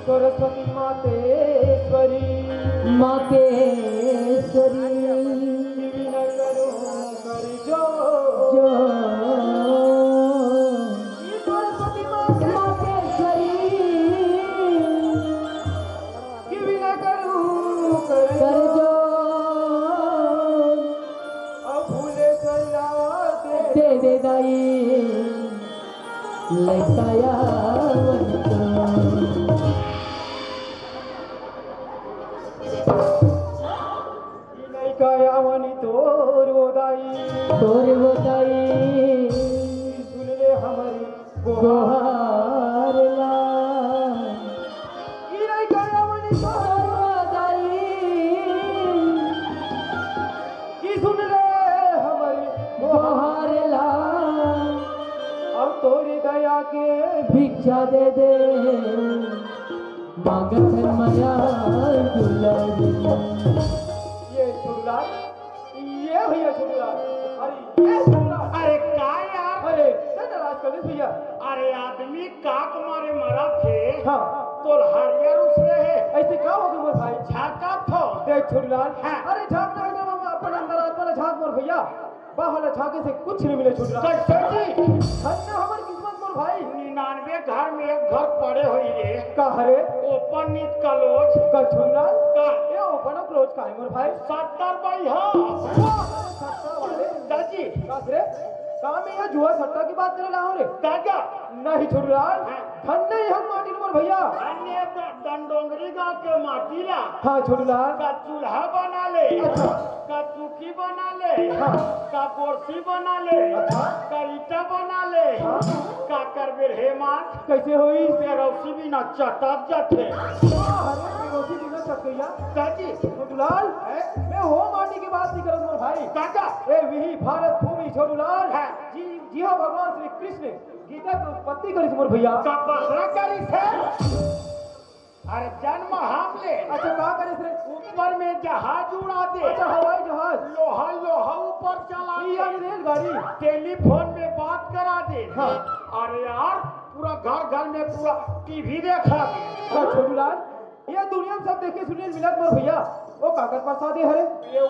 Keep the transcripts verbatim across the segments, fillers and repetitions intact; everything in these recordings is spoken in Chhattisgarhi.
सरस्वती मातेश्वरी, मातेश्वरी, विघ्न करो कर जो। जो। सरस्वती मातेश्वरी, विघ्न करो कर जो। अब फूले सैया दे दे दाई। लइका आवनी तोर। लइका आवनी तोर ओ दाई। तोर ओ दाई। सुन ले हमरी गोहार ला। लइका आवनी तोर ओ दाई। कि सुन ले हमरी गोहार ला। अब तोरी दया के भिक्षा दे दे, मांगत हन मया दुलारी। ये छोटूलाल, ये भैया छोटूलाल, अरे ये छोटूलाल। अरे का यार? अरे, ना नाराज कर दे भैया। अरे आदमी काक मारे मरत हे। हाँ। तोर हरियर उसरे हे। ऐसे का हो गए मोर भाई? झाँकत हो। देख छोटूलाल। हाँ। अरे झाँक ना, एकदम अपन अंदर आत्मा ला झाँक मोर भैया। बाहर ला झाँके से कुछ नहीं मिले छोटूलाल। कैसे जी? धन्य हमर किस्मत मोर भाई। निन्यानवे घर में एक घर पड़े होही रे। का हरे? Open with close। का छोटूलाल? का? ये open और close का है मोर भाई? सत्तर बाई हो। वाह, सत्तर वाले। दाजी। का रे? का मैं ये जुआ सट्टा की बात करे ला हूँ रे? दादा। नहीं छोटूलाल। हाँ। धन्य ही हम माटी मोर भैया। धन्य द-, दंडोंगरी गांव के माटी ला। हाँ छोटूलाल। का चूल्हा बना ले। अच्छा। का चुकी बना ले। हाँ। का गोरसी बना ले। अच्छा। का ईटा बना ले। हाँ। का करबे रे माँ? कैसे होई? पेरौसी बिना चटक जाथे। वाह, अरे पेरौसी बिना चटकैया। दाजी। छोटूलाल, हैं? मैं हो माटी की बात नहीं करत मोर भाई। दादा। ए विही भारत भूमि छोटूलाल। हाँ। जी, जी हाँ, भगवान श्री कृष्ण गीता के उत्पत्ति करिस मोर भैया। का बसरा करिस हे? अरे जन्म हम ले। अच्छा, का करिस रे? ऊपर में जहाज उड़ा दे। अच्छा, हवाई जहाज। लोहा, लोहा ऊपर चला दे। यानी रेलगाड़ी। टेलीफोन में बात करा दे। हाँ। अरे यार, पूरा घर घर में पूरा टीवी देखा दे। हाँ, छोटूलाल, ये दुनिया में सब देखे सुने मिलत मोर भैया। वो काकर प्रसाद हे हरे? ये उ-,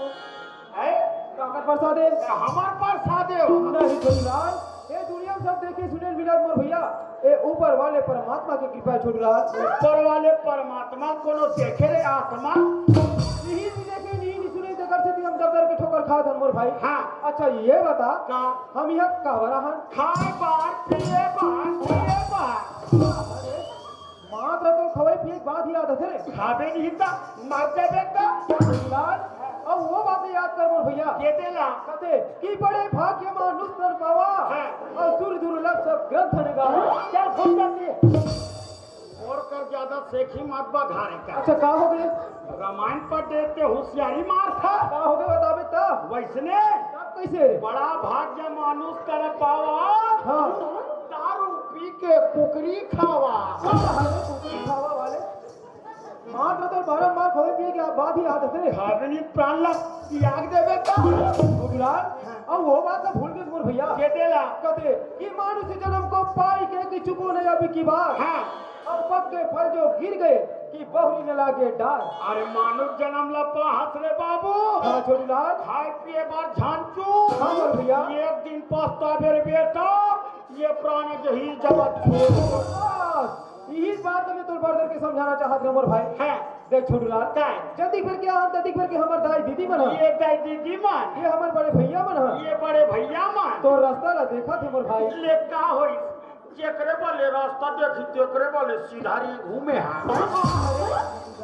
है? काकर प्रसाद हे? ये हमार प्रसाद हे वो। नहीं छोटूलाल, ये दुनिया में सब देखे सुने मिलत मोर भैया, ए ऊपर वाले परमात्मा के कृपा हे छोटूलाल। ऊपर वाले परमात्मा कोनो देखे रे आत्मा? नहीं भी देखे, नहीं भी सुने, तेकर सेती हम दर दर के ठोकर खात हन मोर भाई। हाँ। अच्छा ये बता, का? हम यहाँ काबर आहन? खाए बार, पिए बार, पिए बार। मात्र तो खवई पिए के बात ही याद आथे रे। खाबे नहीं त मर जाबे त। छोटूलाल, अब वो बात याद कर मोर भैया। के देला? कथे कि बड़े भाग्य मानुष नर पावा, हाँ। और सुर दुर्लभ सब ग्रंथ न गावा। चल, फोन कर दिए। और कर ज्यादा सेखी मत बघारे का। अच्छा, का हो गए? रामायण पढ़ देते होशियारी मार था। का हो गए बताबे त? वैसने तब कैसे रे? बड़ा भाग्य मानुष कर पावा। हाँ। दारू पी के कुकरी खावा। अरे कुकरी खावा वाले। मार तो बारंबार खवई पिए के बाद ही याद आथे रे। खाबे नहीं प्राण ला त्याग देबे का? छोटूलाल, अब वो बात तो भूल गए मोर भैया। के देला? कथे कि मानुष जन्म को पाई के कि चुको नहीं अभी की बात। हाँ। और पक के फल जो गिर गए कि बहुरी न लागे डार। अरे मानुष जन्म ला पाहस रे बाबू। हाँ छोटूलाल। खाए पिए बार झांचू। हाँ मोर भैया। एक दिन पछताबे रे बेटा, ये प्राण जही जगत छोड़। बस, यही बात मैं तोर बरदर के समझाना चाहत रहे मोर भाई। हाँ। देख छोटूलाल, का? जतिक बेर के आन, ततिक बेर के हमर दाई दीदी मन ह। ये दाई दीदी मन। ये हमर बड़े भैया मन ह। ये बड़े भैया मन। तोर रास्ता ला देखत हे मोर भाई। ले का होई? जेकरे बले रास्ता देखी, तेकरे बले सीधा रे घूमे हा।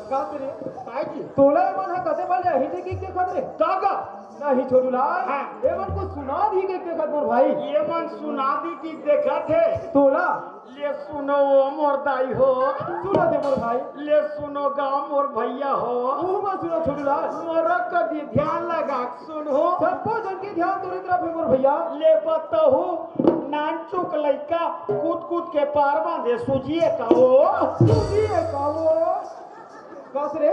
का रे? काय जी? तोला ये मन ह कते बल जाही जे की देखत रे? दादा। नहीं छोटूलाल, हाँ। ये मन को सुना दी के देखत मोर भाई। ये मन सुना दी की देखत हे। तोला ले सुनो ओ मोर दाई हो। सुना दे मोर भाई। ले सुनो गा मोर भैया हो। मुंह में सुना छोटूलाल। मोर कदी ध्यान लगा के सुनो। सबको जन के ध्यान तोरे तरफ हे मोर भैया। ले बताहू नानचुक लइका कूद कूद के पार बांधे सूझिए का ओ। सूझिए का ओ। कस रे,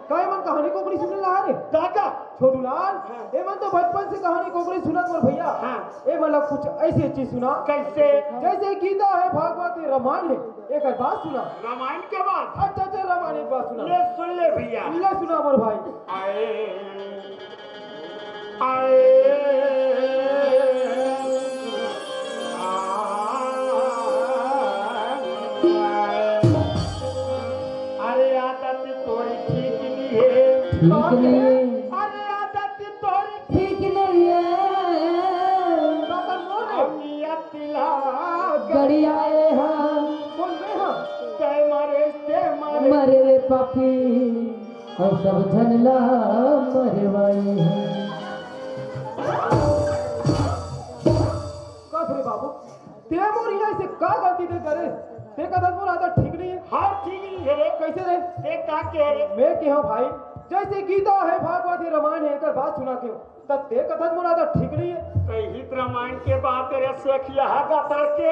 का ये मन कहानी कोकरी सुने ला रे? दादा। छोटूलाल, हाँ। ये मन तो बचपन से कहानी कोकरी सुनत मोर भैया। हाँ। ये मन ला कुछ ऐसे चीज सुना। कैसे? जैसे गीता हे, भागवत हे, रामायण हे, एकर बात सुना। रामायण के बात? अच्छा, अच्छा, रामायण के बात सुना। ले सुन ले भैया। ले सुना मोर भाई। आए, आए, आए। अरे आदत तोरी ठीक नहीं हे। ठीक नहीं हे। अरे आदत तोरी ठीक नहीं हे। अमिया तिला गड़ियाए हा। कौन बे हा? तय मारे, तय मारे। मरे रे पापी, अउ सब झन ला मरवाए हा। कस रे बाबू, ते मोर इहाँ से का गलती दे करे? ते कथस मोर आदत ठीक नहीं हे। हाँ, ठीक नहीं हे रे। कैसे रे? ते का कहे रे? मैं कहे हँव भाई, जैसे गीता हे, भागवत हे, रामायण हे, एकर बात सुना के, त ते कथस मोर आदत ठीक नहीं हे। कही त रामायण के बात हे रे, सेखिया हा गतर के।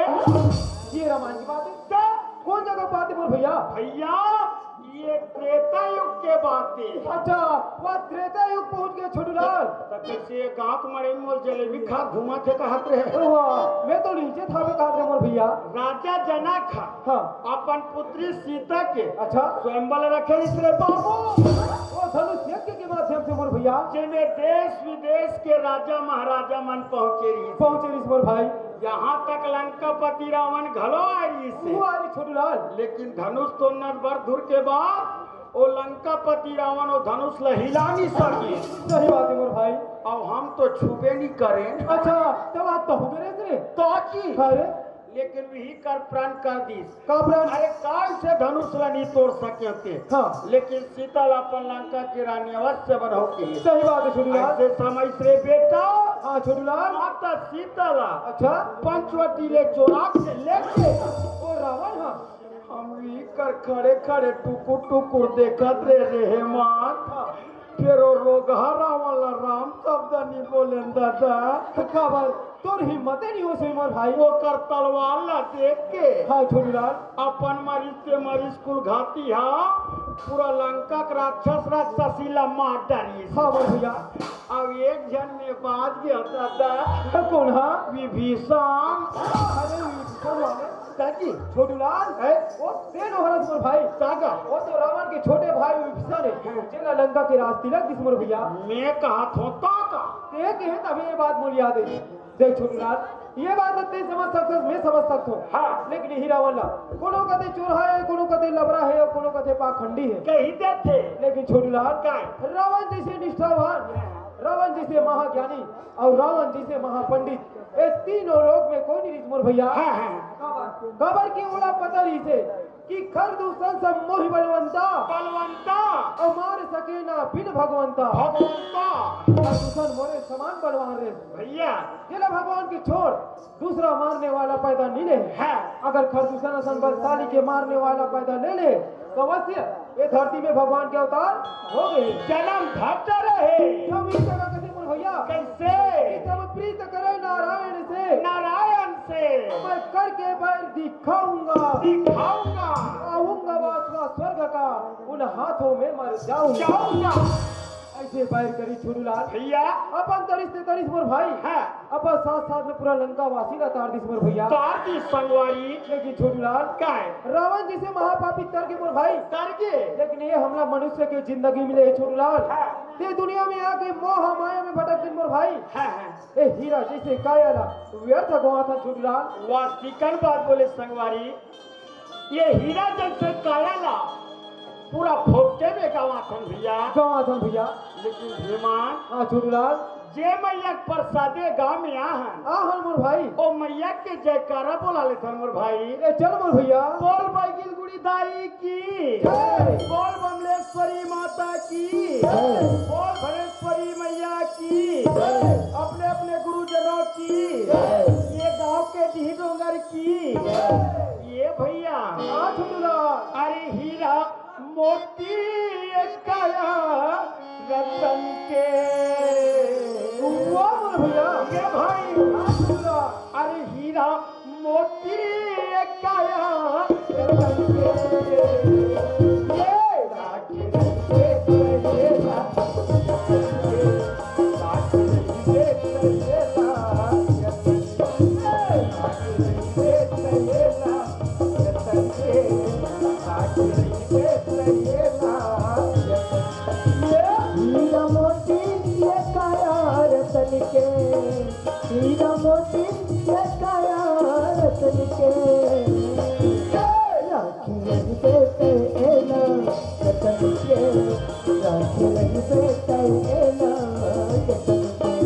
ये रामायण की बात हे? त कौन जगह बात हे मोर भैया? भैया, ये त्रेता युग के बात हे। अच्छा, वह त्रेता युग पहुंच गए छोटूलाल। त कैसे ये गांव के मड़ई में मोर जलेबी खा घूमत हे कहत रहे? वाह, मैं तो नीचे था, मैं कहत रहे मोर भैया। राजा जनक हा हाँ। अपन पुत्री सीता के अच्छा। स्वयंवर रखे रिहिस रे बाबू। वो धनुष यज्ञ के माध्यम से मोर भैया। जेमे देश विदेश के राजा महाराजा मन पहुंचे रिहिस। पहुंचे रिहिस मोर भाई। यहाँ तक लंकापति रावण घलो आए रिहिस। वो आए रिहिस छोटूलाल। लेकिन धनुष तोड़ना बर धुर के बाद वो लंकापति रावण वो धनुष ला हिला नहीं सके। सही बात हे मोर भाई। अब हम तो छूबे नहीं करें। अच्छा, तब आप तो हो गए रे। तो की? अरे। लेकिन वही कर प्रण कर दिस। का प्रण? अरे काल से धनुष ला नहीं तोड़ सके थे। हाँ। लेकिन सीता ला अपन लंका की रानी अवश्य बनाओ के। सही बात हे छोटूलाल। ऐसे समय से बेटा। हाँ छोटूलाल। माता सीता ला अच्छा। पंचवटी ले चोरा के लेके। वो रावण हाँ। हम वही कर खड़े खड़े टुकुर टुकुर देखत रहे रे हे माँ। हाँ। फेर वो रोगहा रावण ला राम शब्द नहीं बोलेन दादा। काबर? तोर हिम्मते नहीं होइस मोर भाई। ओकर तलवार ला देख के हाँ छोटूलाल। अपन मरीज के मरीज कुल घाती हा, पूरा लंका के राक्षस राक्षसी ला मार डारिस। हाँ मोर भैया। अब एक झन में बाँच गया दादा। कौन हा? विभीषण। अरे विभीषण वाले। काकी। छोटूलाल, हैं? वो तेन हरस मोर भाई। काका। वो तो रावण के छोटे भाई विभीषण हे, हाँ। जेला लंका के राज तिलक दिस मोर भैया। मैं कहत हँव काका। ते कहे तभे ये बात मोला याद हे। देख छोटू लाल, ये बात तो तैं समझ सकथस, मैं समझ सकथों। हाँ। लेकिन इही रावण ला कोनो कथे चोरहा हे, कोनो कथे लबरा हे अउ कोनो कथे पाखंडी हे। कही देथे। लेकिन छोटू लाल, काय? रावण जइसे निष्ठावान, रावण जइसे महाज्ञानी अउ रावण जइसे महापंडित, ये तीनों लोक में कोई नहीं रिहिस मोर भइया। हाँ, हाँ। काबर कि ओला पता रहिसे कि खरदूषण सब मोहि बलवंता। बलवंता। अउ मार सके ना बिन भगवंता। भगवंता। खरदूषण मोरे समान बलवान रे। भइया। जेला भगवान के छोड़ दूसरा मारने वाला पैदा नइ ले। हाँ। अगर खरदूषण असन बलशाली के मारने वाला पैदा ले ले, तो अवश्य ये धरती में भगवान के अवतार हो गए। जन्म धरता रहे। जब इस जगह कथे मोर भइया। कैसे? जब प्रीत करे नारायण से। नारायण से। मैं करके बैर दिखाऊंगा। दिखाऊंगा। आऊंगा वासवा स्वर्ग का, उन हाथों में मर जाऊंगा। जाऊंगा। ऐसे बैर करिस छोटू लाल। भइया। अपन तरिस ते तरिस मोर भाई। हाँ। अपन साथ साथ में पूरा लंका वासी ला तार दिस मोर भइया। तार दिस संगवारी। लेकिन छोटू लाल। काय? रावण जइसे महापापी तर गे मोर भाई। तर गे। लेकिन ये हमला मनुष्य के जिंदगी मिले हे छोटू लाल। हाँ। ये दुनिया में आके मोह माया में भटक गिन मोर भाई। हाँ, हाँ। ए हीरा जइसे काया ला व्यर्थ गवाथन छोटू लाल। वास्तविकन बात बोले संगवारी, ये हीरा जइसे काया ला पूरा फोकटे में गवाथन भइया। गवाथन भइया। लेकिन भीमान, हाँ छोटू लाल। जे मइया के परसादे गांव में आहन, आहन मोर भाई। ओ मइया के जयकारा बोला लेथन मोर भाई। ए चल मोर भइया। बोल बैगिल गुड़ी दाई की। जय। बोल बमलेश्वरी माता की। जय। बोल भलेश्वरी मइया की। जय। अपने अपने गुरुजनों की। जय। ये गांव के डीह डोंगर की। जय। ये भइया। हाँ छोटू लाल। अरे हीरा मोती काया रतन के। वाह मोर भइया। ये भाई। हाँ छोटू लाल। अरे हीरा मोती काया रतन के। ये राखी रंगे रहेला, राखी रंगे रहेला, राखी रंगे रहेला। हीरा मोती ये काया रतन के, हीरा मोती ये काया रतन के। राखी रंगे रहेला रतन के, राखी रंगे रहेला रतन के,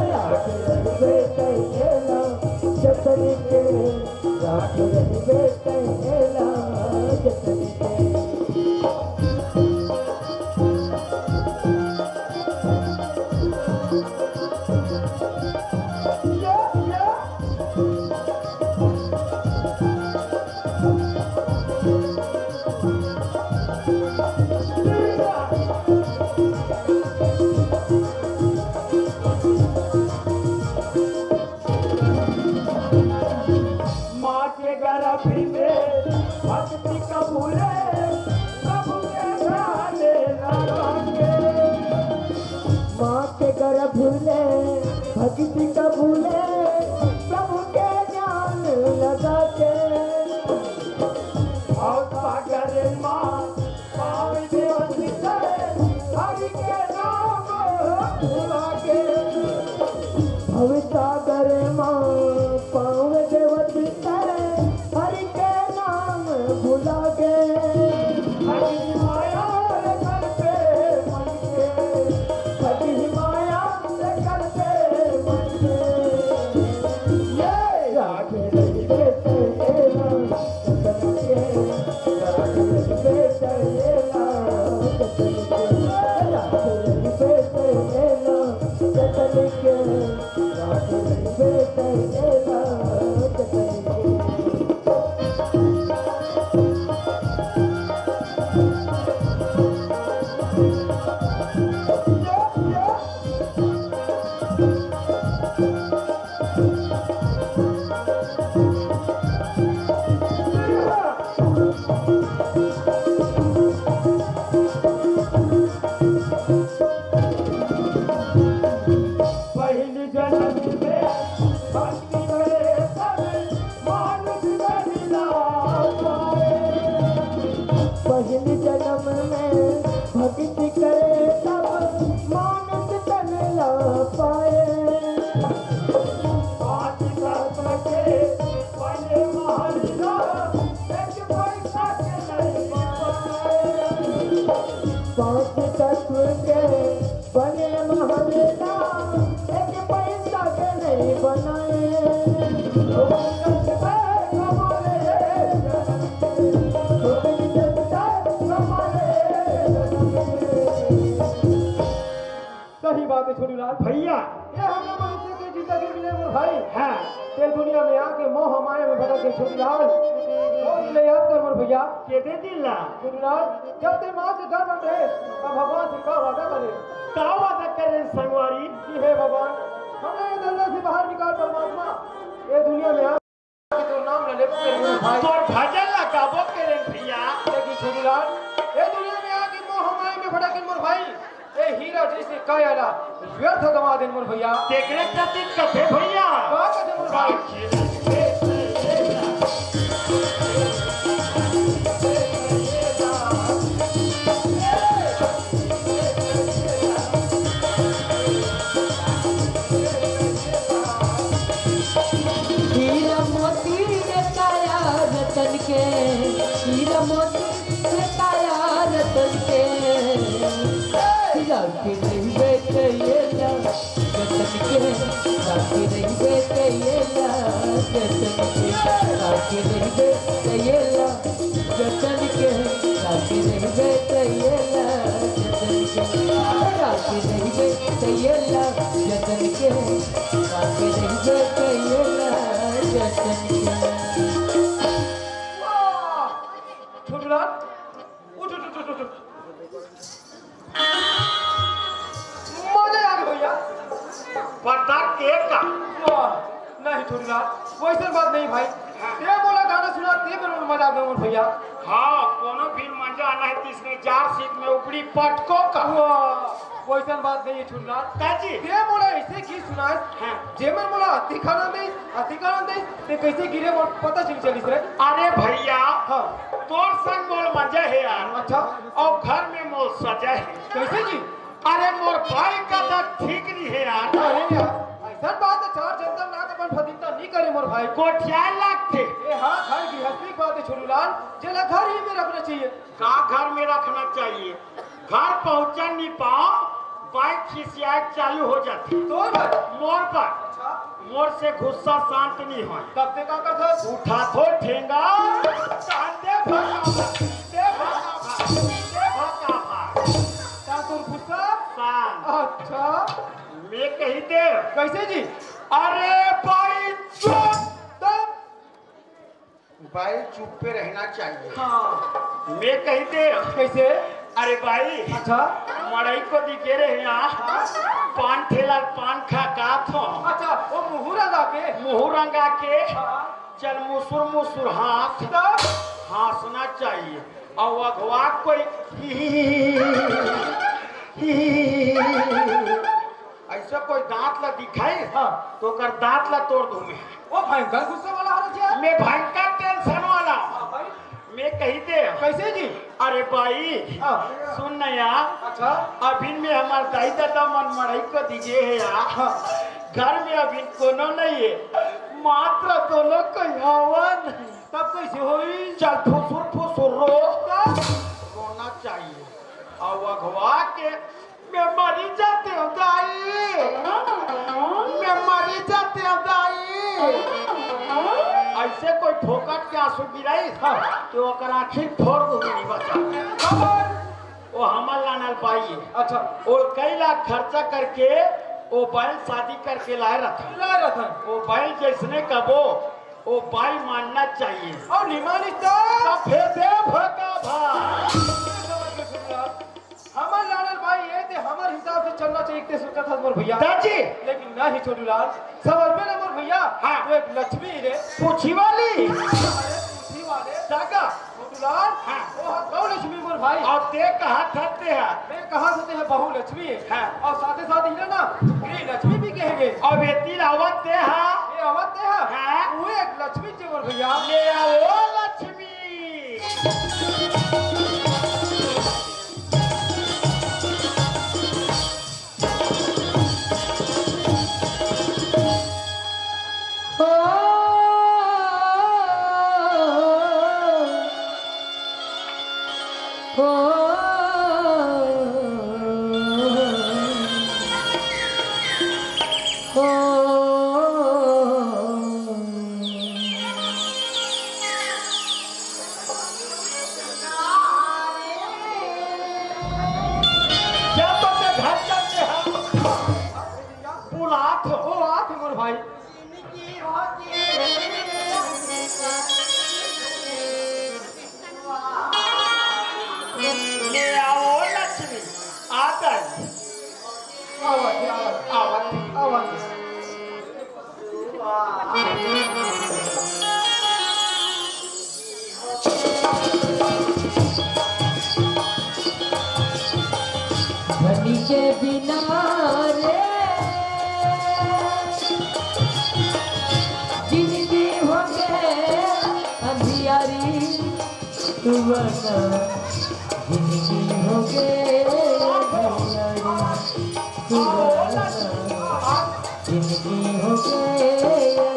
राखी रंगे रहेला रतन के। राखी रंगे रहेला रतन के। माँ के गर्भ में भक्ति कबूले, प्रभु के ध्यान लगाके। माँ के गर्भ में भक्ति कबूले, प्रभु के ध्यान लगाके। और सागर माँ पाँव देवत करे, हरि के नाम भुला के। भवसागर माँ पाँव देवत करे, हरि के नाम भुला के। हरि माया रे करते मन के, हरि माया रे करते मन के। ये राखे रहिबे तेरा, राखे रहिबे तेरा। पांच तत्व के बने महावेदा, एक पैसा के नहीं बनाए। सही बात है छोटूलाल। भैया, ये हमला मनुष्य के जिंदगी मिले मोर भाई। हाँ। ते दुनिया में आके मोह माया में भटक के छोटूलाल। कौन ले याद कर मोर भैया? के दे दिला? छोटूलाल, जब ते माँ के गर्भ में रहे, तब भगवान से का वादा करे? का वादा करे संगवारी? कि हे भगवान, हमें ये दलदल से बाहर निकाल परमात्मा। ये दुनिया में आके तोर नाम न ले मोर भाई। तोर भजन ला गाबो करे भैया। लेकिन छोटूलाल, ये दुनिया में आके मोह माया में भटक के मोर भाई, ए हीरा जैसे काया ला व्यर्थ गवा देन मोर भैया। तेकरे खातिर कथे भैया। का कथे मोर भाई? हीरा मोती रे काया रतन के, हीरा मोती रे काया रतन के। राखे रहिबे कइला जतन के, राखे रहिबे कइला जतन के, राखे रहिबे कइला जतन के, राखे रहिबे कइला जतन के, राखे रहिबे कइला जतन के, राखे रहिबे कइला जतन के। वाह! छोटूलाल, उठ, उठ, उठ, उठ, उठ। मजा आ गया भैया। पता के का? वाह, नहीं छोटूलाल, वैसन बात नहीं भाई। हाँ। ते मोला गाना सुना, ते मेरे मजा आ गया मोर भैया। हाँ, कोनो फिर मजा आना है, तीसरे चार सीट में ऊपरी पटको का। वाह, वैसन बात नहीं है छोटूलाल। का जी? ते मोला ऐसे गीत सुनाए, हाँ। जेमन मोला अतिक आनंद दे, अतिक आनंद दे, ते कैसे गिरे मोर पता चल चलिस रे। अरे भैया, हाँ। तोर संग मोर मजा है यार। अच्छा। और घर में मोर सजा है। कैसे जी? अरे मोर भाई का तो ठीक नहीं है यार। अरे यार, ऐसा बात है, चार जनता ना अपन फदिलता नहीं करे मोर भाई। कोठिया लगथे। ए हाँ, घर गृहस्थी बात है छोटूलाल, जेला घर ही में रखना चाहिए। का घर में रखना चाहिए? घर पहुंचन नहीं पाओ, बाइक खिसियाए चालू हो जाती। तोर बर? मोर बर। अच्छा। मोर से गुस्सा शांत नहीं होय। तब ते का करथस? उठाथो ठेंगा, तान दे भका भक, दे भका भक, दे भका भक। का तोर गुस्सा? शांत। अच्छा। मैं कही दे। कैसे जी? अरे भाई चुप। तब? भाई चुप पे रहना चाहिए। हाँ। मैं कही दे। कैसे? अरे भाई। अच्छा। मड़ई को दिखे रहे यहाँ। हाँ। पान ठेला पान खा का थो। अच्छा, वो मुहूरा गा के। मुहूरा गा के। हाँ। चल मुसुर मुसुर हाँस। तब? हाँसना चाहिए। और अगवा कोई ऐसा कोई दांत ला दिखाई, हाँ। तो ओकर दांत ला तोड़ दूं मैं। वो भयंकर गुस्से वाला हालत यार। मैं भयंकर टेंशन वाला। हाँ भाई। मैं कही दे। कैसे जी? अरे भाई, हाँ। सुन न यार। अच्छा। अभी में हमार दाई दादा मन मड़ई को दीजिए है यार। हाँ। घर में अभी कोनो नहीं है, मात्र दोनों कोई हवा नहीं। तब कैसे होई? चल फुसुर फुसुर रो। तब? रोना चाहिए। और अगवा के मैं मरी जाते हो दाई, मैं मरी जाते हो दाई। ऐसे कोई फोकट के आंसू गिराई, हाँ। तो ओकर आँखी फोड़ दूंगी, नहीं बचा। खबर। वो हमर लानल बाई है। अच्छा। वो कई लाख खर्चा करके वो बैल शादी करके लाए रहता। लाए रहता। वो बैल जैसने कबो वो बाई मानना चाहिए। और निमानिस तो? तो फिर दे भका भा। हमर लानल बाई ये ते हमर हिसाब से चलना चाहिए, ते सोचत हस मोर भैया। दाजी। लेकिन नहीं छोटूलाल, समझ में ना मोर भैया। हाँ। वो एक लक्ष्मी रे। पूछी वाली। अरे पूछी वाले। दादा। छोटूलाल। हाँ। वो हा गौ लक्ष्मी मोर भाई। और ते कहा था ते हा? मैं कहा था ते हा बहु लक्ष्मी। हाँ। और साथे साथ इन्हें ना गृह लक्ष्मी भी कहेंगे। और ये तीन आवत ते हा? ये आवत ते हा? हाँ। वो एक लक्ष्मी जी मोर भैया। ले आओ लक्ष्मी। जिंदगी हो गए अंधियारी, जिंदगी हो गए अंधियारी।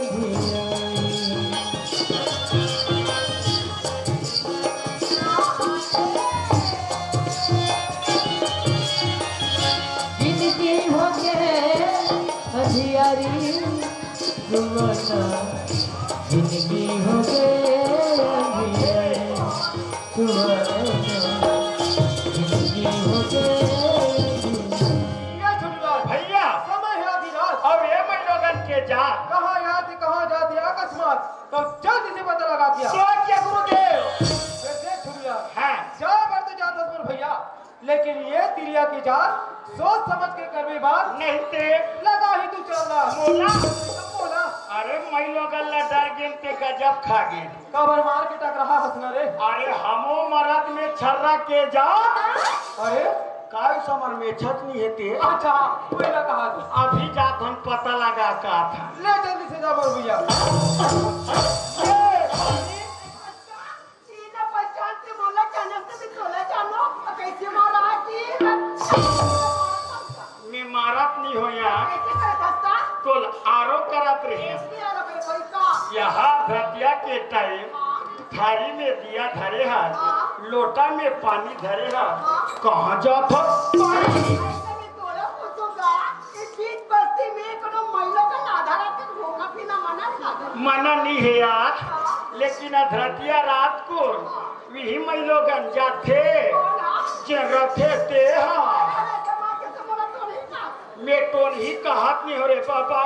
जिंदगी हो गए अंधियारी, जमाना जिंदगी हो गए अंधियारी, जमाना जिंदगी हो गए अंधियारी। ये झुमला भैया, समय है आधी रात। अब ये मैं लोगन के जा। कहाँ याद, कहाँ जाते अकस्मात, तो जल्दी से पता लगा दिया। सोच के गुरुदेव। वैसे झुमला, हाँ। जा बर तो जात हस मोर भैया, लेकिन ये तिरिया के जात सोच समझ के करबे बात। नहीं ते लगा ही तू चलना। मोला? मोला? अरे, मैं लोगन ला डर गेन ते गजब खा गेन। काबर मार के टकराहा हस ना रे? अरे, हमो मरद में छर्रा के जात। अरे? काय समर में छत नहीं है ते? अच्छा, कोई ना कहा तू। अभी जात हम पता लगा का था। ले जल्दी से जा मोर भैया। ये चीन पहचान से बोला, जाने से भी तोला जानो, कैसे मारा चीन? मैं मारत नहीं हो यार। कैसे करत हस? तोल आरो करत रहे। कैसे आरो करे कोई का? यहाँ धतिया के टाइम हाँ। थारी में दिया धरे हस, हाँ। लोटा में पानी धरे हस। हाँ। कहाँ जात हस? पानी। ऐसे में तोला पूछूंगा। इस बीच बस्ती में कोनो महिला का आधा रात तक घूमना फिरना मना नहीं था। मना नहीं है यार, लेकिन अधरतिया रात को वही महिलोगन जाथे, जे रथे ते हा। मैं टोन ही कहत नहीं हो रे बाबा,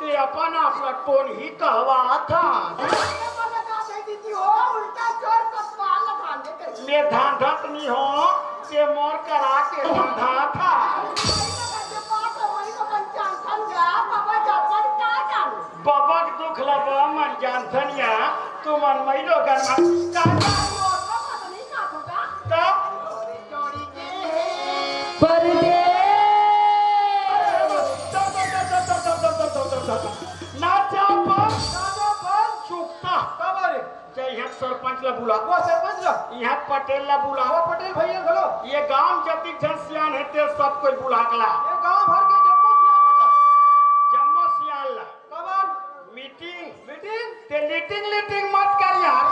ते अपन आप ला टोन ही कहवा था। मैं धांधत नहीं हो, ते मोर करा के धांधा था। बबक दुख लबा मन जानथन या, तुमन मई लोगन मन का परदेस। ना जा पर, ना जा पर। चुकता। काबर? जय हिंद सरपंच ला बुला। वो सरपंच ला? यहाँ पटेल ला बुला। वो पटेल भैया घलो। ये गांव जतिक झन सियान हे ते सब कोई बुला के ला। ये गांव भर के जम्मो सियान मन ला। जम्मो सियान ला। काबर? मीटिंग। मीटिंग? ते लीटिंग लीटिंग मत कर यार।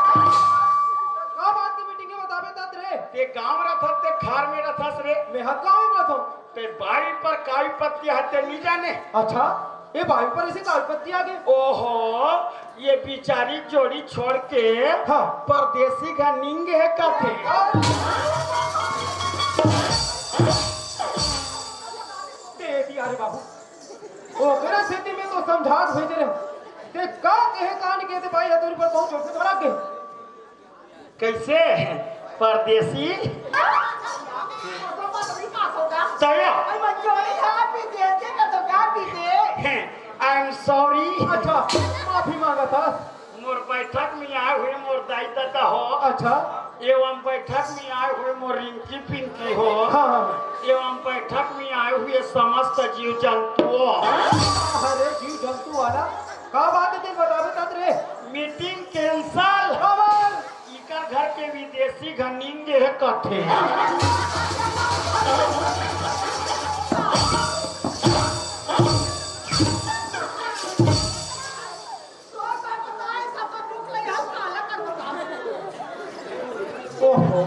का बात की मीटिंग है बताबे तात रे? ते गांव रथस ते खार में रथस रे। मैं हर गांव में रथों। ते बाई पर काई पत्ती हत्या नहीं जाने। अच्छा, ये बाई पर ऐसे काई पत्ती आ गए? ओहो, ये बिचारी जोड़ी छोड़ के हाँ। परदेसी घर निंगे है कथे। दे दिया रे बाबू। ओकरे सेती में तो समझात भेजे रहे। ते का कहे कान के ते बाई हथौरी पर बहुत जोर से भड़क गए। कैसे? परदेसी? दया। I am sorry। अच्छा, माफी मांगा था। मोर बैठक में आए हुए मोर दाई दादा हो। अच्छा। एवं बैठक में आए हुए मोर रिंकी पिंकी हो। हाँ, हाँ। एवं बैठक में आए हुए समस्त जीव जंतुओं। अरे जीव जंतु वाला, का बात है, बताबे तात रे? Meeting cancel. काबर? इकर घर के विदेशी घनिंगे हे कथे। ओहो,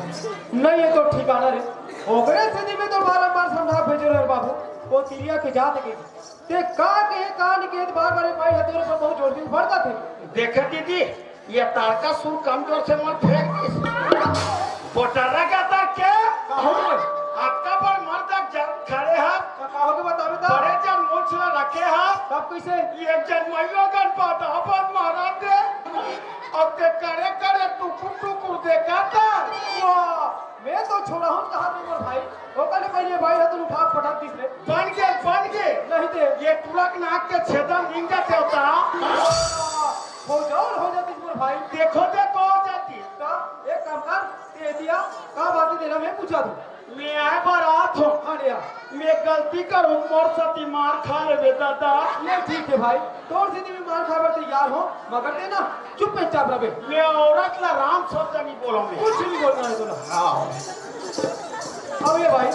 नहीं ये तो ठिकाना रे। ओकरे सेती में तो बारंबार समझा भेजे रहे बाबू, वो तिरिया के जात के। ते का कहे का निकेत बार बार भाई हथौरे पर बहुत जोर से भड़कत हे। देखे दीदी, ये तारका सुर कमजोर से मत फेंक दिस। बोतरा का तार के? काहू रे? अतका बड़ मर्द जब खड़े हा, का, काहू के बताबे ता? बड़े जन मोछ ला रखे हा। तब कैसे? ये जन मइयो गन पाता अपन मारा दे। अब ते करे करे टुकुर टुकुर देखा था। वाह, मैं तो छोड़ा हूँ कहा नहीं मोर भाई। ओकर ले पहले भाई हथौरे उठा पटक दिस रे। बन गे, बन गे। नहीं ते। ये तुरक नाक के छेदा निंगा देवता। हो जाओ, हो जाती मोर भाई। देखो, देखो, हो जाती। तो एक काम कर, ए दिया, का बात हे तेला मैं पूछा तू? मैं आए बर आत हूँ। हाँ, ले आ। मैं गलती करूँ, मोर सती मार खा लेबे दादा। ले ठीक हे भाई, तोर सती मैं मार खाए बर तैयार हूँ, मगर ते ना चुपचाप रबे। मैं औरत ला राम शब्द नहीं बोलूँ मैं। कुछ नहीं बोलना है तोला। हाँ। अब ये भाई,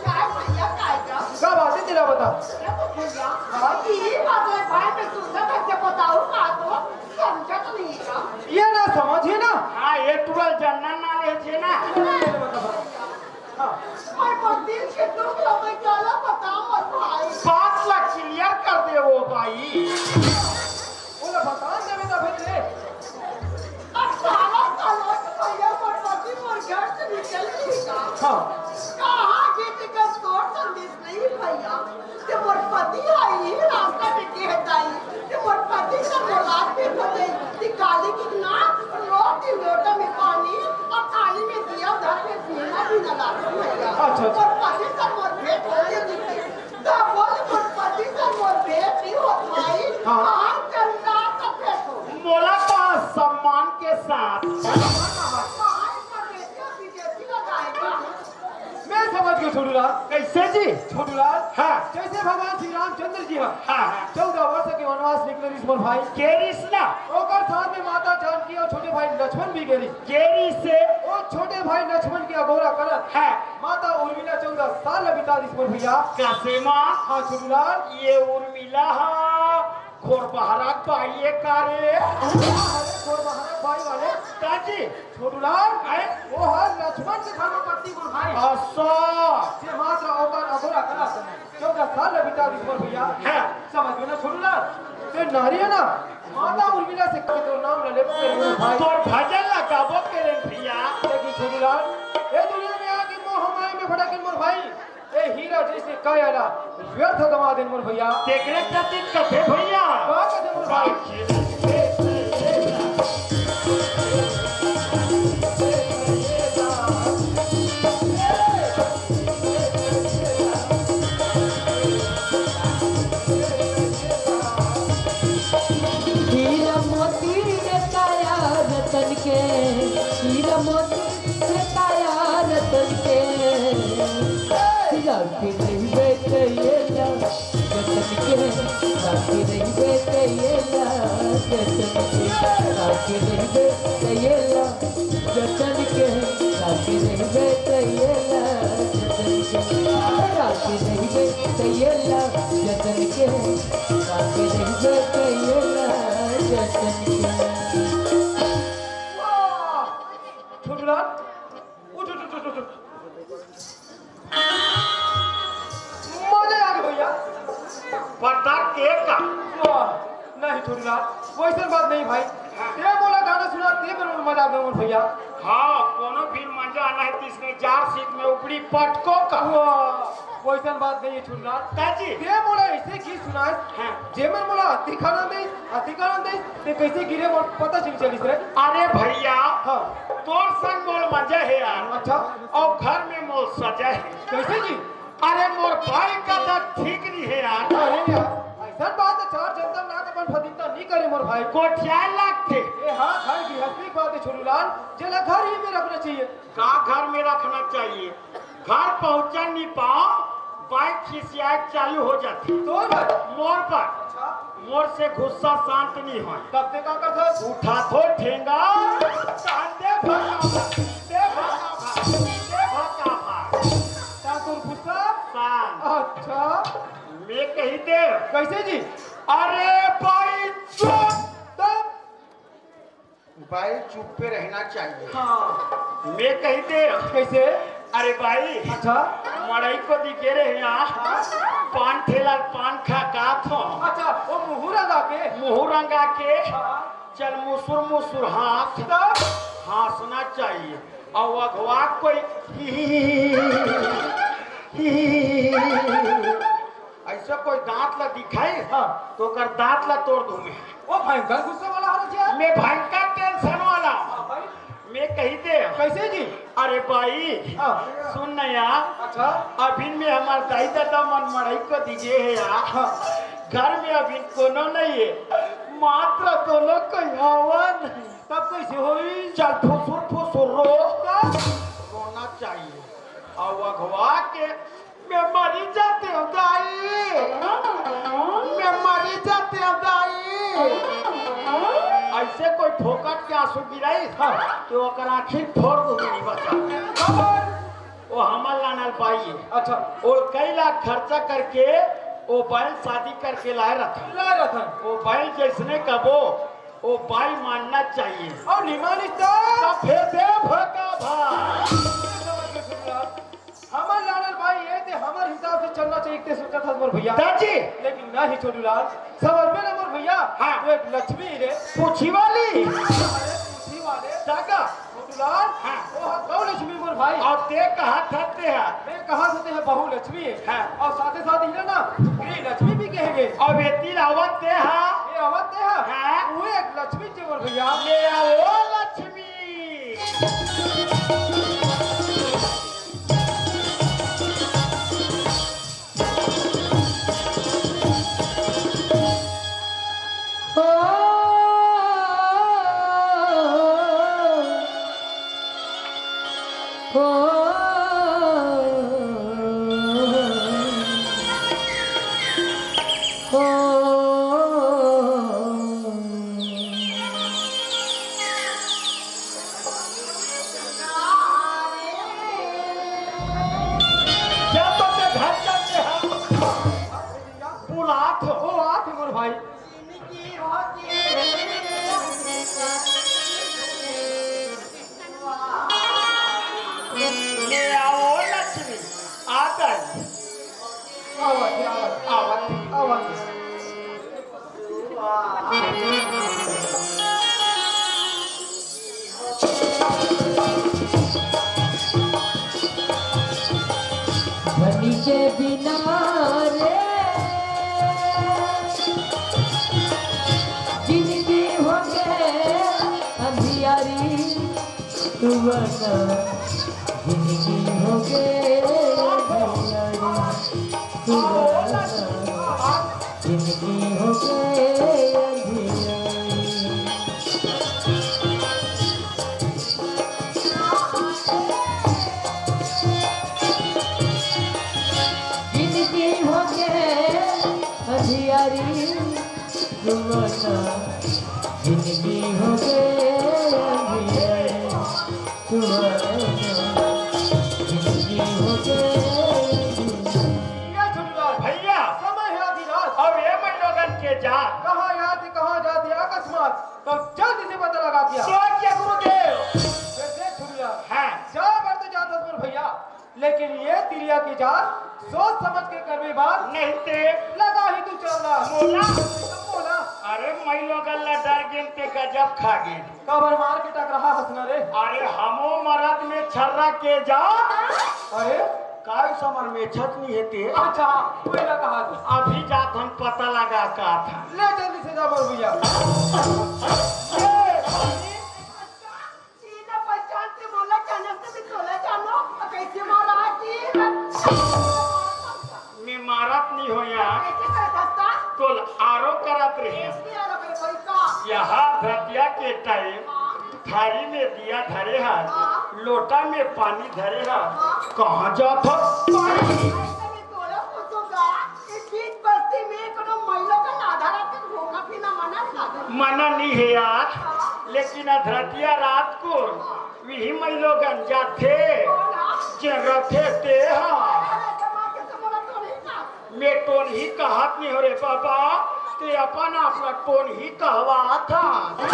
काय भैया, काय का? का बात हे तेला बता। अरे तो भैया, हाँ? ये बात है भाई, मैं तुमसे कैसे बताऊँ का तो समझा तो नहीं का? ये ना समझे ना। हाँ, ये टूरा जानना ना ले छे ना। हाँ। और बंदिल के दुख ला मैं काला बताऊँ भाई। बात ला clear कर दे वो भाई। बोला बता दे बेटा फिर ले। अब साला साला के भैया मोर पति मोर घर से निकल गई का? हाँ। कहाँ गई थी का तोर संदेश नहीं भैया। ते मोर पति आई रास्ता में कहत आई। ते मोर पति से मुलाकात भी हो गई। ते काली की ना रोज दिन लोटा में पानी और थाली में दिया धर के पीना भी ना लागत भैया। अच्छा, अच्छा। मोर पति से मोर भेंट हो गई थी। ता बोल मोर पति से मोर भेंट नहीं होत भाई। हाँ। कहाँ चंदा का भेंट हो? मोला का सम्मान के साथ। भाई पर बेटियों की बेटी का जाएगा। मैं समझ गया छोटूलाल। कैसे जी? छोटूलाल। हाँ। जैसे भगवान श्री रामचंद्र जी ह हाँ, हाँ। चौदह वर्ष के वनवास निकले रिस मोर भाई। के रिस ना? ओकर साथ में माता जानकी और छोटे भाई लक्ष्मण भी गे रिस। के रिस से? वो छोटे भाई लक्ष्मण के अगोरा करत हाँ। माता उर्मिला चौदह साल बिता दिस मोर भैया। कैसे माँ? हाँ छोटूलाल। ये उर्मिला हा खोरबहरा बाई ये का रे? अरे खोरबहरा बाई वाले। का जी? छोटूलाल, हैं? वो हर लक्ष्मण के धर्मपत्नी मोर भाई। अच्छा। जे मात्र ओकर अगोरा कला चौदह साल ले बिता दिस मोर भैया। हाँ। समझ में ना छोटूलाल। ते नारी है ना, माता उर्मिला से कह तोर नाम ले ले मोर भाई। तोर भजन ला गाबो के रे भैया। लेकिन छोटूलाल, ये दुनिया में आके मोह माया में भटक मोर भाई। ए हीरा जैसे काया ला व्यर्थ गवा देन मोर भैया। तेकरे खातिर कथे भैया। का कथे मोर भाई? हीरा मोती रे काया रतन के, हीरा मोती रे काया रतन के। राखी रहिबे कइला जतन के, राखी रहिबे कइला जतन के, राखी रहिबे कइला जतन के, राखी रहिबे कइला जतन के, राखी रहिबे कइला जतन के, राखी रहिबे कइला जतन के। वाह! छोटूलाल, उठ, उठ, उठ, उठ, उठ। मजा आ गया भैया। पता के का? वाह, नहीं छोटूलाल, वैसन बात नहीं भाई। हाँ। ते मोला गाना सुना, ते मेरे मजा आ गया भैया। हाँ, कोनो भी मजा आना है, तीसरे चार सीट में उपड़ी पटको का। वाह, वैसन बात नहीं है छोटूलाल। का जी? ते मोला ऐसे गीत सुनाए, हाँ। जेमन मोला अतिक आनंद दे, अतिक आनंद दे, ते कैसे गिरे मोर पता चल चलिस रे। अरे भैया, हाँ। तोर संग मोर मजा है यार। अच्छा। और घर में मोर सजा है। कैसे जी? अरे मोर भाई का तो ठीक नहीं है यार। अरे यार, ऐसा बात है, चार जनता ना अपन फदिनता नहीं करे मोर भाई। गोठियाए लगथे। ए हाँ, घर गृहस्थी बात है छोटूलाल, जेला घर ही में रखना चाहिए। का घर में रखना चाहिए? घर पहुंचा नहीं पाओ, बाइक खिसियाए चालू हो जाती। तोर बर? मोर बर। अच्छा। मोर से गुस्सा शांत नहीं होय। तब ते का करथस? उठाथो ठेंगा, कांदे भगा भगा, दे भगा भगा, दे भगा भगा। का तोर गुस्सा? शांत। अच्छा। मैं कही दे। कैसे जी? अरे भाई चुप। तब? भाई चुप पे रहना चाहिए। हाँ। मैं कही दे। कैसे? अरे भाई। अच्छा। मड़ई को दिखे रहे यहाँ। हाँ। पान ठेला पान खा का थो। अच्छा, वो मुहू रंगा के। मुहू रंगा के। हाँ। चल मुसुर मुसुर हाँस। तब? हाँसना चाहिए। और अगवा कोई ऐसा कोई दांत ला दिखाए, हाँ। तो ओकर दांत ला तोड़ दूं मैं। वो भयंकर गुस्सा वाला हालत यार। मैं भयंकर tension वाला। हाँ भाई। मैं कही दे। कैसे जी? अरे भाई, हाँ। सुन ना यार। अच्छा। अभी में हमार दाई दादा मन मड़ई को दीजिए है यार। हाँ। घर में अभी कोनो नहीं है, मात्र दोनों कोई हवा नहीं। तब कइसे होई? चल फुसुर फुसुर रो। का? रोना चाहिए। अउ अघवा के, "मैं मरी जाते हूँ दाई, मैं मरी जाते हूँ दाई।" अइसे कोई फोकट के आंसू गिराइस, हाँ। कि ओकर आँखी फोड़ दूंगी, नहीं बचा। खबर। वो हमर लानल बाई हे। अच्छा। वो कई लाख खर्चा करके वो बैल शादी करके लाए रथन। लाए रथन। वो बैल जइसने कबो, वो बाई मानना चाहिए। अउ नहीं मानिस तो? तो फेर दे भोका भाई। हमर लानल बाई हे, ते हमर हिसाब से चलना चाहिए, ते सोचत हस मोर भैया। दाजी। लेकिन नहीं छोटू लाल, समझबे ना मोर भैया, हाँ। वो एक लक्ष्मी रे। पूछी वाली। अरे पूछी वाले। दादा। छोटू लाल, हाँ। वो ह गौ लक्ष्मी मोर भाई। अउ ते कहा था ते हा? मैं कहा था ते हा बहु लक्ष्मी। हाँ। अउ साथे साथ ही ना, ना, गृह लक्ष्मी भी कहे गे। अउ ये तीर आवत ते हा? ये आवत ते हा? हाँ। वो एक लक्ष्मी चे मोर भैया। ले आओ लक्ष्मी। जा तो ते घर जाके हम बुलात हो। ओ आत मोर भाई। ले आओ लक्ष्मी, आ गई। आवत हे, आवत हे। आवत हे। आवत हे। धनी के बिना रे जिंदगी हो गे अंधियारी, तू बता जिंदगी हो गे अंधियारी, तू बता जिंदगी हो गे अंधियारी। जिंदगी हो गे अंधियारी, तू बता जिंदगी हो गे अंधियारी, तू बता जिंदगी हो गे अंधियारी। ये झुमला भैया। समय हे आधी रात। अब ये मन लोगन के जात। कहाँ जात हे, कहाँ जात हे अकस्मात? तो जल्दी से पता लगा दिया। सोच के गुरुदेव। फिर देख झुमला। हाँ। जा बर तो जात हस मोर भैया, लेकिन ये तिरिया के जात सोच समझ के करबे बात। नहीं ते। लगा ही तू चाला। मोला। मोला। अरे मई लोगन ला डर गेन ते गजब खा गेन। काबर मार के टकराहा हस ना रे? अरे हमो मरद में छर्रा के जा। अरे काय समर में छत नहीं हे ते। अच्छा, पहिला कहा था। अभी जात हन पता लगा का था। ले जल्दी से जा मोर भैया। चीन पहचान के बोला, जानब से भी तोला जानो, कैसे मारा चीन? मैं मारत नहीं हो यार। कैसे करत हस ता? तोल आरो करत रहे। कैसे आरो करे कोई का? यहाँ धरतिया के टाइम हाँ। थारी में दिया धरे हस, हाँ। लोटा में पानी धरे हस। हाँ। कहाँ जात हस? पानी। ऐसे में तोला पूछूंगा, इस बीच बस्ती में कोनो महिला का आधा रात तक घूमना फिरना मना नहीं करते। मना नहीं है यार, हाँ। लेकिन अधरतिया रात को हाँ। विही मई लोगन जाथे, कौन हा? जे रथे ते हा। अरे, जमा के तो मोला टोनही का। मैं टोनही कहत नहीं हो रे बाबा, ते अपन आप ला टोनही कहवात हा। अरे,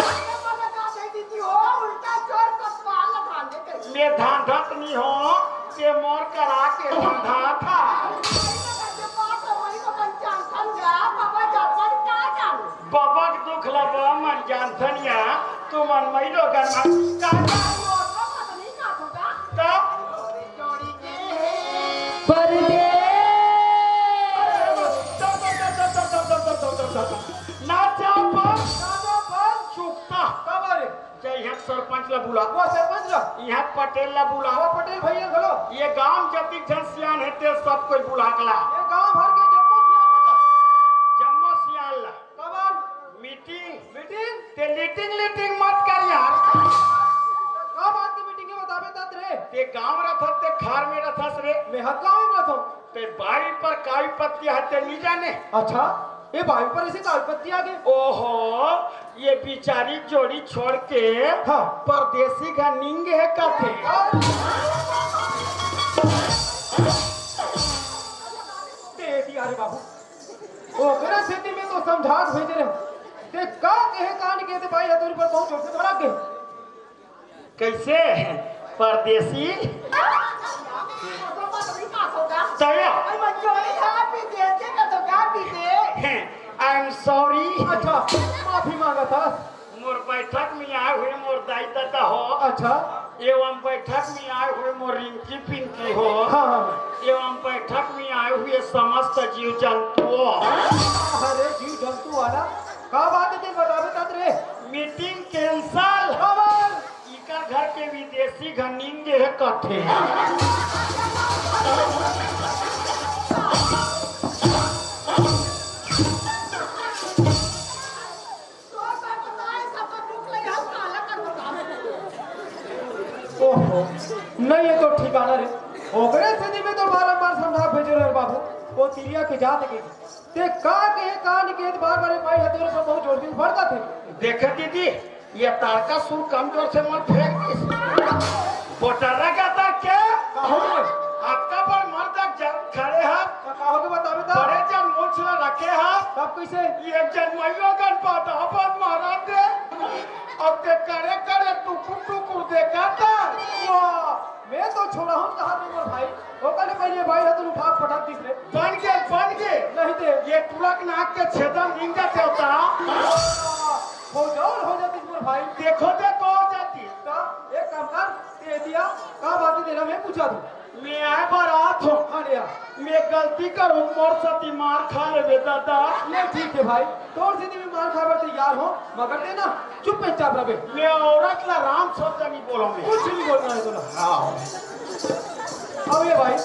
मोला का दे दीदी हो, उल्टा चोर कोतवाल ला धांधे करी। मैं धांधत नहीं हो, ते मोर करा के धांधत हा। अरे, वही तो करके बात है, वही तो कंचान समझा, बाबा जापान का जानू। बबक दुख ल बमन जानथन या, तुमन मई लोगन मन का परदेस। ना जा पर, ना जा पर। चुकता। काबर? जा इहाँ सरपंच ला बुला। वो सरपंच ला? इहाँ पटेल ला बुला। वो पटेल भैया घलो। ये गांव जतिक झन सियान हे, ते सब कोई बुला के ला। ये गांव भर के जम्मो सियान मन ला। जम्मो सियान ला। काबर? मीटिंग। मीटिंग? ये लीटिंग लीटिंग मत कर यार। का बात के मीटिंग के बताबे तात रे? ते गांव रथस, ते खार में रथस रे। मैं हर गांव में रथों। ते बाई पर काई पत्ती है, ते नहीं जाने। अच्छा, ये बाई पर ऐसे काई पत्ती आ गई? ओहो, ये बिचारी जोड़ी छोड़ के हाँ। परदेसी घर निंगे है कथे। दे दिया रे बाबू। ओकरे सेती में तो समझा के भेजे रहे। ते का कहे कान के ते बाई हथौड़ी पर बहुत जोर से भड़क गए। कैसे? परदेसी? दया। I am sorry। अच्छा, माफी मांगा था। मोर बैठक में आए हुए मोर दाई दादा हो। अच्छा। एवं बैठक में आए हुए मोर रिंकी पिंकी हो। हाँ, हाँ। एवं बैठक में आए हुए समस्त जीव जंतुओं। अरे जीव जंतु वाला, का बात है, बताबे तात रे? Meeting cancel. खबर। इकर घर के विदेशी घनिंगे है कथे। ओहो, नहीं, ये तो ठिकाना रे। ओकरे सेती में तो बारंबार समझा भेजे रहे बाबू, वो तिरिया के जात के। ते का कहे कान के बार बार भाई हथौड़ी पर बहुत जोर से भड़का थे। देखे दीदी, ये तड़का सुन कमजोर से मत फेंक दिस। बोटरा का तर के? का हो गए? आपका बड़ मर्द एक जन खड़े हैं। का, का हो गए बताबे तो? बड़े जन मोछला रखे हैं। तब कैसे? ये जन मइयो गन पाता अपन मारा दे। अब ते करे करे टुकुर टुकुर देखा था। वाह, मैं तो छोड़ा हूँ कहा नहीं मोर भाई। ओकर ले पहले भाई हथौड़ी उठा पटक दिस रे। बन के, बन के। नहीं दे। ये तुरक नाक के छेदा निंगा देवता। हो जाओ, हो जाती मोर भाई। देखो, देखो, हो जाती। का एक काम कर, दे दिया, का बात है तेरा, मैं पूछा दूँ। मैं आए बारात हूँ। हाँ, लिया। मैं गलती करूँ, मोर सती मार खा लेबे दादा। नहीं, ठीक है भाई, तोर सेती मैं मार खाए बर तैयार हूँ, मगर ते ना चुपचाप रहे। मैं औरत ला राम शब्द नहीं बोलूँ मैं। कुछ नहीं बोलना है तोला। हाँ। अब ये भाई,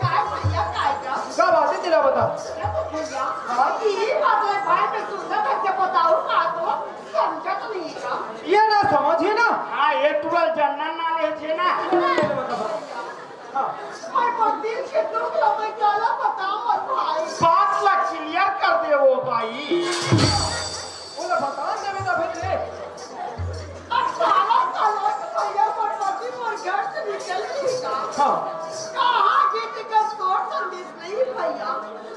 काय भैया, काय का? का बात है तेरा, बता। अरे तो भैया, हाँ? ये बात है भाई, मैं सुनना कैसे बताऊँ, का तो समझा तो नहीं का? ये ना समझे ना। हाँ, ये तुरंत जन्नत ना ले छे ना। हाँ। मैं बत्तीस के दुख ला मैं काला बताऊँ भाई। बात ला क्लियर कर दे वो भाई। बोला, बता दे बेटा, फिर ले। अठारह साल हो गए भैया, मोर पति मोर घर से निकल गई का। हाँ। कहाँ गई ते का तोर संदेश नहीं भैया।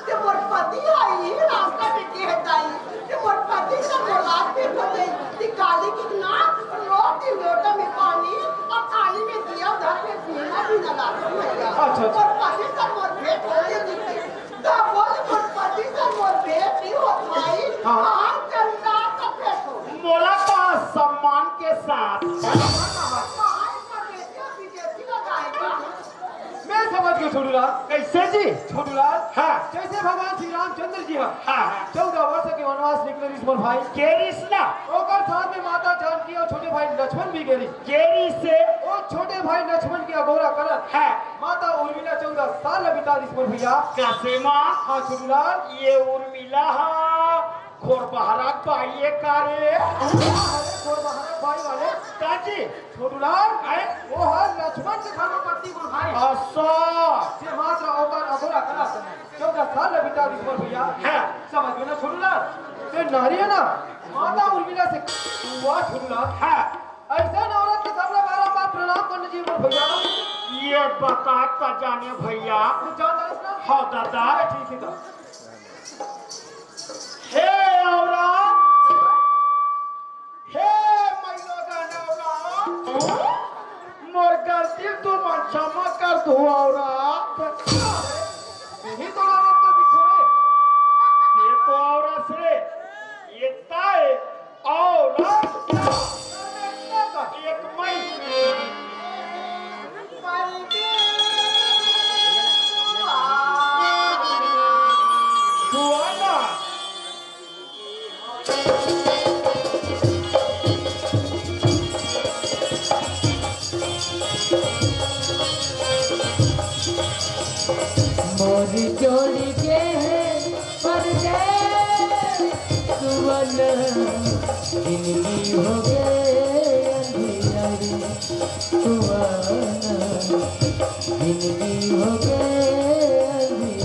ते मोर पति आई ही रास्ता में कह दाई। ते मोर पति से मुलाकात भी हो गई। ते काली की ना रोटी लोटा में पानी और थाली में दिया धर के पीना भी ना लागो भैया। अच्छा, अच्छा। मोर पति से मोर भेंट होते नहीं। तब बोले, "मोर पति से मोर भेंट नहीं होत भाई, हाँ। कहाँ चल रहा था फेंको?" मोला तो सम्मान के साथ। भाई, परदेसिया विदेशी लगाएगा। मैं समझ गया छोटूलाल। कैसे जी? छोटूलाल, हाँ। जैसे भगवान श्री रामचंद्र जी हैं, हाँ, हाँ। चौदह वर्ष के वनवास निकले रिस मोर भाई। के रिस ना? ओकर साथ में माता जानकी और छोटे भाई लक्ष्मण भी गे रिस। के रिस से? वो छोटे भाई लक्ष्मण के अगोरा करत। हाँ। माता उर्मिला चौदह साल बिता दिस मोर भैया। कैसे माँ? हाँ, छोटूलाल। ये उर्मिला हा खोरबहरा बाई ये का रे? अरे, खोरबहरा बाई वाले। का जी? छोटूलाल, हैं? वो हा लक्ष्मण के घर में पत्नी मोर भाई। अच्छा। जे माता ओकर अगोरा करा चौदह साल बिता दिस मोर भैया। हाँ। समझ में ना छोटूलाल? ते नारी है ना, माता उर्मिला से हुआ छोटूलाल। हाँ। ऐसे औरत के सामने बारंबार प्रणाम करने जी मोर भैया। ये बता त जाने भैया। तू जानता है ना? हाँ दादा। अरे ठीक है तो। हे औरत, हे मैलोगन औरत, मोर गलती तू मन क्षमा कर दू औरत। यही तो औरत का दिखो रे। ये तो औरत रे, ये ताए औरत एक मई। हुआ ना। मोरी जोड़ी के है परदेस सुवन। जिंदगी हो गे अंधियारी,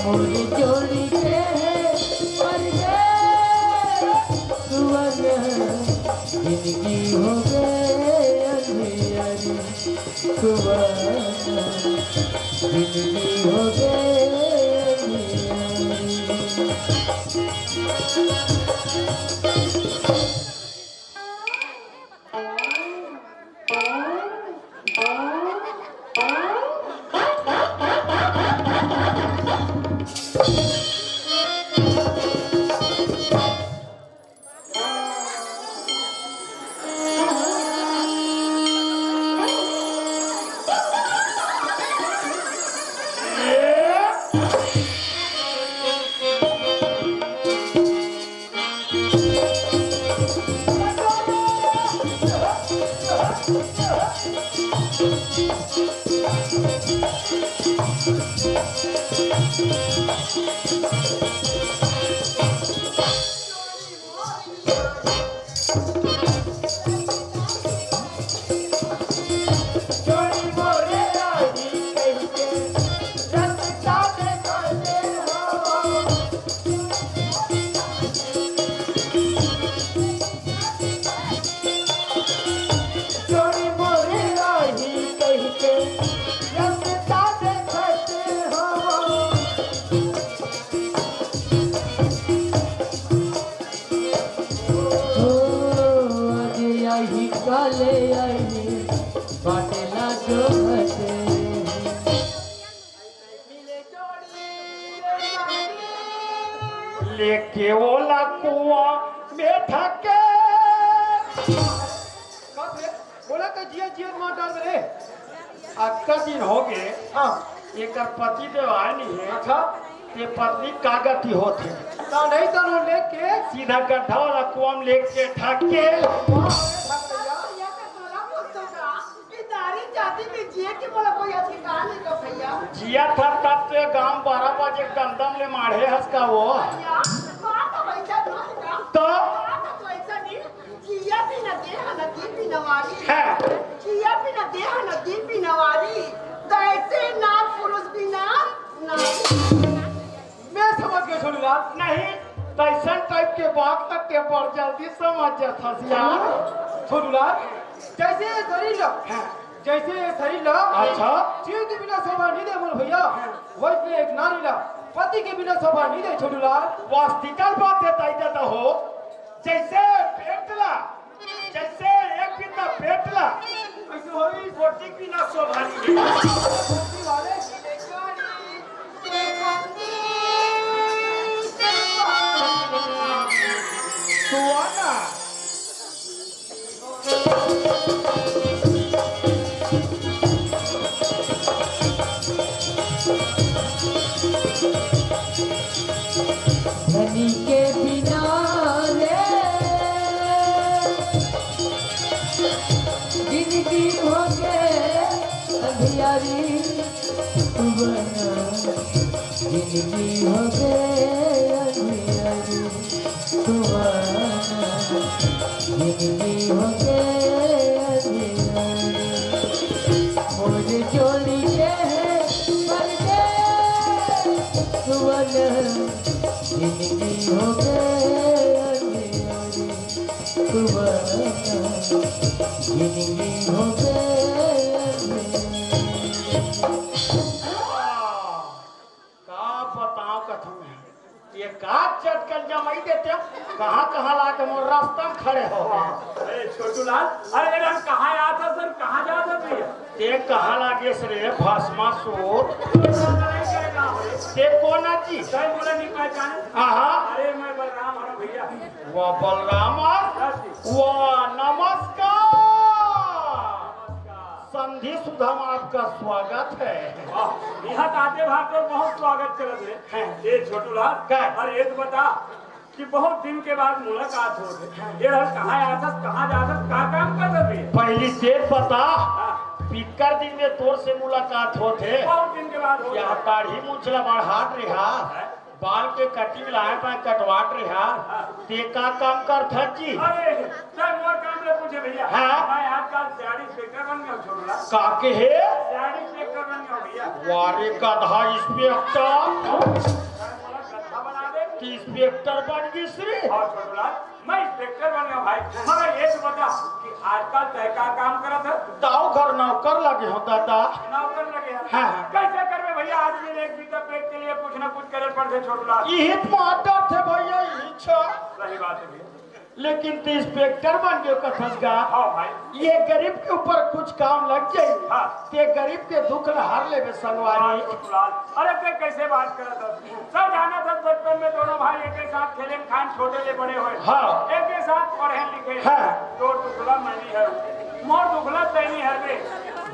मोर जोड़ी के मर गे सुवन। जिंदगी हो गे अंधियारी, सुवन। जिंदगी हो गे अंधियारी। ओ, आज आही, काले आही, बाटे ना जो हटे। लेके ओला कुआं में धके। का रे? बोला तो जिया जिया मार डाल रे। अतका दिन हो गे, हाँ। एकर पति देव आए नहीं है। अच्छा। ते पत्नी का गति होत हे? ता नहीं तो लो लेके सीधा गड्ढा वाला कुआं में लेके धके। वाह, अरे भगैया। भैया का तोला बोलतो का? कि तारी जाति में जिए के मोला कोई अधिकार नहीं तो भैया। जिया था तब ते गांव बारह बजे दमदम ले माढ़े हस का वो। भैया, बात तो वैसा नहीं का। तो? बात तो वैसा नहीं। जिया बिना देह न दिन बिनवारी। हाँ। जिया बिना देह न दिन बिनवारी। तैसे ना पुरुष बिना नारी। मैं समझ गया छोटूलाल। नहीं, तैसन टाइप के बात ना ते बड़ जल्दी समझ जात हस यार। छोटूलाल, जैसे ये शरीर ला, हाँ। जैसे ये शरीर ला, अच्छा। जीव के बिना शोभा नहीं दे मोर भैया, हाँ। वैसे एक नारी ला पति के बिना शोभा नहीं दे छोटूलाल। वास्तविकल बात है ताई दादा हो, जैसे पेट ला जैसे एक बिना पेट ला, ऐसे होई। रोटी बिना शोभा नहीं। रोटी वाले। तू आना। धनी के बिना ले जिंदगी हो गे अंधियारी, तू बना। जिंदगी हो गे अंधियारी, तू बना। जिंदगी हो गे अंधियारी, मोर जोड़ी के परदेस सुवन। जिंदगी हो गे अंधियारी, सुवन। जिंदगी हो गे अंधियारी। का बताओ कथम है। ये का चटकन जमाई देते हो? कहाँ, कहाँ लाके मोर रास्ता में खड़े हो गए। अरे छोटूलाल, अरे, अरे, हम कहाँ आया था सर, कहाँ जा था भैया? ते कहाँ लागे रे भस्मासुर? नहीं करेगा। ते कौन है जी? सर, बोला नहीं पहचाने। आहा। अरे, मैं बलराम हूँ भैया। वाह बलराम, हाँ जी। वाह, नमस्कार। नमस्कार। संधि सुधा में आपका स्वागत है। वाह, यहाँ ताते भाग तो बहुत स्वागत करत है। हैं। ए छोटूलाल, का? अरे एक बता कि बहुत दिन के बाद मुलाकात होत है। ये हर कहाँ आथस, कहाँ जाथस, का काम करत है? पहली से बता, हाँ। पिक्कर दिन में तोर से मुलाकात होत है। बहुत दिन के बाद होत है। दाढ़ी मूछ ला बढ़ात रहा। हैं? बाल के कटिंग लाए पाए कटवात रहा। हाँ। ते का काम करथस जी? अरे, सर, मोर काम ले पूछे भैया। हाँ। मैं आजकल दाढ़ी पिक्कर बन गया छोटूलाल। का के हे? सियान इंस्पेक्टर बन गया भैया। वारे गधा इंस्पेक्टर। अरे, बोला गधा बना दे। तो इंस्पेक्टर बन गई श्री। और छोटूलाल, मैं इंस्पेक्टर बन गया भाई। मगर ये तो बता कि आजकल तय का काम करत है? दाऊ घर नौकर लगे हो दादा। नौकर लगे हैं? हाँ, हाँ। कैसे करबे भैया, आदमी एक बीता पेट के लिए कुछ ना कुछ करे पड़ते छोटूलाल। यही तो आदत है भैया, यही छ। सही बात है भैया। लेकिन तू इंस्पेक्टर बन गयो कथस गा। हाँ भाई। ये गरीब के ऊपर कुछ काम लग जाए, हाँ। ते गरीब के दुख ल हर लेबे संगवारी। हाँ, छोटूलाल। अरे ते कैसे बात करत हस? सब जानत हस बचपन में दोनों भाई एक ही साथ खेले में खान छोटे ले बड़े होए। हाँ। एक ही साथ पढ़े लिखे। हाँ। तोर दुखला मैं नहीं हरँव, मोर दुखला तैं नहीं हरबे।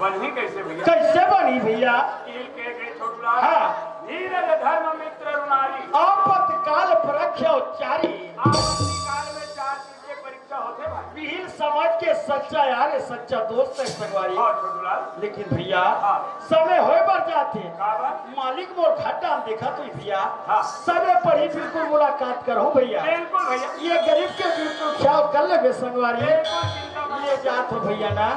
बनही कैसे भैया? कैसे बनही भैया? कील के गए छोटूलाल। हाँ। धीरज धर्म मित्र अरु नारी। आपत काल पर रख्यो चारी। आपत्ति काल में चार चीज के परीक्षा होथे भाई। विहीन समाज के सच्चा यार है, सच्चा दोस्त है संगवारी। हाँ, छोटूलाल। लेकिन भैया, हाँ। समय होए बर जाथे। का बात? मालिक मोर घाटा में देखा तो भैया, हाँ। समय पर ही बिल्कुल मुलाकात करहूँ भैया। बिल्कुल भैया। ये गरीब के बिल्कुल ख्याल कर लेबे संगवारी। बिल्कुल चिंता मत ले जात हो भैया ना।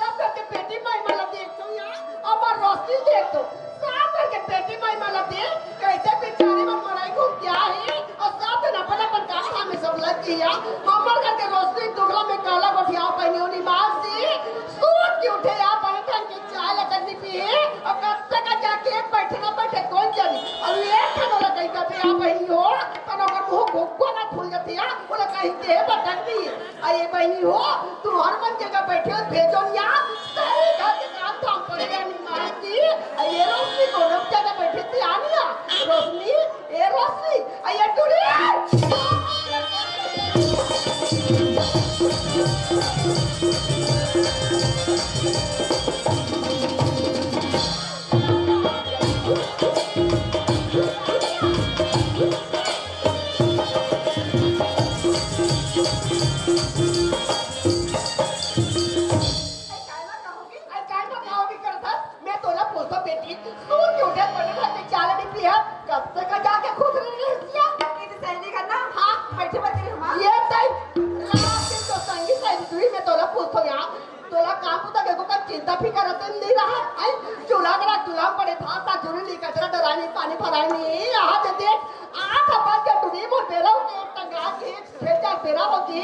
सब करके बेटी माई मन ला देखथों यार, अउ मोर रोशनी देखथों। सब करके बेटी माई मन ला देख, कैसे बेचारी मन मरई घूम के आही, अउ सब झन अपन अपन काम धाम में सब लग गई यार। हमर घर के रोशनी दुखला में काला गोठिया बहिनी होनी मासी, सूत के उठे यार, बने ढंग के चाय ला कनी पिए, अउ कब तक जाके बैठे ना बैठे कौन जानी। अउ एक ठन ओला कहीं कभी आ बहिनी हो, तब ओकर मुंह भुक्को ना खुल जाथे यार, ओला कहीं देह बटन दिए। अरे बहिनी हो, तुम्हर मन जगह बैठे हो, भेजो न यार, सारे घर के काम धाम पड़े रहनी माई जी। अरे रोशनी कोनो जगह बैठे थे आनिया, रोशनी, ए रोशनी, अरे टुरी। अरे काय बर कहोगी? अरे काय बर कहोगी करत हस? मैं तोला पूछथों बेटी, तू क्यों उठत बने घर में चाय नहीं पिया? कब से का जाके खुश रह रही है? ये तो सही नहीं करना। हाँ। बैठे बैठे हमार। ये सही। रात दिन तो संगी सही दुई में तोला पूछथों यार। तोला काम तो देखो का चिंता फिकर अतन नहीं रहा। आई चूल्हा करा चूल्हा पड़े था, ता जरूरी नहीं कचरा डरानी, पानी भरानी। यहाँ से देख, आठ बज के टुरी मोर बेरा के टंगा के खेत जा बेरा होगी।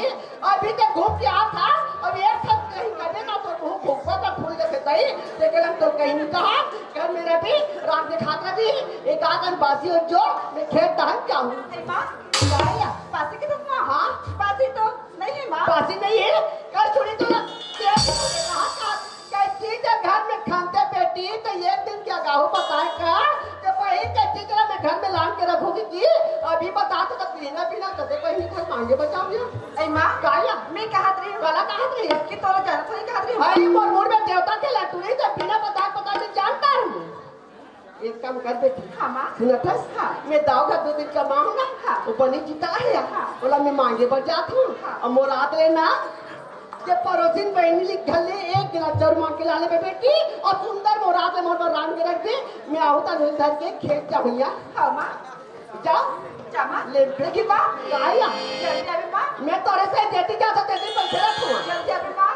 अभी तक घूम के आ था, अब एक साथ कहीं कदे ना तो मुंह भूखा का फूल जैसे तई, लेकिन हम तो कहीं नहीं कहा, घर में रही, रात में खात रही, एक आदम बासी हो जो, मैं खेत दहन जाऊँ। ए माँ, क्या है? बासी के साथ माँ? हाँ। बासी तो नहीं है माँ। बासी नहीं है? कल सुनी तो ना, तेरे को कहा था, कहती जब घर में खाते बेटी, तो एक दिन क्या गाहू बताए का, जब वही कहती जरा मैं घर में लान के रखूंगी की, अभी बता तो, तो पीना पीना कदे कोई नहीं था, मांगे बचाओ ये। ए माँ, काया? मैं कहत रही हूँ। काला कहत रही है? कि तोला जानत हो, नहीं कहत रही हूँ। अरे, मोर मुड़ में देवता के लटू नहीं, तो बिना बताए, पता नहीं जानता है। एक काम कर बेटी। हाँ, माँ। सुनत हस? हाँ। मैं दाऊ का दो दिन का माँ हूँ ना। हाँ। वो बनी जीता है। हाँ। बोला, मैं मांगे बर जात हूँ। हाँ। अब मोर आत ले ना, ये पड़ोसिन बहिनी लिख घले एक गिलास जरूर मांग के ला ले बेटी, और सुंदर मोर आत ले मोर बर रांध के रख दे, मैं आहूँ ता धर के खेत जाहूँ या। हाँ, माँ। जा। जा माँ। ले, देखी बा, का आया? जल्दी आवे माँ। मैं तोरे से जेती जाथों, तेती बैठे रखूँ। जल्दी आवे माँ।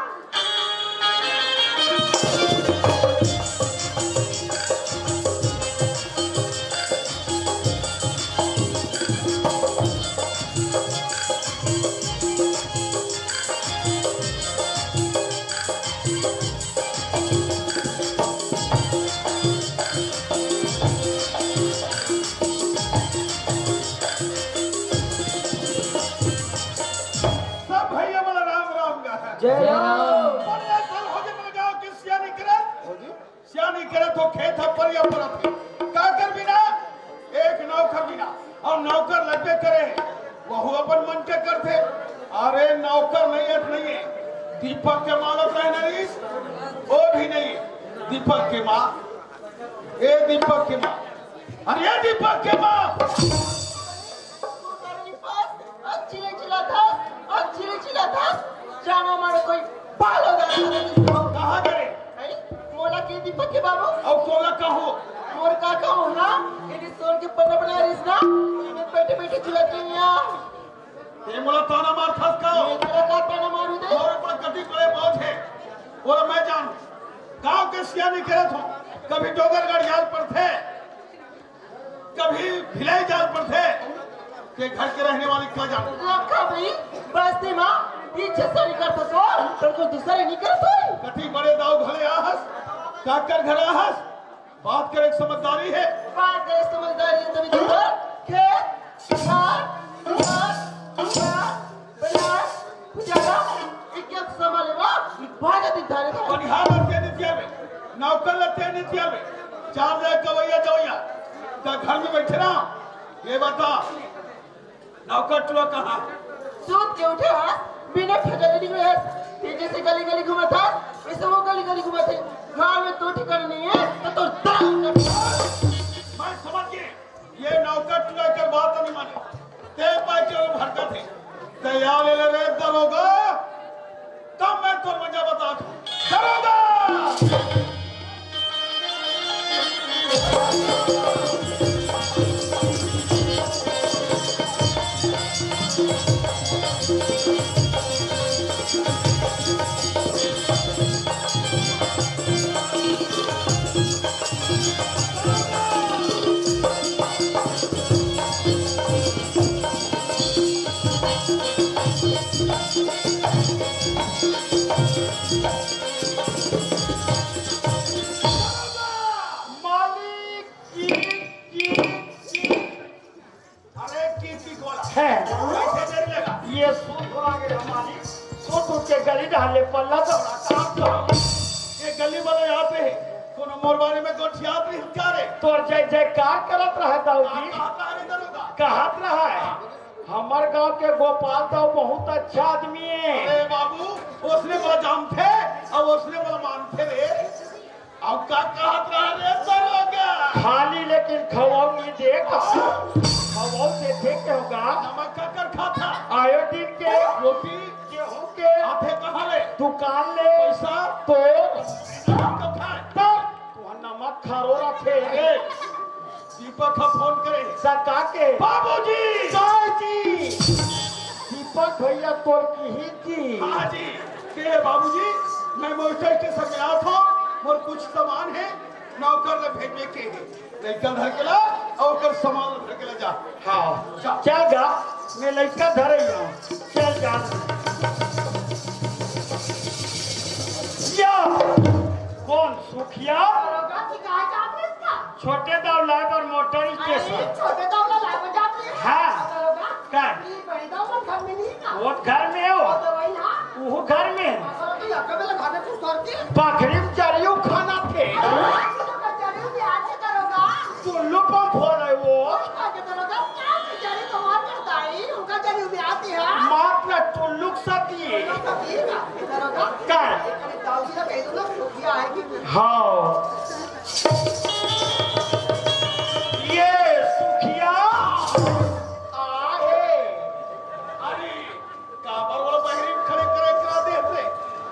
सब भैया मन ला राम राम गा है। जय राम। बड़े साल हो गए मेरे गाँव के सियानी करत। सियानी करत हो खेत ह परिया परत हे। का कर बिना? एक नौकर बिना। अउ नौकर लगबे करे। वहू अपन मन के करथे। अरे नौकर नहीं है, नहीं है। दीपक के माँ ला कहना रहीस। वो भी नहीं। दीपक के माँ। ए दीपक के माँ। अरे ए दीपक के माँ। चिल्ला चिल्ला था, चिल्ला चिल्ला था। जाना मारो कोई कहाँ करे? अरे, मोला के दीपक के बाबू। अउ तोला कहूँ? मोर का कहूँ ना? ये सोन के पन्ना बना रहिस ना, मैं बैठे बैठे चुरात रहिस ना। ते मोला ताना मारथस का? ये तेरा का ताना मारू दे? मोर ऊपर कति बड़े बोझ हे, ओला मैं जानहूँ। गाँव के सियानी करत हों, कभी डोंगरगढ़ जाल पड़थे, कभी भिलाई जाल पड़थे, ते घर के रहने वाली का जाने? लखा भाई, बस्ती मा इज्जत से नहीं करता सो, पर कोई दूसरा नहीं करता। कति बड़े दाऊ घले आहस, काकर घर आहस, बात करे के समझदारी हे। बात करे समझदारी हे, तभी तो बोल। खेत, खार, दुआर, दुआर, बनिहार, पुजारा, एक एक संभाले बा, भाजा दिधारे बा। बनिहार ला ते नइ चियाबे, नौकर ला ते नइ चियाबे, चार जगह कवैया जवैया, त घर में बैठे रहा। ये बता, नौकर टुरा कहाँ? सूत के उठे हस, बिना ठेका ले निकले हस। ते जैसे गली गली घूमत हस, वैसे वो गली गली घूमत हे। गाँव में तो ठिकाना नहीं है, तो तोर दाल का मैं समझ गए। ये नौकर टुरा कर बात नहीं माने। ते पाछे वो भड़कत हे। ते या ले ले रे दरोगा। तब मैं तोर मजा बतात हूँ। दरोगा! मालिक, की, की, की। अरे, की, की बोला? है। कैसे देर लगा? ये सूत हो आगे हमारी। सूत उठ के गली डाल ले, पल्ला दौड़ा, काम करो। ये गली वाला यहाँ पे है। कोनो मोर बारे में गोठियात रही क्या रे? तोर जय जयकार करत रहा दाऊ जी। कहाँ, कहाँ, कहाँ रे दरोगा? कहत रहा है। हमर गांव के गोपाल दाऊ बहुत अच्छा आदमी है। अरे बाबू, उसने बड़ा जानथे अउ उसने बड़ा मानथे रे। अउ का कहत रहा रे दरोगा? खाली लेकिन खवाऊ नहीं देख। खवाऊ देथे के होगा। नमक काकर खाता? आयोडीन के। रोटी? गेहूं के। आथे कहाँ ले? दुकान ले। पैसा? तो? कब खाए? तब। तुहर नमक खारो रथे। ए, दीपक ह फोन करे। सका के? बाबूजी! जय जी! दीपक भैया तोर किही जी। हाँ जी। के हे बाबूजी, मैं मोटर स्टेशन में आत हूँ, मोर कुछ सामान है, नौकर ले भेजने के है। लइका धर के ला, अउ ओकर सामान धर के ले जा। हाँ। जा। चल गा, मैं लइका धरे हूँ। चल गा। या! कौन? सुखिया? दरोगा जी, कहाँ जात रहे इसका? छोटे दाऊ लाए बर मोटर अरे, स्टेशन। छोटे दाऊ ला लाए बर जात रहे? हाँ। दरोगा, का? ये बड़ी दाऊ ला घर में नहीं का? वो घर में हो। वो तो वही, हाँ। वो घर में। असल तो यक्का बेला घर में कुछ करती। बखरी में चरियो खाना थे। अरे, तो चरियो भी आज दरोगा। टुल्लू पंप हो रहे वो। आगे दरोगा, क्या बेचारी तुम्हार करताई, उनका जरूर भी आती है। मात ना टुल्लू के साथ ये। टुल्लू का भी ना, दरोगा। का? अरे, दाऊ जी का कह दो ना, सुखिया आएगी। हाँ। ये सुखिया आए। अरे, काबर वाला बहिरी में खड़े करे करा दे थे।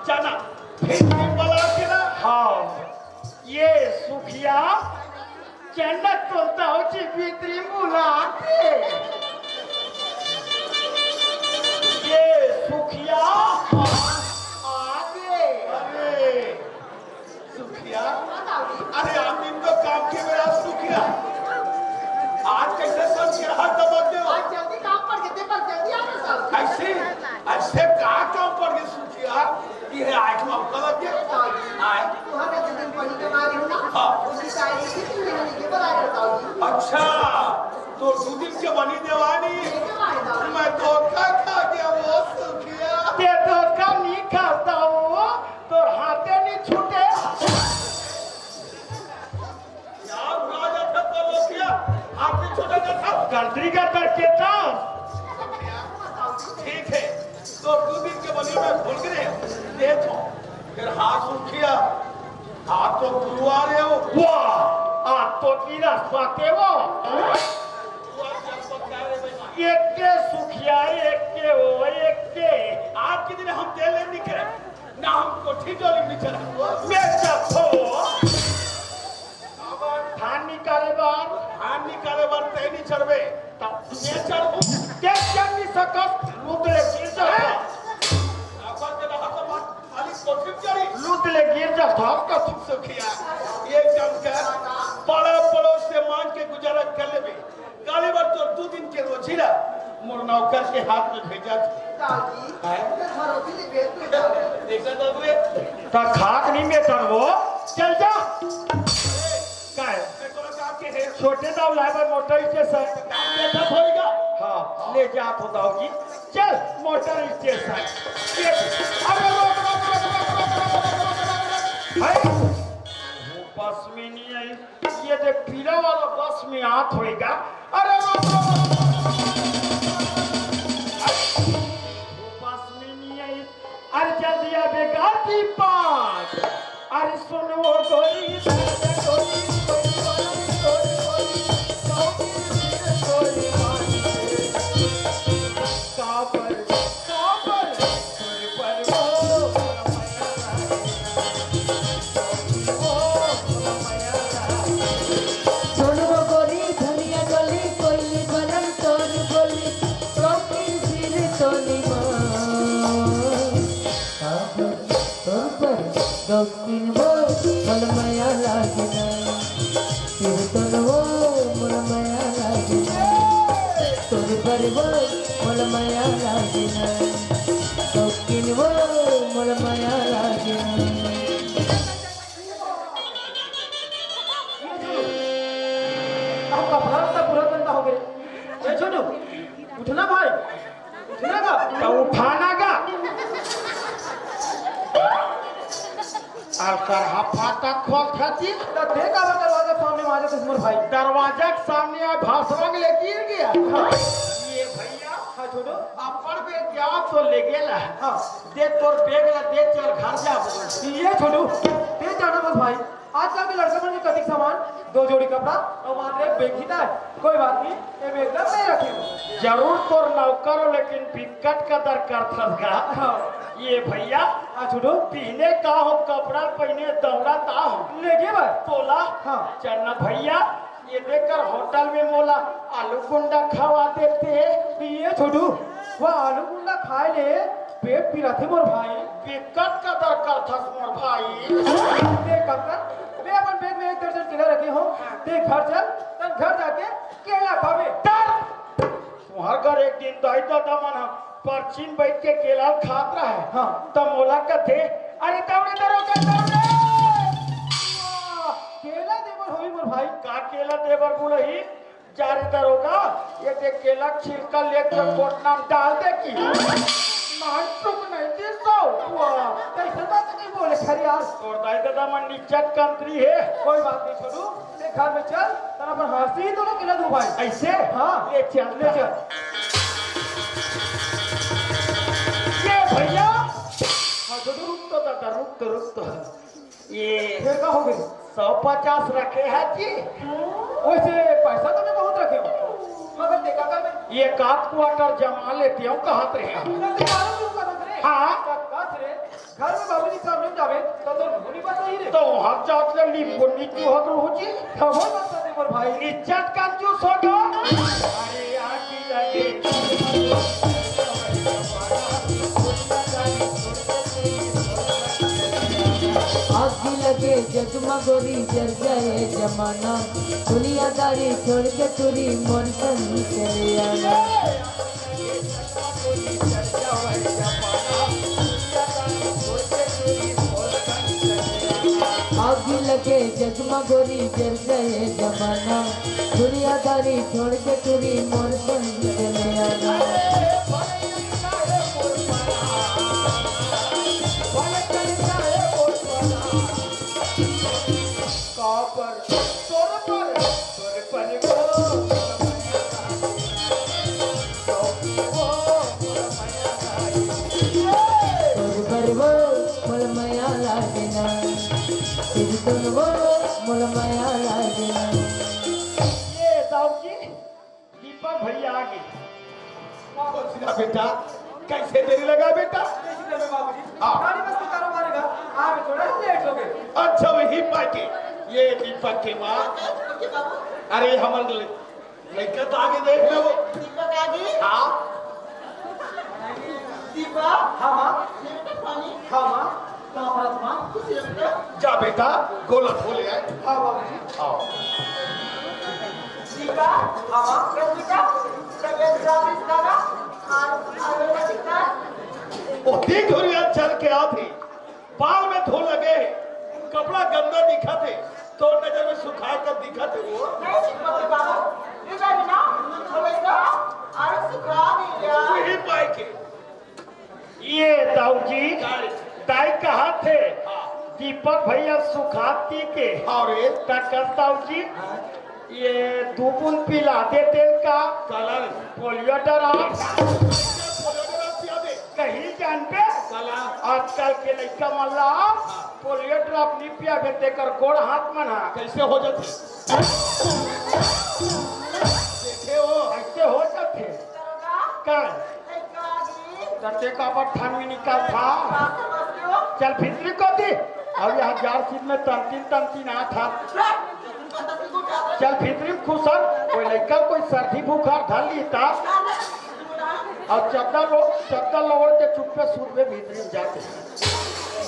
जाना, फिर भी बला के ना। हाँ। ये सुखिया चंडक तोता हो जी भीतरी मुलाते। ये सुखिया आगे। अरे, सुखिया। अरे, आम दिन तो काम के मेरा सुखिया। आज कैसे संग के रहा दबक दे हो? आज जल्दी काम पड़ गए थे, पर जल्दी आ गए सब। ऐसे, ऐसे का काम पड़ गए सुखिया? ये आए के मौका लग गया। आए। तुम्हारा जो दिन बनी के मारे हो ना, हाँ। उसी साइड से तुम यहाँ लेके बना करता हूँ। अच्छा, तो दो दिन के बनी देवानी। ये क्या मारता हूँ? मैं धोखा खा गया वो सुखिया। ते धोखा नहीं खाता वो, तो हाथे नहीं छूटे। क्या उड़ा जाता तो लोग क्या? हाथे छूटा जाता। कंट्री का करके था। ठीक है, तो दो दिन के बनी में भूल गए। देखो, फिर हाथ उठिया, हाथ तो गुरुवार है वो। वाह, हाथ तो पीरा स्वाते वो। एक के सुखिया, एक के हो, एक के। आज के दिन हम तेल लेने निकले। नाम कोठी डोली में चढ़ा। मैं चढ़ो। धान निकाले बर, धान निकाले बर तैं नहीं चढ़बे। तब मैं चढ़ू। के चढ़ नहीं सकस, लूट ले गिर जा। आवाज दे रहा तो मत, खाली कोठी में चढ़ी। लूट ले गिर जा, धान का सुख सुखिया। ये जम कर, बड़ा पड़ोस से मांग के गुजारा कर लेबे। काली बार तोर दू दिन के रोजी ला मोर नौकर के हाथ में भेजा थे। दाऊ जी, हैं? मैं घरों के लिए भेज दूं दाऊ। देखा दाऊ रे? त खाक नहीं बेटन वो, चल जा। काय? मैं तोरा का के है? छोटे दाऊ लाए बर मोटर स्टेशन। काम देखा होएगा? हाँ, ले जा तो दाऊ जी। चल, मोटर स्टेशन। ये, अरे रोक, रोक, रोक। भाई, वो बस में नहीं आई। ये देख, पीला वाला बस में आत होएगा। अरे, रुक, रुक, रुक, रुक, रुक, रुक, रुक। बस में नहीं आई। अरे, जल्दी आ बेगा दीपक। अरे, सुन वो गोरी, गोरी, गोरी, गोरी, गोरी, गोरी, गोरी, गोरी, काबर, काबर, तोर पर वो, सुन वो गोरी धनिया डोली, कोई बनम तोर बोली, कोकिल फिर तोली माँ। तोर पर गौकिन वो, मोल मया लागे ना। फिर तोर वो, मोल मया लागे ना। तोर पर वो, मोल मया लागे ना। गौकिन वो, मोल मया लागे ना। अब कपड़ा तो पूरा गंदा हो गया। ए छोटू, उठना भाई, उठना का? तो उठाना का? और करहा फाटक खोल खाती। तो देख अब दरवाजा सामने मारे दुश्मन भाई। दरवाजा के सामने आ भाषण ले गिर गया। ये भैया, हाँ छोटू। अपन बेग क्या तो ले गेला। हाँ। दे तोर बेग ला दे, चल घर जा। ये छोटू, दे जाना बस भाई। आजकल के लड़का मन के कतिक सामान, दो जोड़ी कपड़ा और मात्र एक बेग ही था। कोई बात नहीं, ये बेग ला मैं रखे हूँ। जरूर तोर नौकर हो, लेकिन बिकट कदर करथस गा। हाँ। ये भैया, हाँ, छोटू। पहने का हो कपड़ा, पहने दौड़ा ता हो। लेके बस। तोला। हाँ। चन्ना भैया, ये देखकर होटल में मोला आलू गुंडा खवा देते। ये छोटू, वो आलू गुंडा खाए ले पेट पिराथे मोर भाई। बिकट कदर करथस मोर भाई। देख कक्कर, मैं अपन बैग में एक दर्जन केला रखे हूँ। देख घर चल, तन घर जाके केला खाबे। डर! तुम्हार घर एक दिन दाई ददा मन ह परछी म बइठ के केला खात रहय। हाँ। त मोला कथे, "अरे दौड़े दरोगा, दौड़े!" केला देबर होही मोर भाई। का केला देबर बोलही? जा रे दरोगा, ये दे केला छिलका लेके कोटना म डाल दे की। नान चुप नहीं दे सो। वाह, कैसे बात नहीं बोले खरी यार। तोर दाई ददा मन निच्चट कंत्री हे। कोई बात नहीं छोटू, ते घर में चल, तेरा पर हंसी तो ना केला दूं भाई। ऐसे? हाँ। ले चल, ले चल। ये भैया। हाँ छोटू रुक तो दादा, रुक तो, रुक तो। ये फिर का हो गई? सौ पचास रखे हैं जी। वैसे पैसा तो मैं बहुत रखे हूँ, मगर देखा कर मैं एक आध क्वार्टर जमा लेते हूँ, कहाँ पे है? मैं तो मालूम नहीं उसका रख रहे। हाँ। का, का रे? घर में बाबूजी सामने जावे तो तो मुनी बात नहीं रे। तो हर जात ले नींबू नीचू हक रहू जी। तो वो बात नहीं मोर भाई। इज्जत कंजूस हो गो। अरे आगी लगे। आगी लगे जग मा गोरी, जर जाए जमाना। दुनियादारी छोड़ के टुरी मोर संग चले आना। आगी लगे जग मा गोरी, जर जाए जमाना। दुनियादारी छोड़ के टुरी मोर संग चले आना। कापर तोर पर, तोर पर वो, तोर पर वो मोर मया लागे ना। फिर तोर वो मोर मया लागे ना। ये दाऊ जी, दीपक भैया आ गए। वाह, बेटा, कैसे देरी लगा बेटा? हाँ। अच्छा, वही पाके ये दीपक के माँ। अरे, हमर लइका तो आगे देख लो। दीपक आगे? हाँ। दीपक? हाँ, माँ। बेटा, पानी? हाँ, माँ। कहाँ पर, माँ? कुछ रखना? जा बेटा, गोला धो ले आए। हाँ, बाबूजी। आओ। दीपक? हाँ, माँ। रश्मिका, तबीयत खराब है इसका ना? हाँ, हाँ, बेटा, ठीक है। ओ, तीन धुरिया चल के आती। बाल में धूल लगे, कपड़ा गंदा दिखत हे, तो नजर में सुखाए कर दिखत हे वो। नहीं, नहीं, बाबू, ये बात ना, वो लइका, अरे सुखा दिया। वही पाए के। ये दाऊ जी, का रे? दाई कहा थे, हाँ। दीपक भैया सुखाती के। हाँ रे। त कस दाऊ जी, हाँ। ये दू बूंद पिला देते का? काला रे। Polio drop. पोलियो ड्रॉप पिया दे। कहीं जानबे? काला। आजकल के लइका मन ला हाँ। पोलियो ड्रॉप नहीं पियाबे, तेकर गोड़ हाथ मन हा। कैसे हो जाते? देखे हो? ऐसे हो जाते। का? तते काबर ठान में निकल था? चल भीतरी को दी। अब यहाँ जार सीट में तंतीन तंतीन आ था। चल भीतरी खुसर, कोई लइका कोई सर्दी बुखार धर ली था। और चद्दर लो, चद्दर लोड़ के चुप्पे सूत में भीतरी में जाते।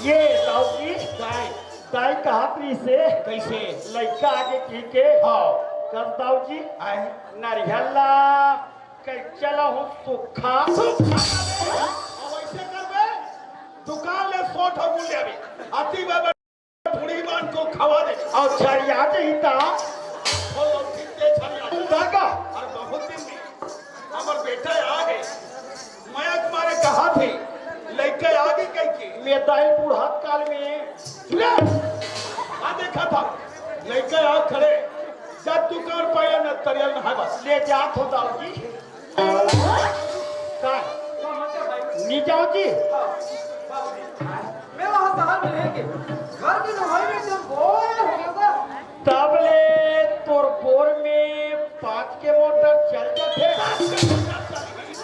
ये दाऊ जी, दाई। दाई कहत रही से, कैसे? लइका आगे की के, हाँ। कस दाऊ जी, आए। नरिहला, कई चला हूँ सुखा। सुखा। अब ऐसे करबे, दुकान ले सोट हो गुल लेबे। अति बाबा बूढ़ी मान को खवा दे। और छरिया जही ता। वो लोग ठीक से छरिया। दागा। और बहुत दिन में हमर बेटा आ गए। मैं तुम्हारे कहा थे, लइका आ गई कह के। मैं दाई बूढ़ा काल में। सुने, आ देखा था, लइका आ खड़े। जब दुकान पाया न तरियल न है बस। ले जा तो दाऊ जी। का? नी जाओ जी। मैं वहाँ शहर में रह के घर की नौकरी में जब बोर हो गया था। तब ले तोर बोर में पाँच के मोटर चल जाथे।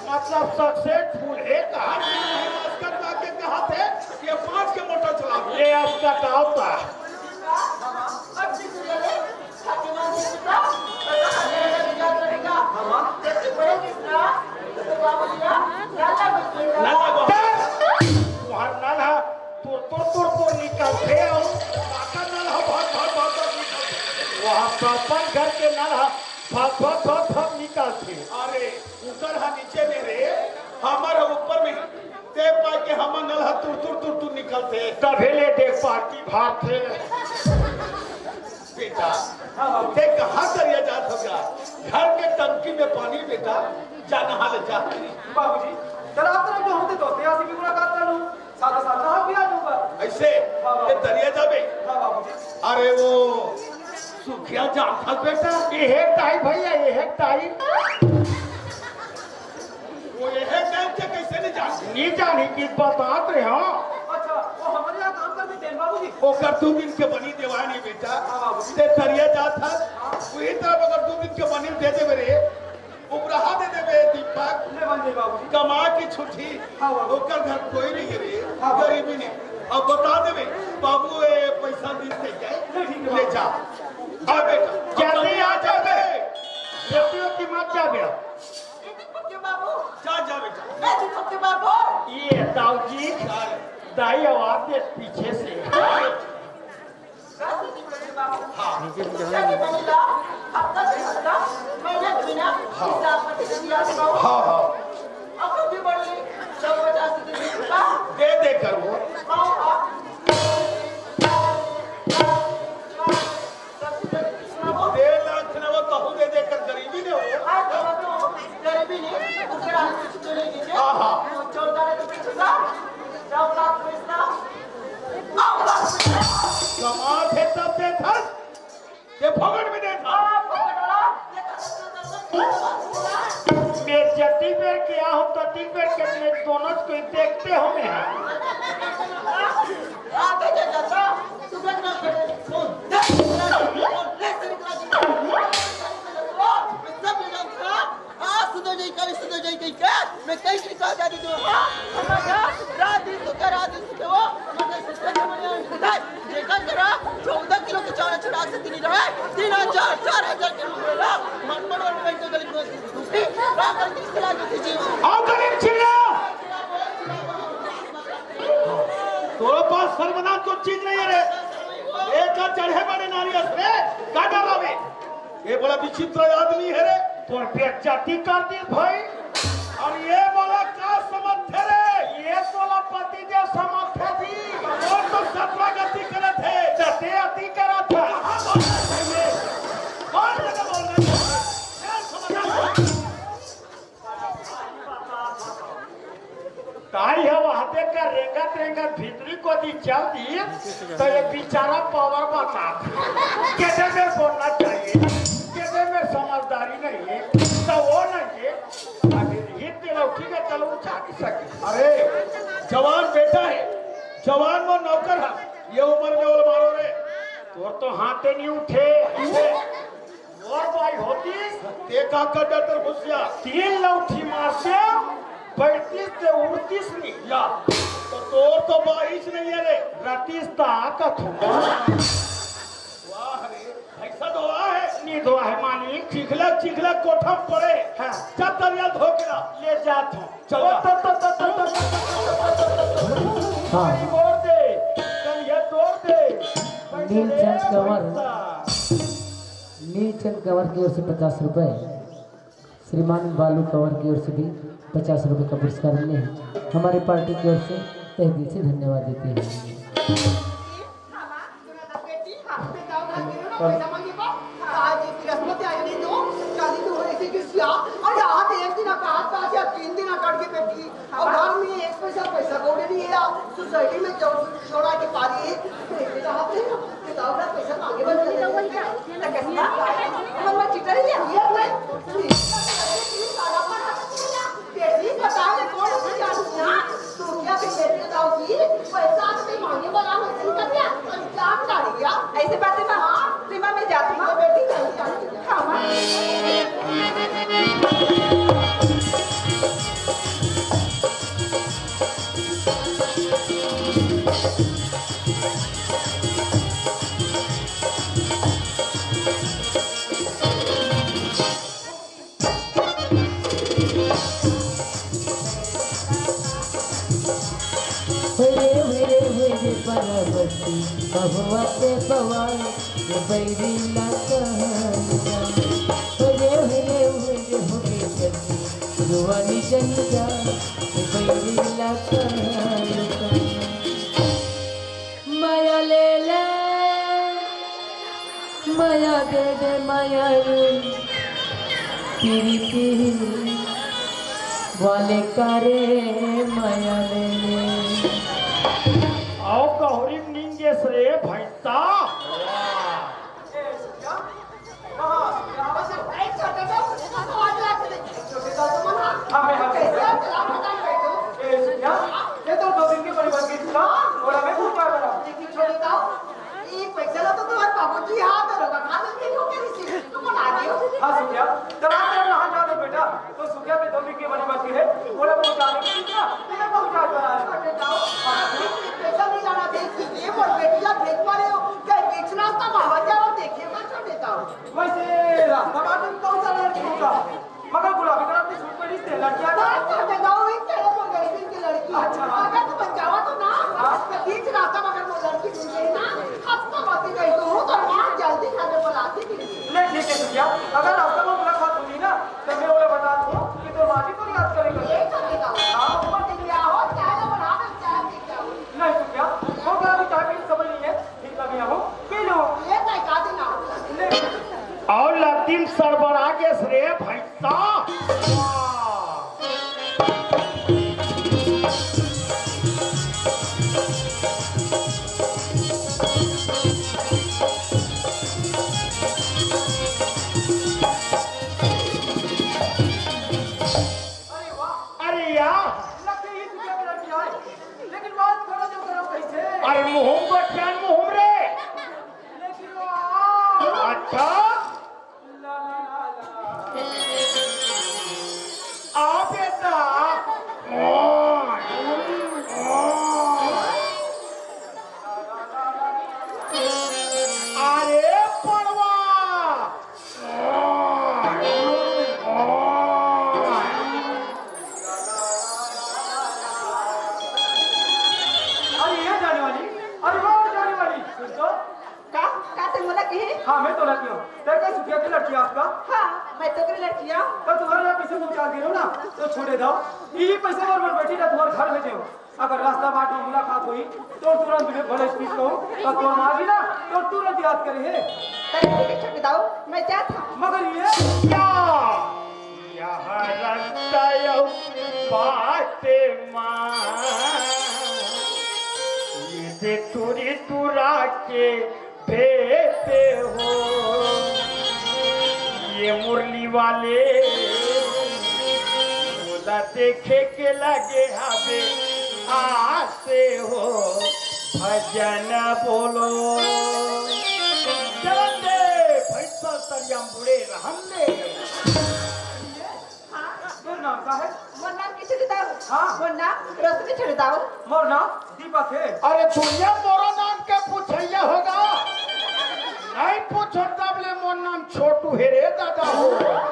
मतलब सक्सेसफुल हे का? मस्कट लाके कहा थे कि ये पाँच के मोटर चला दे। ले अब कटावता। नल ह तुर तुर तुर तुर निकलथे अउ काका नल ह भर भर भर भर निकलथे। वहाँ सरपंच घर के नल ह भर भर भर भर निकलथे। अरे उकर ह नीचे में रे, हमर ह ऊपर में। ते पाके हमर नल ह तुर तुर तुर तुर निकलथे। तभे ले देख पार्टी भार थे। बेटा, हाँ, बाबू। ते कहाँ दरिया जात हो जा? घर के टंकी में पानी बेटा, जा नहा ले जा। बाबूजी, चला आप तरफ जो होते तो ते आसी भी मुलाकात कर लूँ। साथ साथ नहा भी आ जाऊंगा। ऐसे? हाँ, बाबू। ते दरिया जाबे? हाँ, बाबूजी। अरे वो सुखिया जात हस बेटा? ये है ताई भैया, ये है ताई। वो ये है टाइम से कैसे नहीं जाने? नहीं जाने की बतात रहे हो। अच्छा, वो हमारे यहाँ काम करते थे बाबूजी। ओकर दू दिन के बनी देवानी बेटा। हाँ, बाबूजी। ते तरिया जात हस, वही तरफ अगर दू दिन के बनी दे देबे रे, उपराहा दे देबे दीपक। ले बन जाई बाबूजी। कमा के छुट्टी, हाँ, बाबू। ओकर घर कोई नहीं है रे, हाँ, बाबू। गरीबी नहीं। अब बता देबे, बाबू ए पैसा दी से क्या? नहीं, ठीक है, ले बाबू। जा। आ बेटा, जल्दी आ जाबे। जल्दी होती मत जाबे। ए दीपक के बाबू। जा, जा बेटा। ए दीपक के बाबू। ये दाऊ जी, दाई आवाज दे पीछे से। बस दीपक के बाबू। हाँ। चल बनेला, हफ्ता से हफ्ता, महीना के महीना, हाँ। हिसाब करके दे दिया बाबू। हाँ, हाँ। अब भी बड़ी, सब वजह से दे दिया। दे दे कर वो। हाँ, हाँ। डेढ़ लाख न वो तहू दे दे कर गरीबी ने हो। हाँ, तो, तो गरीबी नहीं, ऊपर आने से तो नहीं दीजिए। हाँ, हाँ। तो चौदह ने तो पैसा, दस लाख पैसा, नौ लाख पैसा। कमा थे तब दे था, ये भगत में दे था। हाँ, भगत वाला, ये तो मैं जतिक बेर के आहूँ, ततिक बेर के मैं दोनों कोई देखते हो मैं। तीन हजार, चार हजार के लूट लेला। मन मन और कहीं तो गली में दूसरी, रात भर किस तरह की थी जीवन? आओ गरीब चिल्ला। तोरे पास शर्मनाक को चीज नहीं है रे। एक चढ़े बड़े नारी हस रे, का डरावे? ये बड़ा विचित्र आदमी है रे। तोर बेइज्जती कर दी भाई। अउ ये मोला का समझथे रे? ये तोला पति देव समझथे जी। वो तो सतरा गति करत हे। जते अति करत हे। कहाँ बोल रहे थे ये? कौन जगह बोल रहे थे? क्या समझ आ रहा है? ताई ह वहां तक का रेंगत रेंगत भीतरी कोती चल दी, तो ये बेचारा पावर बता। केते में बोलना चाहिए, केते में समझदारी नहीं है, तो वो नहीं है। अभी हित दिलाओ, ठीक है, चलो उठा नहीं सके। अरे, जवान बेटा है, जवान वो नौकर है, ये उम्र में वो मारो रे। तोर तो हाथे नहीं उठे। मोर बाई होतिस। ते का कर डरथस होशियार? तीन लौठी मारतेंव, बइठतिस ते उठतिस नहीं। या, तो तोर तो बाईस नहीं है रे। रतिस ता कथों। वाह रे, भैंसा धोवा है? नहीं धोवा है मालिक। चिखला, चिखला कोठा पड़े। हाँ। जा तरिया धो के ला। ले जात हूँ। चल जा। हाँ। तोड़ दे, तरिया तोड़ दे। नीलचंद कंवर। भैंसा। नीलचंद कंवर की ओर से पचास रुपए, श्रीमान बालू कंवर की ओर से भी पचास रुपए का पुरस्कार मिले हैं। हमारी पार्टी की ओर से तहे दिल से धन्यवाद देते हैं। अउ घर में एक पैसा, पैसा कौड़ी नहीं है यार। सोसाइटी में चौ-, चौड़ा के पारी है। पैसा मांगे बंद कर देते हैं। तो कैसे बात है? मन में चिटर ही नहीं है, मैं। तेरी पता है कौन सी जादू ना? तू क्या भी मेरे दाऊ जी, पैसा तो मांगे वाला हो, सही कर दिया। और जान डाल दिया। ऐसे बातें ना। हाँ। सीमा में जाती हूँ। बेटी, जल्दी आ। हुरे, हुरे, हुरे, परबती, महुआ के बवाल, ये बैरी ला कहल जाए। हुरे, हुरे, हुरे, हुरे, करती, जुआनी जल जा, ये बैरी ला कहल जाए। माया ले ले, माया दे दे, माया रे, प्रीति वाले का रे, माया ले ले। आओ गौरी निंगेश रे भैंसा। हाँ, मैं हाँ। कैसे आप चला पता नहीं बैठो? ए, सुनिया, ये तो दो दिन के बड़ी बन गई थी ना, और हमें खूब प्यार बना। देखिए, छोटे ताऊ, एक पैसा ला तो तुम्हारे बाबूजी हाथ दरोगा, खा तो नहीं हो, क्या रिसीव? तुम बना दियो। हाँ, सुनिया, जरा तेरा हाथ डालो बेटा, तो सुनिया के दो दिन के बड़ी बन गई है, बोला पहुंचाने के लिए क्या? मैं पहुंचा दो। छोटे ताऊ, आप एक पैसा नहीं लाना, देख लीजिए, और बेटी ला भेज पा रहे हो, क्या बीच रास्ता बाबा क्या और देखिए, मैं छोटे ताऊ। वैसे रास्ता बाटे में पहुंचा रहे हो, मगर गुलाबी कलर की सूट पहनी से लड़कियां का। बात कर दे, गाँव में तेरे को गरीबी की लड़की। अच्छा। अगर तू बचावा तो ना, हाँ। तो बीच रास्ता मगर वो लड़की मिल गई ना, अब तो मत ही गई तू, तो वहाँ जल्दी घर में बुलाती थी। ले ठीक है सुनिया, अगर रास्ता में मुलाकात हुई ना, तो मैं उन्हें बता दूँ कि तो माँ जी को याद करेगा। ये तो नहीं गाँव। हाँ। ऊपर से क्या हो, चाहे ना बना दे, चाहे पी जाओ। नहीं सुनिया, वो कहा भी चाय पीने समय नहीं है। ठीक लगे हो? P low. ये काय का दिन आओ? ले। अउ लतिम सरबरा गेस रे भैंसा। अरे वाह। अरे यार। लगते ही दुनिया में लड़की आए। लेकिन बात करो जो करो कैसे? अरे मुहुम बच्चन मुहुम रे। लेकिन वो आ- अच्छा। ला, ला, ला, ला। आ बेटा। अरे हाँ, मैं तो लड़की हूँ। तेरे का सुखिया की लड़की आज का? हाँ, मैं तो तेरी लड़की हूँ। तो तुम्हारे यहाँ पीछे तुम चाल गिरो ना, तो छोड़े दो। यही पैसा और मैं बैठी ना तुम्हारे घर भेजे हूँ। अगर रास्ता बाट में मुलाकात हुई, तो तुरंत मैं भले स्पीच कहूँ, तो तुम मारी ना, तो तुरंत याद करे है। तैयारी के छुट दाऊ, मैं क्या था? मगर ये क्या? यह रस्ता यौ बाटे माँ, ये दे तुरी तुरा के भेते हो। ये मुरली वाले बोला देखे के लगे हवे आसे हो भजन बोलो। चलन दे भैंसा तरियम बुड़े रहन दे। हाँ? तोर नाम का है? मोर नाम किसे बताओ? हाँ? मोर नाम रोशनी छुड़दाऊ। मोर नाम दीपक है। अरे दुनिया मोरो नाम के पूछैया होगा। नहीं पूछो तब ले मोर नाम छोटू है रे दादा हो। हाँ?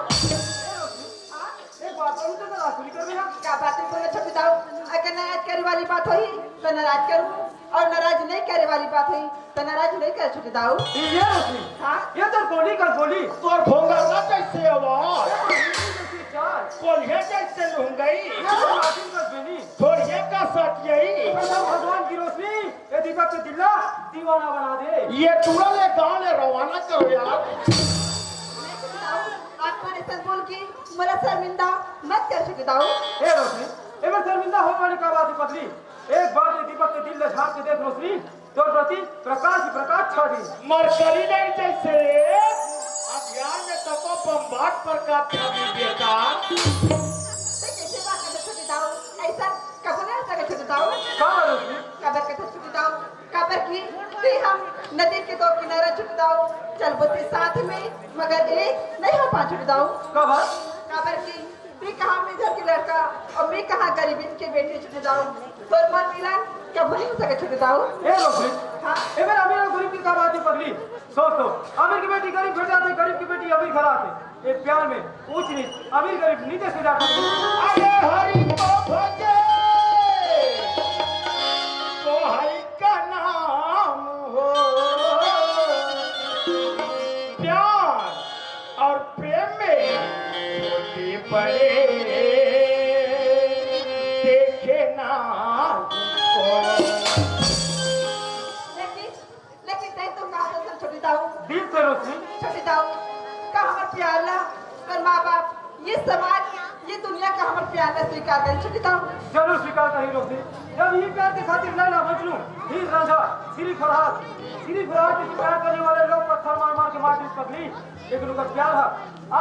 एक बात बोलूं तो नाराज नहीं कर रही। का बात है बोले छुड़दाऊ? अगर नाराज करे वाली बात होई तो नाराज करूँ, और नाराज नहीं करे वाली बात होई तो नाराज नहीं करे छुड़दाऊ। ये रोशनी, हाँ? ये तो गोली का गोली। तोर भोंगरला जैसे आवाज। जैसे चाल। कोल्हे जैसे लुंगई। ये तो नागिन का बेनी। थोड़िए का सट यही। कसम भगवान की रोशनी, ये दीपक के दिल्ला दीवाना बना दे। ये टूरा ले गांव ले रवाना करो यार। मैं छुड़दाऊ, आप मारे सर बोल के मोला शर्मिंदा मत कर छुड़दाऊ। ए रोशनी, ए मैं शर्मिंदा हो माने का बात है पगली? एक बार ये दीपक के दिल ले झांक के देख रोशनी, तोर प्रति प्रकाश ही प्रकाश छा गई। मरकरी नहीं जैसे रे, अभियान में तको बम्बाट प्रकाश छा गई बेटा। ते कैसे बात करते छुड़दाऊ? ऐसा कबो नहीं हो सके छुड़दाऊ। का रोशनी? काबर के छुड़दाऊ, काबर की ते हम नदी के दो किनारा छुड़दाऊ, चलबो ते साथ में, मगर एक नहीं हो पा छुड़दाऊ। काबर? काबर की मैं कहाँ मेजर के लड़का और मैं कहाँ गरीबी के बेटी छुड़दाऊ। तोर मन मिलन कबो नहीं हो सके छुड़दाऊ। ए रोशनी, हाँ? ए मेरा अमीर और गरीब की का बात है पगली? सोच तो, अमीर की बेटी गरीब घर जाते, गरीब की बेटी अमीर घर आते। ये प्यार में ऊंच नीच, अमीर गरीब नीचे से जाते। अरे हरि को भजे, तो हरि का नाम हो। प्यार और प्रेम में छोटे बड़े देखे ना को। लेकिन, लेकिन तैं तो कहा था छुड़दाऊ। दिल से रोशनी। छुड़दाऊ, का हमर प्यार ला, पर माँ बाप, ये समाज, ये दुनिया का हमर प्यार ला स्वीकार करे छुड़दाऊ। जरूर स्वीकार करी रोशनी। जब ये प्यार के खातिर लैला मजनू, हीर रांझा, श्री फरहाद, श्री फरहाद के प्यार करने वाले लोग पत्थर मार मार के मार दी पगली, लेकिन उनका प्यार है,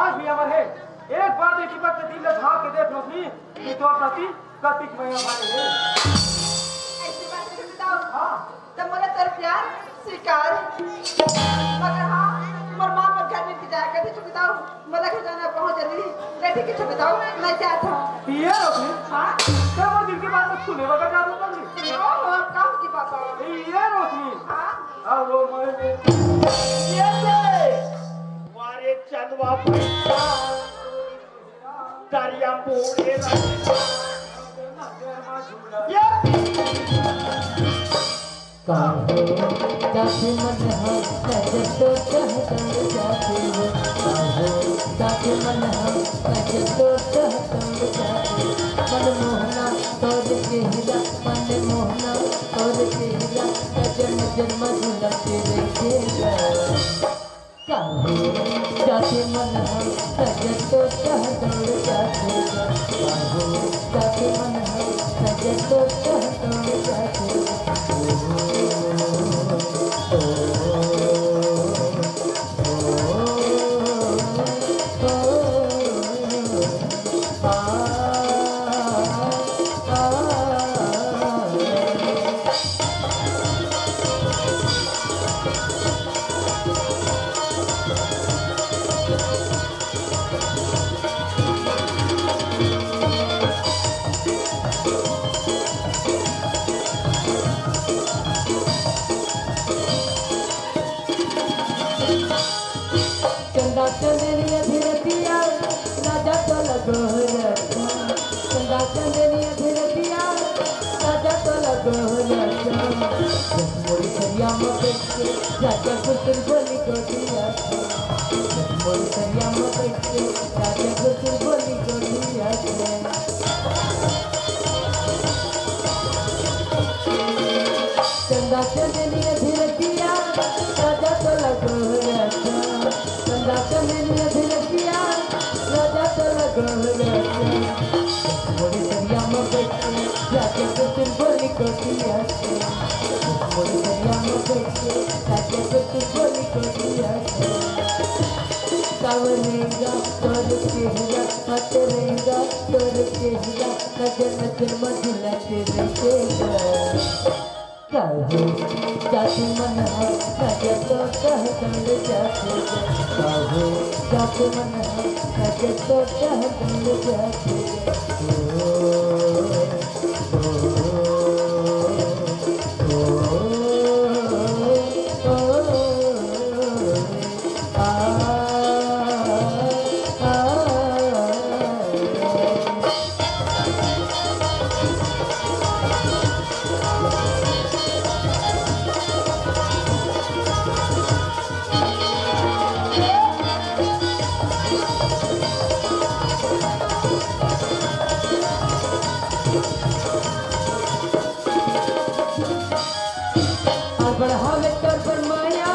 आज भी अमर है। एक बार देखी बात के दिल में झांक के देख रोशनी, कि तोर प्रति कतिक मया भाई है। ऐसी बात है छुड़दाऊ। हाँ। तब मोला तोर प्यार स्वीकार है। मगर हाँ, मोर माँ मोर घर में इंतजार करती छुड़दाऊ। मोला घर जाना बहुत जरूरी। लेटी के छुड़दाऊ, मैं जात हूँ। ये रोशनी? हाँ? तब वो दिल की बात सुने बगैर जादू कर ली। ओ हो, अब काम की बात हो। ये रोशनी? हाँ? अब वो मैं ये से वारे चंदवा भैया। दरिया बूढ़े ये काहो जाथे मन हा, नजर तो टहटह जाथे हो। काहो जाथे मन हा, नजर तो टहटह जाथे। मन मोहना तोर चेहरा, मन मोहना तोर चेहरा, नजर नजर में झूलत रहिथे। काहो जाथे मन हा, नजर तो टहटह जाथे। काहो जाथे मन हा, नजर तो टहटह जाथे। ओ, ओ, ओ, ओ, ओ, आ, आ, आ। चंदा चंदनिया धीरतिया, राजा तो लगो रखा। चंदा चंदनिया धीरतिया, राजा तो लगो रखा। जब मोरी सरिया में बैठ के, राजा कुसुर बोली गोदी राजा चंदनिया धीरतिया, राजा तो लगो रचा। राजा चंदनिया धीरतिया, राजा तो लगो रचा। मोरी दरिया में बैठ के, राजा तो तुम बोली कोटिया से। मोरी दरिया में बैठ के, राजा तो तुम बोली कोटिया से। कावरेगा तोर चेहरा, पतरेगा तोर चेहरा, नजर नजर में झुलत रहेगा। काहे जात मन है, नजर तो कह दौड़ जाते। काहे जात मन है, नजर तो कह दौड़ जाते। ओ, ओ, ओ, ओ, ओ, ओ। अउ बढ़ावे तोर बर माया,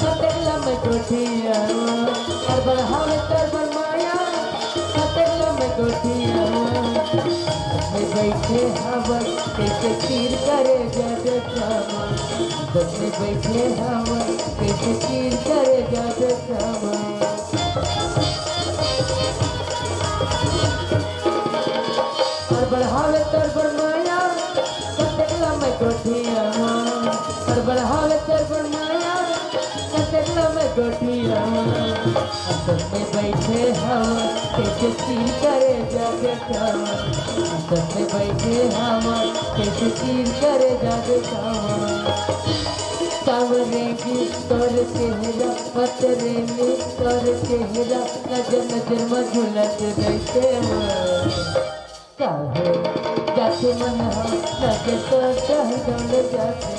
कतेक लम्बे गोठिया। अउ बढ़ावे तोर बर माया, कतेक लम्बे गोठिया। में बैठे हवन, कैसे तीर करे जादे कामा। बस में बैठे हवन, कैसे तीर करे जादे कामा। अउ बढ़ावे तोर बर माया, कतेक लम्बे गोठिया। अउ बढ़ावे तोर बर माया, कतेक लम्बे गोठिया। अंदर में बैठे हवा, कैसे तीर करे जादे कामा। अंदर में बैठे हवा, कैसे तीर करे जादे कामा। सांवरेगी तोर चेहरा, पतरेली तोर चेहरा, नजर नजर में झुलत रहिथे हो। काहे जात मन ह, नजर तो कह दौड़ जाथे।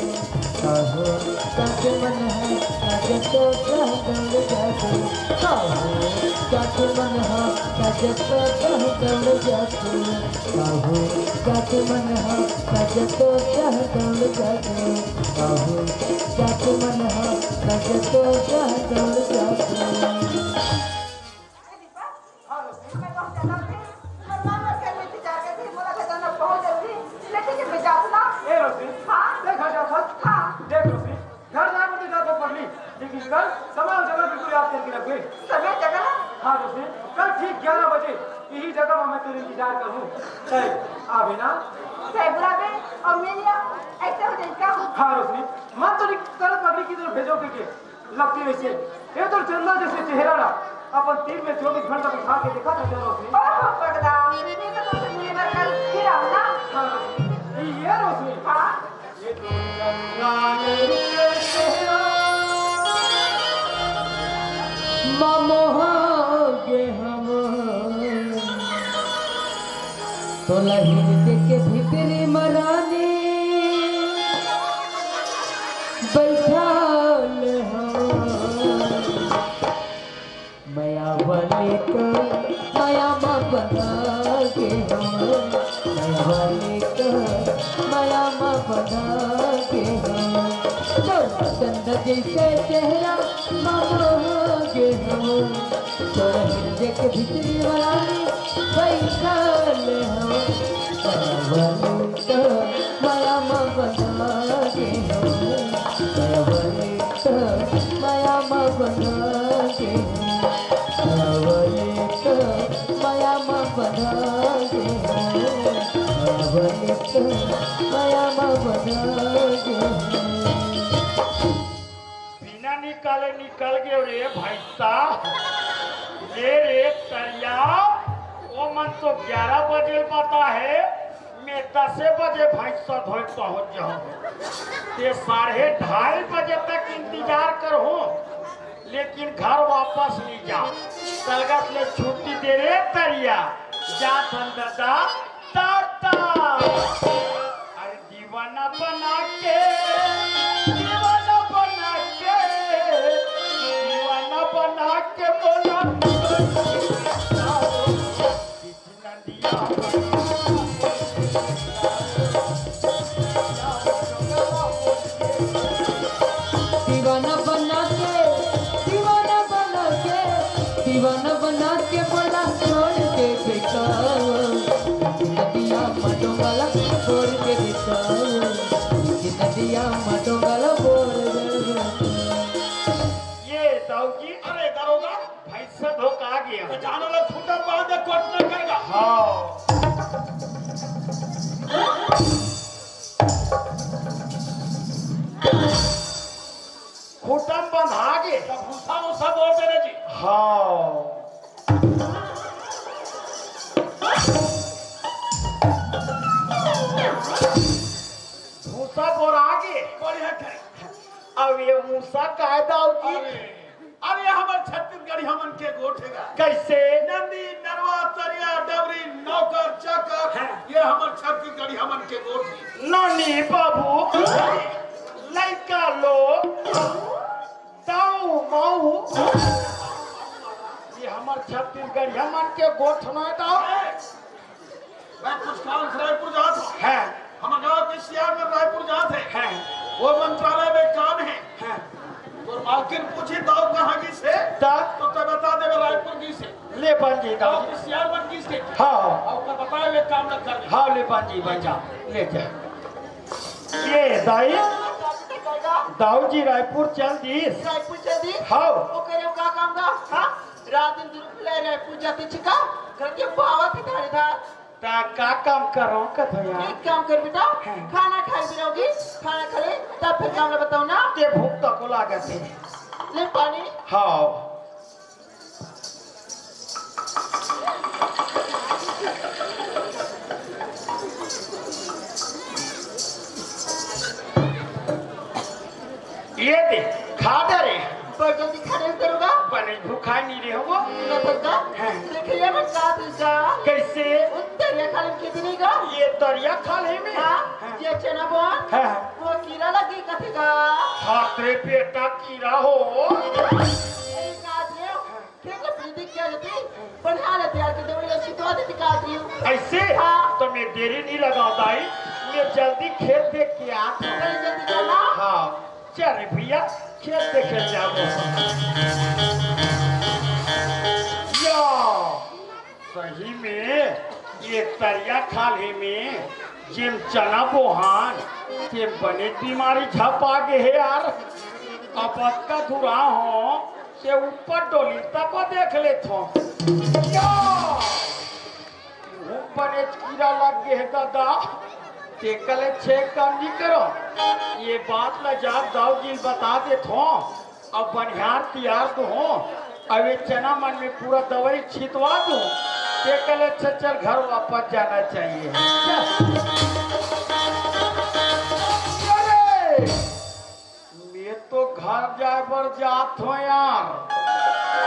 काहे जात मन ह, नजर तो कह दौड़ जाथे। काहे जात मन ह, नजर तो कह दौड़ जाथे। काहे जात मन ह, नजर तो कह दौड़ जाथे। काहे जात मन ह, नजर तो कह दौड़ जाथे। अरे दीपक, हाँ, रोशनी। मैं बहुत ज्यादा अभी भगवान और कल में इंतजार कर रही, बोला था जाना बहुत जरूरी, लेकिन जब मैं जात ना। ए रोशनी, हाँ? देख घर जात हस? हाँ। देख रोशनी, घर जाए में तो जात हस पगली, लेकिन कल तमाम जगह बिल्कुल याद करके रखबे। समय जगह? हाँ रोशनी, कल ठीक ग्यारह बजे यही जगह में मैं तेरे इंतजार करूँ। चल, आबे ना। चाहे बुलाबे और मैं नहीं आऊँ, ऐसे हो जाए क्या? हाँ रोशनी, मन तो नहीं करत पगली की तरफ भेजो के, के। लगती वैसे। ये तो चंदा जैसे चेहरा ना, अपन तीन में चौबीस घंटा बिछा के देखा था चलो से। ओहो पगला, ये तो तुमसे मिलने पर कल फिर आओ ना। हाँ, ये रोशनी। हाँ। ये तो चंदा जैसे चेहरा। मामो गे हम। तोला हिरदे के भीतरी म रानी बइठाल हवं। मया वाले तो मया म बना गे हवं। मया वाले तो मया म बना गे हवं। तोर चंदा जैसे चेहरा म मोह गे हवं। तोर हिरदे के भीतरी वाला में बइठल हवं। मया वाले तो मया म बना गे हवं। मया वाले तो मया म बना गे हवं। मया वाले तो मया म बना गे हवं। मया वाले तो मया म बना गे हवं। बिना निकाले निकल गयो रे भैंसा। ले रे तरिया, ओ मन तो ग्यारह बजे बता हे, मैं दसे बजे भैंसा धोए पहुंच जाऊं। ते साढ़े ढाई बजे तक इंतजार करहूं, लेकिन घर वापस नहीं जा। तलगत ले छुट्टी दे रे तरिया, जा धन दादा, टाटा। अरे दीवाना बना के, दीवाना बना के, दीवाना बना के बोला। ये दाऊ जी, अरे दरोगा, भैंसा धोखा गया। तो जानो ला खूंटा बांध दे, कोट ना करेगा। हाँ। खूंटा बंधा गे। तो भूसा भूसा बोल देना जी। हाँ। भूसा बोरा गे। बढ़िया है। अब ये भूसा काय दाऊ जी? अरे, अरे, हमर छत्तीसगढ़ी हमन के गोठ हे गा। कैसे? नंदी, नरवा, तरिया, डबरी, नौकर, चाकर, हाँ। ये हमर छत्तीसगढ़ी हमन के गोठ हे। नानी बाबू, लइका लो, दाऊ माऊ, ये हमर छत्तीसगढ़ी हमन के गोठ नोहे दाऊ। मैं कुछ काम से रायपुर जात हूँ। हाँ। हमर गांव के सियान मन रायपुर जात हे। हाँ। वो मंत्रालय में काम हे। हाँ। तोर मालकिन पूछी, "दाऊ कहाँ गिस हे?" त? तो तैं बता देबे, "रायपुर गिस हे।" ले बन जी, दाऊ। गांव के सियान मन गिस हे। हाँ। अउ ओकर बताए हुए काम ल कर दे। हाँ, ले बन जी, बन जा, ले जा। ये दाई, दाऊ जी रायपुर चल दिस। रायपुर चल दिस? हाँ। ओकर का काम गा? हाँ? रात दिन दुरुपले रायपुर जाते छिका, घर के बावत ही धारे धार। ता का काम करो कथो यार? एक काम कर बेटा, हाँ। खाना खाए भी रहोगी, खाना खा ले, तब फिर काम बताओ ना। ते भूख तको लागत हे। ले पानी। हाँ। ये दे, खा डरे। बड़ जल्दी खा डरे दरोगा। बने भूखा नहीं रहे हो। न दरोगा। हाँ। देखे ये मत का दूसरा। कैसे? उन तरिया खाल में कितनी गा? ये तरिया खाल हे में? हाँ, हाँ। ये चना बोन। हाँ, हाँ। वो कीड़ा लगी कथेगा। हाथ रे बेटा कीड़ा हो। ए, का दे? ठीक है, प्रीति क्या लेती? बढ़िया ले तैयार कर दे, वो ये छिटवा देती काट रही हूँ। ऐसे? हाँ। तो मैं देरी नहीं लगाओ दाई, मैं जल्दी खेत देख के आता हूँ। जल्दी, जल्दी जाना। हाँ, चल रे भैया, खेत देखे जाओ। या, सही में, ये तरिया खाल हे में, जेम चना बोहान, तेम बने बीमारी झपा गे हे यार। अब अतका दूरा हो, ते ऊपर डोली तको देख लेथो। या! ऊपर एक कीड़ा लग गे हे दादा, ते कले छेक काम नहीं करो। ये बात ला जात दाऊ जी ल बता देथो। अब बनिहार तियार तो हो, अब ये चना मन में पूरा दवाई छितवा दूं, ते कले अच्छा चल घर वापस जाना चाहिए। चल। अरे! मैं तो घर जाए बर जात हो यार,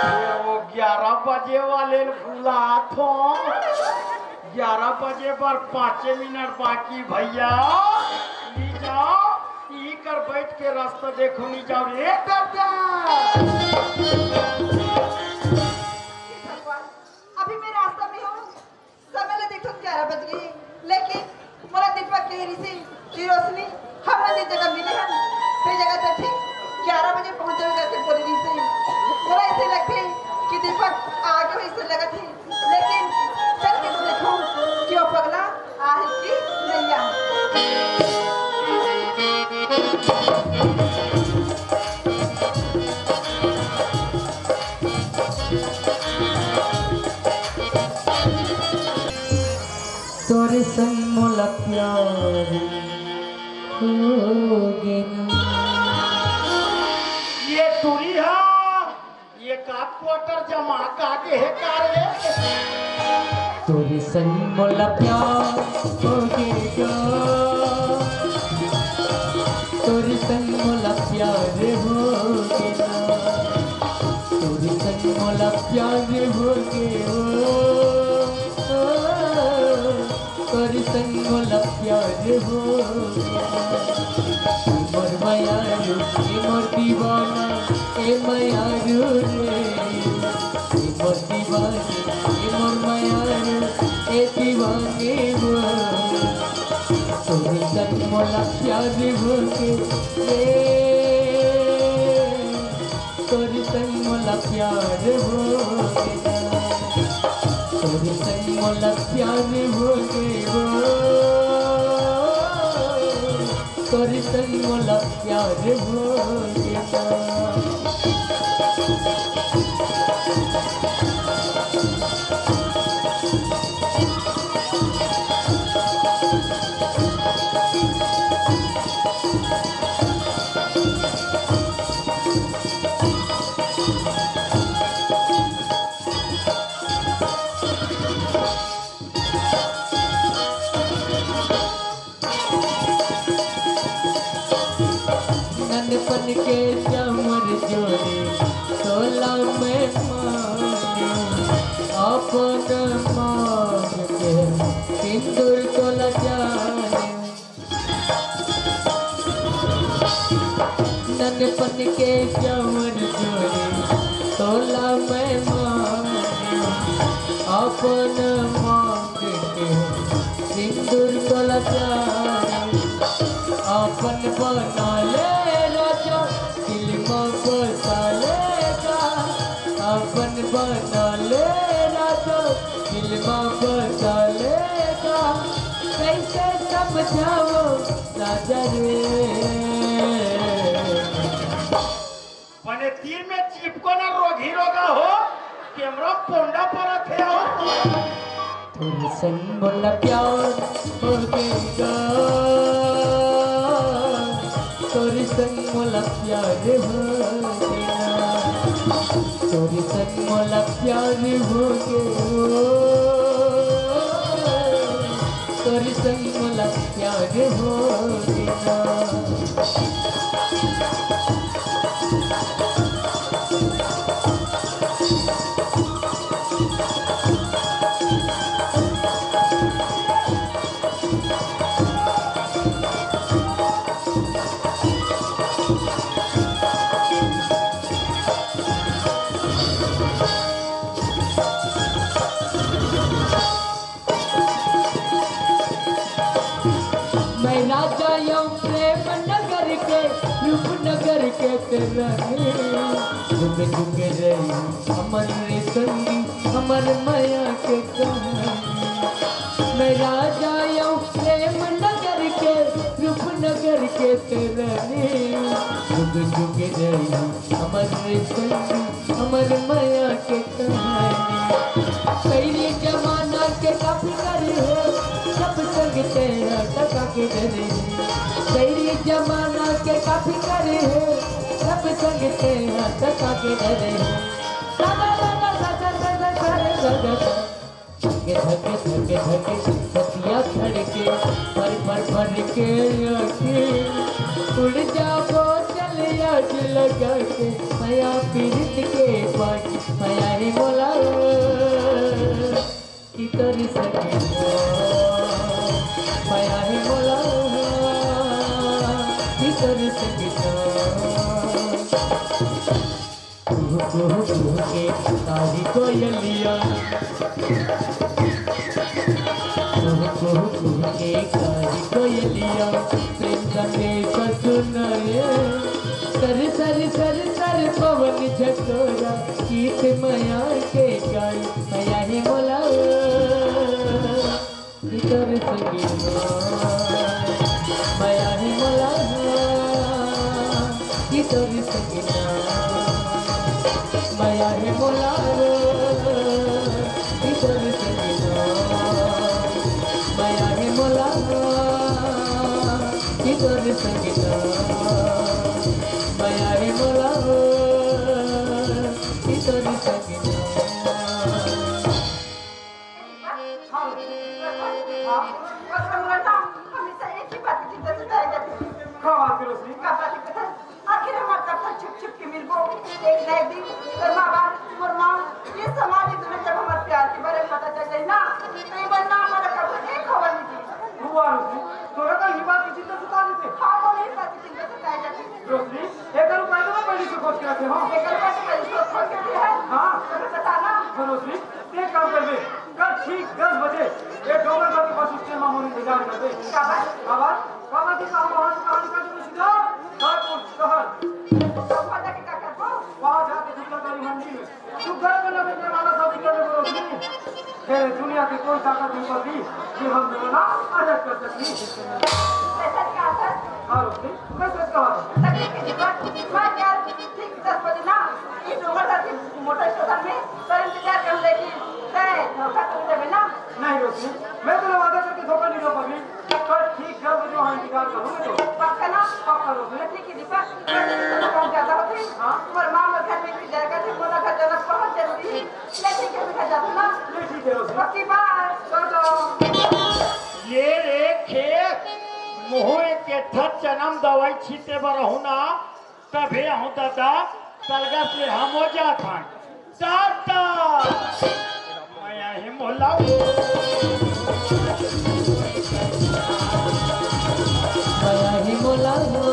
फिर वो ग्यारह बजे वाले ल बुलात हो। ग्यारह बजे बर पाँचे मिनट बाकी भैया, नी जाओ, ई कर बैठ के रास्ता देखो, नी जाओ रे दादा। हे भगवान, अभी मैं रास्ता में हूँ, समय ले देखो ग्यारह बज गए, लेकिन मोला दीपक के रिसी की रोशनी हमन जे जगह मिले हन, ते जगह तो ठीक ग्यारह बजे पहुंच जावे करके बोले रिसी। मोला ऐसे लगथे कि दीपक आगे हो, ऐसे लगत हे, लेकिन चल के तो देखो कि वो पगला आहे कि नहीं आहे। तोरे संग मोला प्यार हो गे ना। ये टूरी हा, ये का क्वार्टर जमा का के हे का रे? तोरे संग मोला प्यार हो गे गा, तोरे संग मोला प्यार हो गे ना, तोरे संग मोला प्यार हो गे ओ, ओ, तोरे संग मोला प्यार हो गे ना। ए मोर मयारू, ए मोर दीवाना, ए मयारू रे, ए मोर दीवाना, ए मोर मयारू, ए दीवाने वो। तोरे संग मोला प्यार हो गे रे, तोरे संग मोला प्यार हो गे ना, तोरे संग मोला प्यार हो गे वो, तोरे संग मोला प्यार हो गे ना। ननपन के जमर जोड़ी तोला मैं मानूं, अपन मांग के सिंदूर तोला जानूं। ननपन के जमर जोड़ी तोला मैं मानूं, अपन मांग के सिंदूर तोला चाही, अपन बना ले राजा, दिल मा बसा ले जा। अपन बना ले राजा, दिल मा बसा ले जा। कैसे समझाओ राजा रे। बने तीर में चिपको ना, रोगही रोगा हो, कैमरा पोंडा परत हे हो। तोर संग मोला प्यार हो गे ना, तोर संग मोला प्यार हो गे ना, तोर संग मोला प्यार हो गे हो, तोर संग मोला प्यार हो गे ना। मैं राजा यौ प्रेम नगर के, रूप नगर के ते रानी। जुग जुग रही हमर संगी, हमर मया के कहानी। मैं राजा यौ प्रेम नगर के, रूप नगर के ते रानी। जुग जुग रही हमर संगी, हमर मया के कहानी। पहिली जमाना के का फिकर हे, सब संग तेहा टका के डरे हे। पहिली जमाना के का फिकर हे, सब संग तेहा टका के डरे हे। सा गा मा पा धा सा सा सा सा रे गा गा सा। धक धक धक धक छतिया धड़के, फर फर फर के आँखें। उड़ जाबो चल आज लगा के, मया पीरित के पानी, मया हे मोला कि तोर संग ना, मया हे मोला कि तोर संग ना। कुहू कुहू कुहू के कारी कोयलिया, कुहू कुहू कुहू के कारी कोयलिया, प्रेम संदेश सुनाए। सर सर सर सर पवन झकोरा, गीत मया के गाई, मया हे मोला। कि तोर संग ना, मया हे मोला, कि तोर संग ना, मया हे मोला, कि तोर संग ना, मया हे मोला, कि तोर संग ना, मया हे मोला, कि तोर संग ना। हाँ, हाँ, बस हम लोग ना हमेशा एक ही बात की चिंता सताए जाते हैं। का बात करो सी? का बात की पता है? आखिर हम कब तक छुप छुप के मिलबो? एक ना एक दिन तोर माँ बाप, मोर माँ, ये समाज, ये दुनिया जब हमारे प्यार के बारे में पता चल जाए ना, तो ये बदनाम हमारा कब तक एक खबर नहीं दी। हुआ रोशनी, तोरा का ये बात की चिंता सता देते? हाँ, वो यही बात की चिंता सताए जाते हैं। रोशनी, एक रुपया तो मैं पहले से खोज के रखे हूँ। एक रुपया तो पहले से खोज के रखे हैं। हाँ। तो मैं बता ना। हाँ, रोशनी, एक काम करबे, कल ठीक दस बजे ये डोंगरगढ़ के बस स्टैंड में मोर इंतजार करबे। काबर? काबर? काबर कि हम वहाँ से कहाँ निकल चुके सीधा रायपुर शहर। तो वहाँ जाके क्या करबो? वहाँ जाके दूसरा गाड़ी मंडी में सुग्घर बना बेचने वाला सब्जी कर लेबो रोशनी। तेरे दुनिया के कोई ताकत नहीं पड़ती कि हम दोनों ना अलग कर सकती। ऐसा क्या सर? हाँ, रोशनी, मैं सच कहा था। तकलीफ की बात, मैं क्या ठीक दस बजे ना, ये डोंगर साथी मोटर स्टेशन में तो इंतजार कर लेगी। तय धोखा तुम देवे ना। नहीं रोशनी, मैं तो वादा करके धोखा नहीं दो कभी। कल ठीक दस बजे वहाँ इंतजार करूँगा तो। पक्का ना? पक्का रोशनी। ठीक है दीपक, मैं तो पहुँच जाता हूँ। हाँ। तुम्हारे माँ और घर में भी जाएगा, फिर मोला घर जाना बहुत जरूरी है। ले ठीक है, मैं घर जाता हूँ ना। ले ठीक है रोशनी। पक्की बात। टाटा। ये रे खेत, मुँह के ठत चनम दवाई छीटे बर रहूँ ना, तभे आहूँ दादा, तलगा से हम हो जात हन। टाटा। मैं आही मोला। मैं आही मोला हो,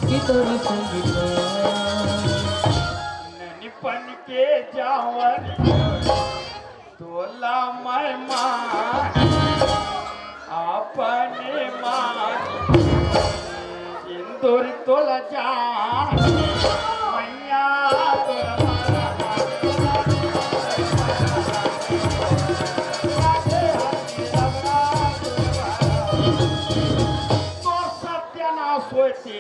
कि तोर संग ननी बन के जावन। तोला मैं मान, अपने मान, सिंदूर तोला जान, मैया तोला मान। तोर सत्यानाश होय ते।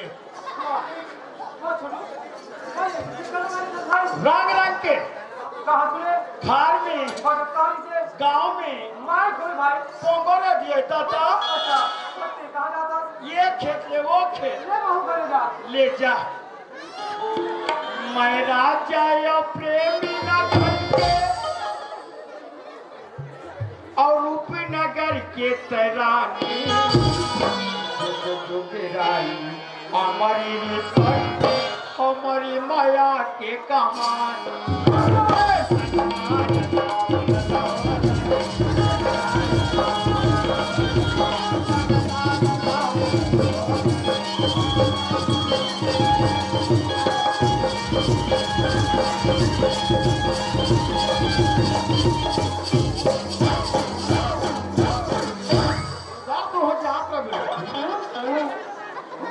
रंग रंग के। कहाँ सुने? खार में, बगतारी से। गाँव में। मार खोल भाई। पोंगो ने दिए दादा। अच्छा, पत्ते कहाँ जाता? ये खेत ले वो खेत। ले बहू करे जा। ले जा। मैं राजा या प्रेमी ना खरीदे। और रूपनगर के तरानी, जुग जुग रानी, हमारी रे सखी, हमारी माया के कहानी। दर्द हो जात रहे।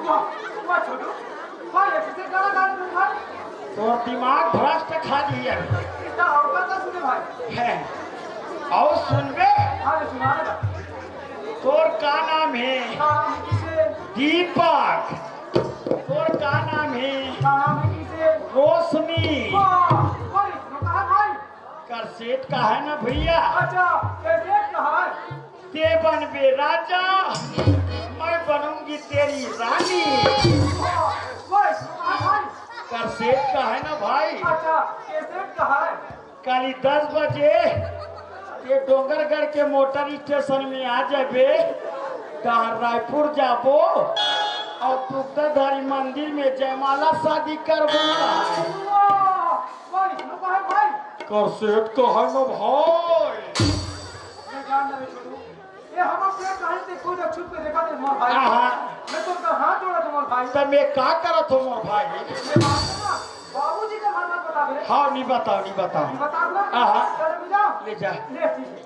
वाह, वाह छोटू, वाह, ये किसे गाना गा रहे तुम भाई? तोर दिमाग भ्रष्ट खा दिया। इतना और बात सुने भाई। है। और सुनबे? हाँ, ये सुना दे। तोर का नाम है? का नाम है किसे? दीपक। तोर का नाम है? का नाम है किसे? रोशनी। वाह, वाह, ये सुना कहाँ भाई? करसेट का है ना भैया? अच्छा, कैसे कहा? ते बनबे राजा, मैं बनूंगी तेरी रानी। वाह, वाह, हाँ भाई। करसेट का है ना भाई? अच्छा, कैसे कहा? काली दस बजे ये डोंगरगढ़ के मोटर स्टेशन में आ जाबे, तहाँ रायपुर जाबो और तुक्ताधारी मंदिर में जयमाला शादी करबो। वाह, वाह, इसमें तो है भाई। करसेट का है ना भाई? मैं जान रहे छोटू। ये हम अपने कहीं से खुद छुप के देखा थे मोर भाई। आहा। मैं तो उनका हाथ जोड़ा था मोर भाई। तब मैं का करत हो मोर भाई? ये बात है ना, बाबूजी का नाम मत बतावे। हाँ, नहीं बताओ, नहीं बताओ। नहीं बता दो। आहा। चलो, ले जाओ। ले जा। ले, ठीक है।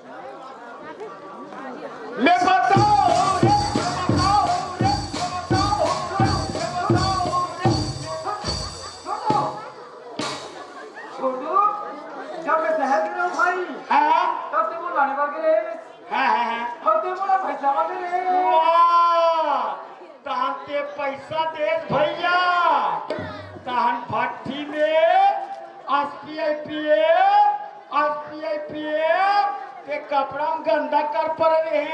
मैं बताओ रे, मैं बताओ रे, मैं बताओ रे, मैं बताओ रे। छोटू, छोटू, जब मैं शहर गया हूँ भाई, हाँ। तब तो वो लाने वाले रहे। हाँ, हाँ, हाँ। और ते मोला पैसा मांगे रे। वाह! तहन ते पैसा देस भैया, तहन भट्ठी में एसपीआई पिए, एसपीआई पिए, ते कपड़ा में गंदा कर पड़े रहे।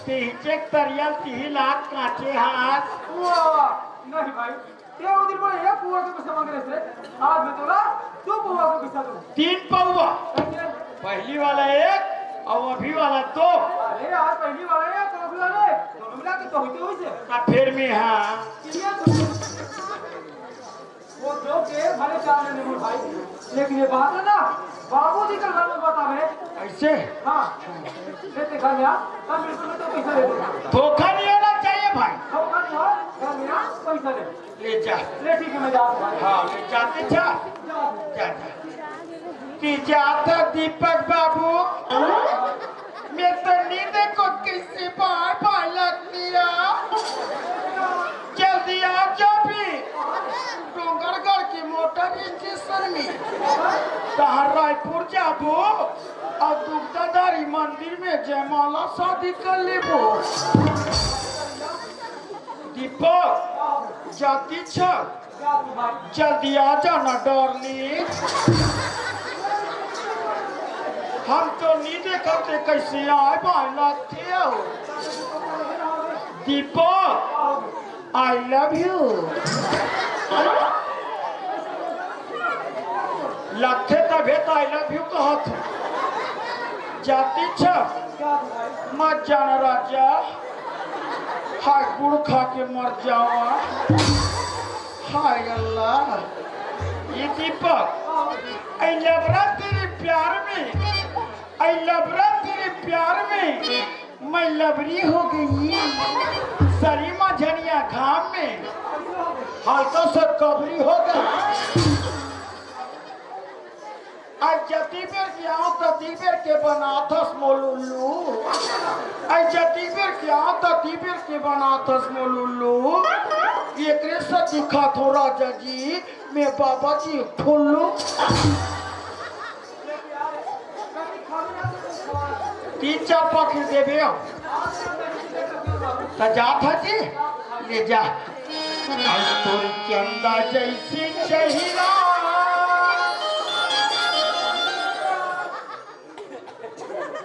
ते हिचे तरिया तिही लात काचे हाथ। वाह! नहीं भाई, ते ओ दिन मोला एक पौवा के पैसा मांगे रहिस रे। आज मैं तोला दो पौवा के पैसा दूं। तीन पौवा। कैसे? पहली वाला एक और अभी वाला दो। अरे, आज पहली वाला एक और अभी वाला एक, दोनों मिला के तो होते हुई से। तब फिर मैं हाँ। ये तो वो दो के भले चार ले ले भाई, लेकिन ये बात है ना, बाबूजी का घर में बतावे। ऐसे? हाँ। लेते घर में आ, तब बिल्कुल मैं तो पैसा दे दूंगा। धोखा नहीं होना चाहिए भाई। धोखा नहीं हो, घर में आ, पैसा ले। ले जा। ले, ठीक है, मैं जा रहा हूँ। हाँ, ले जाते जा। जा। जा, जा। कि जाता दीपक बाबू, मैं तो नहीं देखो किसी बार बालक लिया। जल्दी आ जा भी। डोंगरगढ़ की मोटर स्टेशन में। तहां रायपुर जाबो। अब दुग्धाधारी मंदिर में जयमाला शादी कर लेबो। दीपक, जाति छ, जल्दी आ जाना डार्लिंग। हम तो नहीं देखते कैसे आए भाई लगते हो। Deepak, I love you। लगथे तभे त I love you कहत हूँ। जाति छ, मत जाना राजा। हाय गुड़ खा के मर जावा। हाय अल्लाह। ये दीपक, ऐ लबरा तेरे प्यार में, ऐ लबरा तेरे प्यार में मैं लबरी हो गई, सरी मा झनिया घाम में हल्का सा कबरी हो गई। आज जती बेर के आओ तती बेर के बनाथस मोलुल्लू। आज जती बेर के आओ तती बेर के बनाथस मोलुल्लू। एकरे से दिखा थो राजा जी, मैं बाबा जी फुल्लू। तीन चार पख देबे हो। त जात ह जी, ले जा। आज तोर चंदा जैसी चेहरा।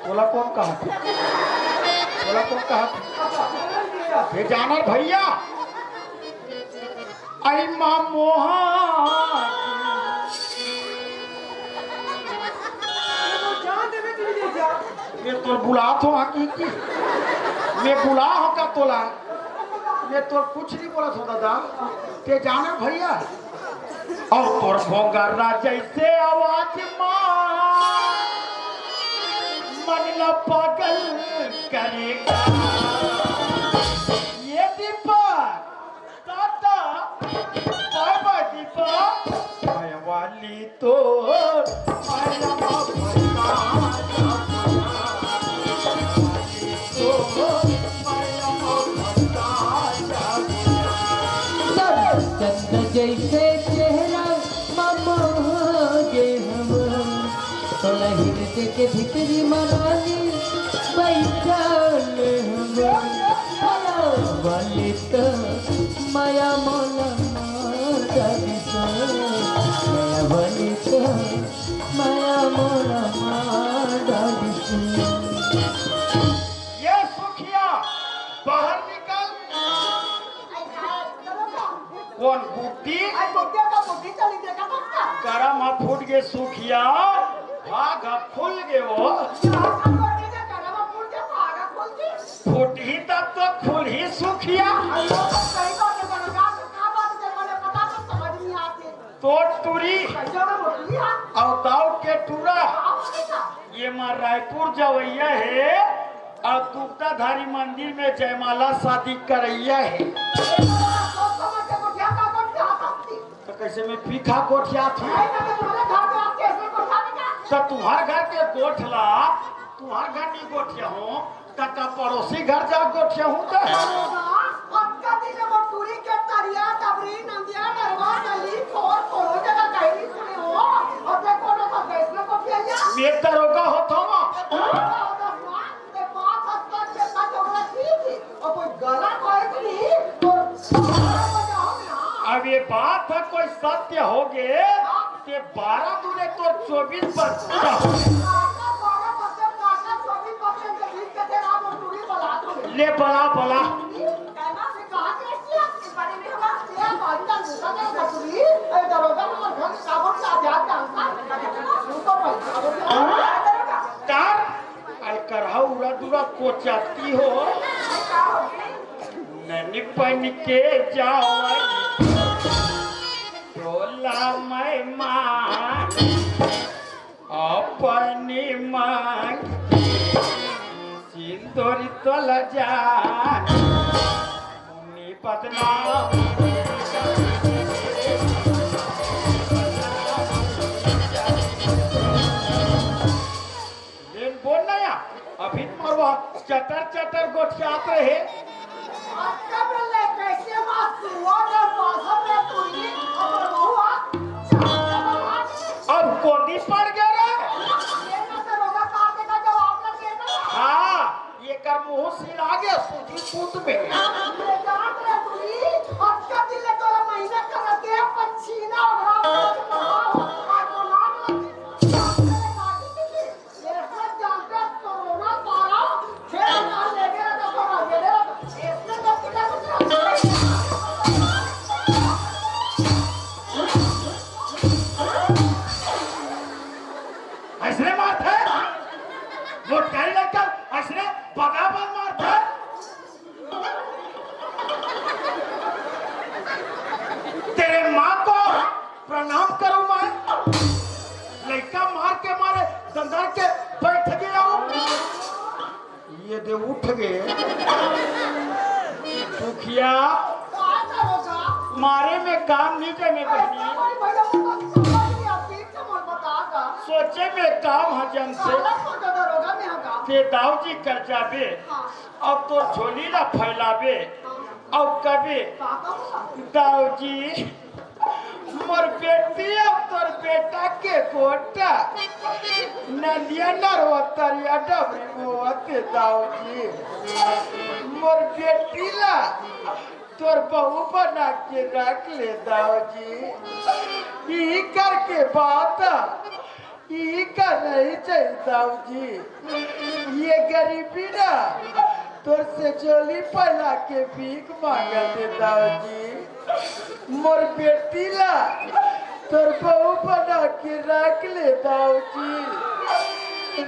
तोला कौन कहा था? तोला कौन कहा था? ये जाना भैया। आई माँ मोहा। मैं तोर बुलात हो आकी की? मैं बुला हो का तोला? मैं तोर कुछ नहीं बोला था दादा। ते जाना भैया। और तोर भोंगरा जैसे आवाज माँ मन ला पागल करेगा। ये दीपक टाटा, बाय बाय दीपा। माया वाली तो माया मा फंसा, माया वाली तो माया मा फंसा। चंद जैसे चेहरा मा मोह गे हम, तोला हिरदे के भीतरी मा रानी बैठल हम। वाली त माया मोला मार डालिस, माया वाली त माया मोला मार डालिस। ये सुखिया, बाहर निकल। कौन बुड्ढी? करम ह फूट गे सुखिया, भाग ह खुल गे वो। फूटही तब तो खुलही सुखिया। अरे, वो तो सही बात है, दरोगा, तो का बात है, मैंने पता तो समझ नहीं आती। तोर टूरी। कैसे हो गया, बोलिए आप? अउ दाऊ के टूरा। आप बोलिए ना। ये माँ रायपुर जवैया है अउ दुग्धाधारी मंदिर में जयमाला शादी करैया है। ये तो बड़ा सोच समझ के गोठिया का गोठिया सकती। तो कैसे मैं पीखा गोठिया था? नहीं, तो तुम्हारे घर में आप कैसे गोठिया था? तो तुम्हारे घर के गोठला, तुम्हारे घर नहीं गोठिया हूँ, त का पड़ोसी घर जा गोठिया हूँ त? अतका दिन वो टूरी के तरिया, टबरी, नंदिया, नरवा, नली, खोर, कोनो जगह कहीं नहीं सुने हो। और ते कोनो को देश में गोठिया लिया? मैं दरोगा होता हूँ। दरोगा होता हूँ, ते बात हंसता के साथ झगड़ा की थी। और कोई गलत है कि नहीं? तो अब ये बात है, कोई सत्य हो गए, ते बारह दूने तो चौबीस बजता। ले बला, बला। तार अलकरहा उड़ा दुरा कोचाती हो। ननी पन के जावई टोला में माँ अपनी मांग सिंदूरी तोला जान मुनि बदनाम। लेन बोल ना या, अभी मरवा चटर चटर गोठियात रहे। अच्छा बोले, कैसे बात हुआ ना, बासा में तुरी, और हुआ, अब कोनी पड़ गया रे। ये ना तो रोगा का मारे में काम नहीं जमे बहिनी। अरे भैया, वो तो समझ नहीं आती, समझ बता दा। सोचे में काम ह जमथे। काला सोचा दरोगा में हगा। ते दाऊ जी कर जाबे, हाँ। अब तोर झोली ला फैलाबे, हाँ। अब कबे, का कहूँ? दाऊ जी, मोर बेटी अब तोर बेटा के गोटा, नंदिया नरवा तरिया डबरी बोवत हे दाऊ जी। मोर बेटी ला तोर बहू बना के रख ले दाऊ जी। ई करके बात, ई का नहीं चाहिए दाऊ जी। ये गरीबी ना तोर से झोली फैला के भीख मांगत हे दाऊ जी। मोर बेटी ला तोर बहू बना के रख ले दाऊ जी,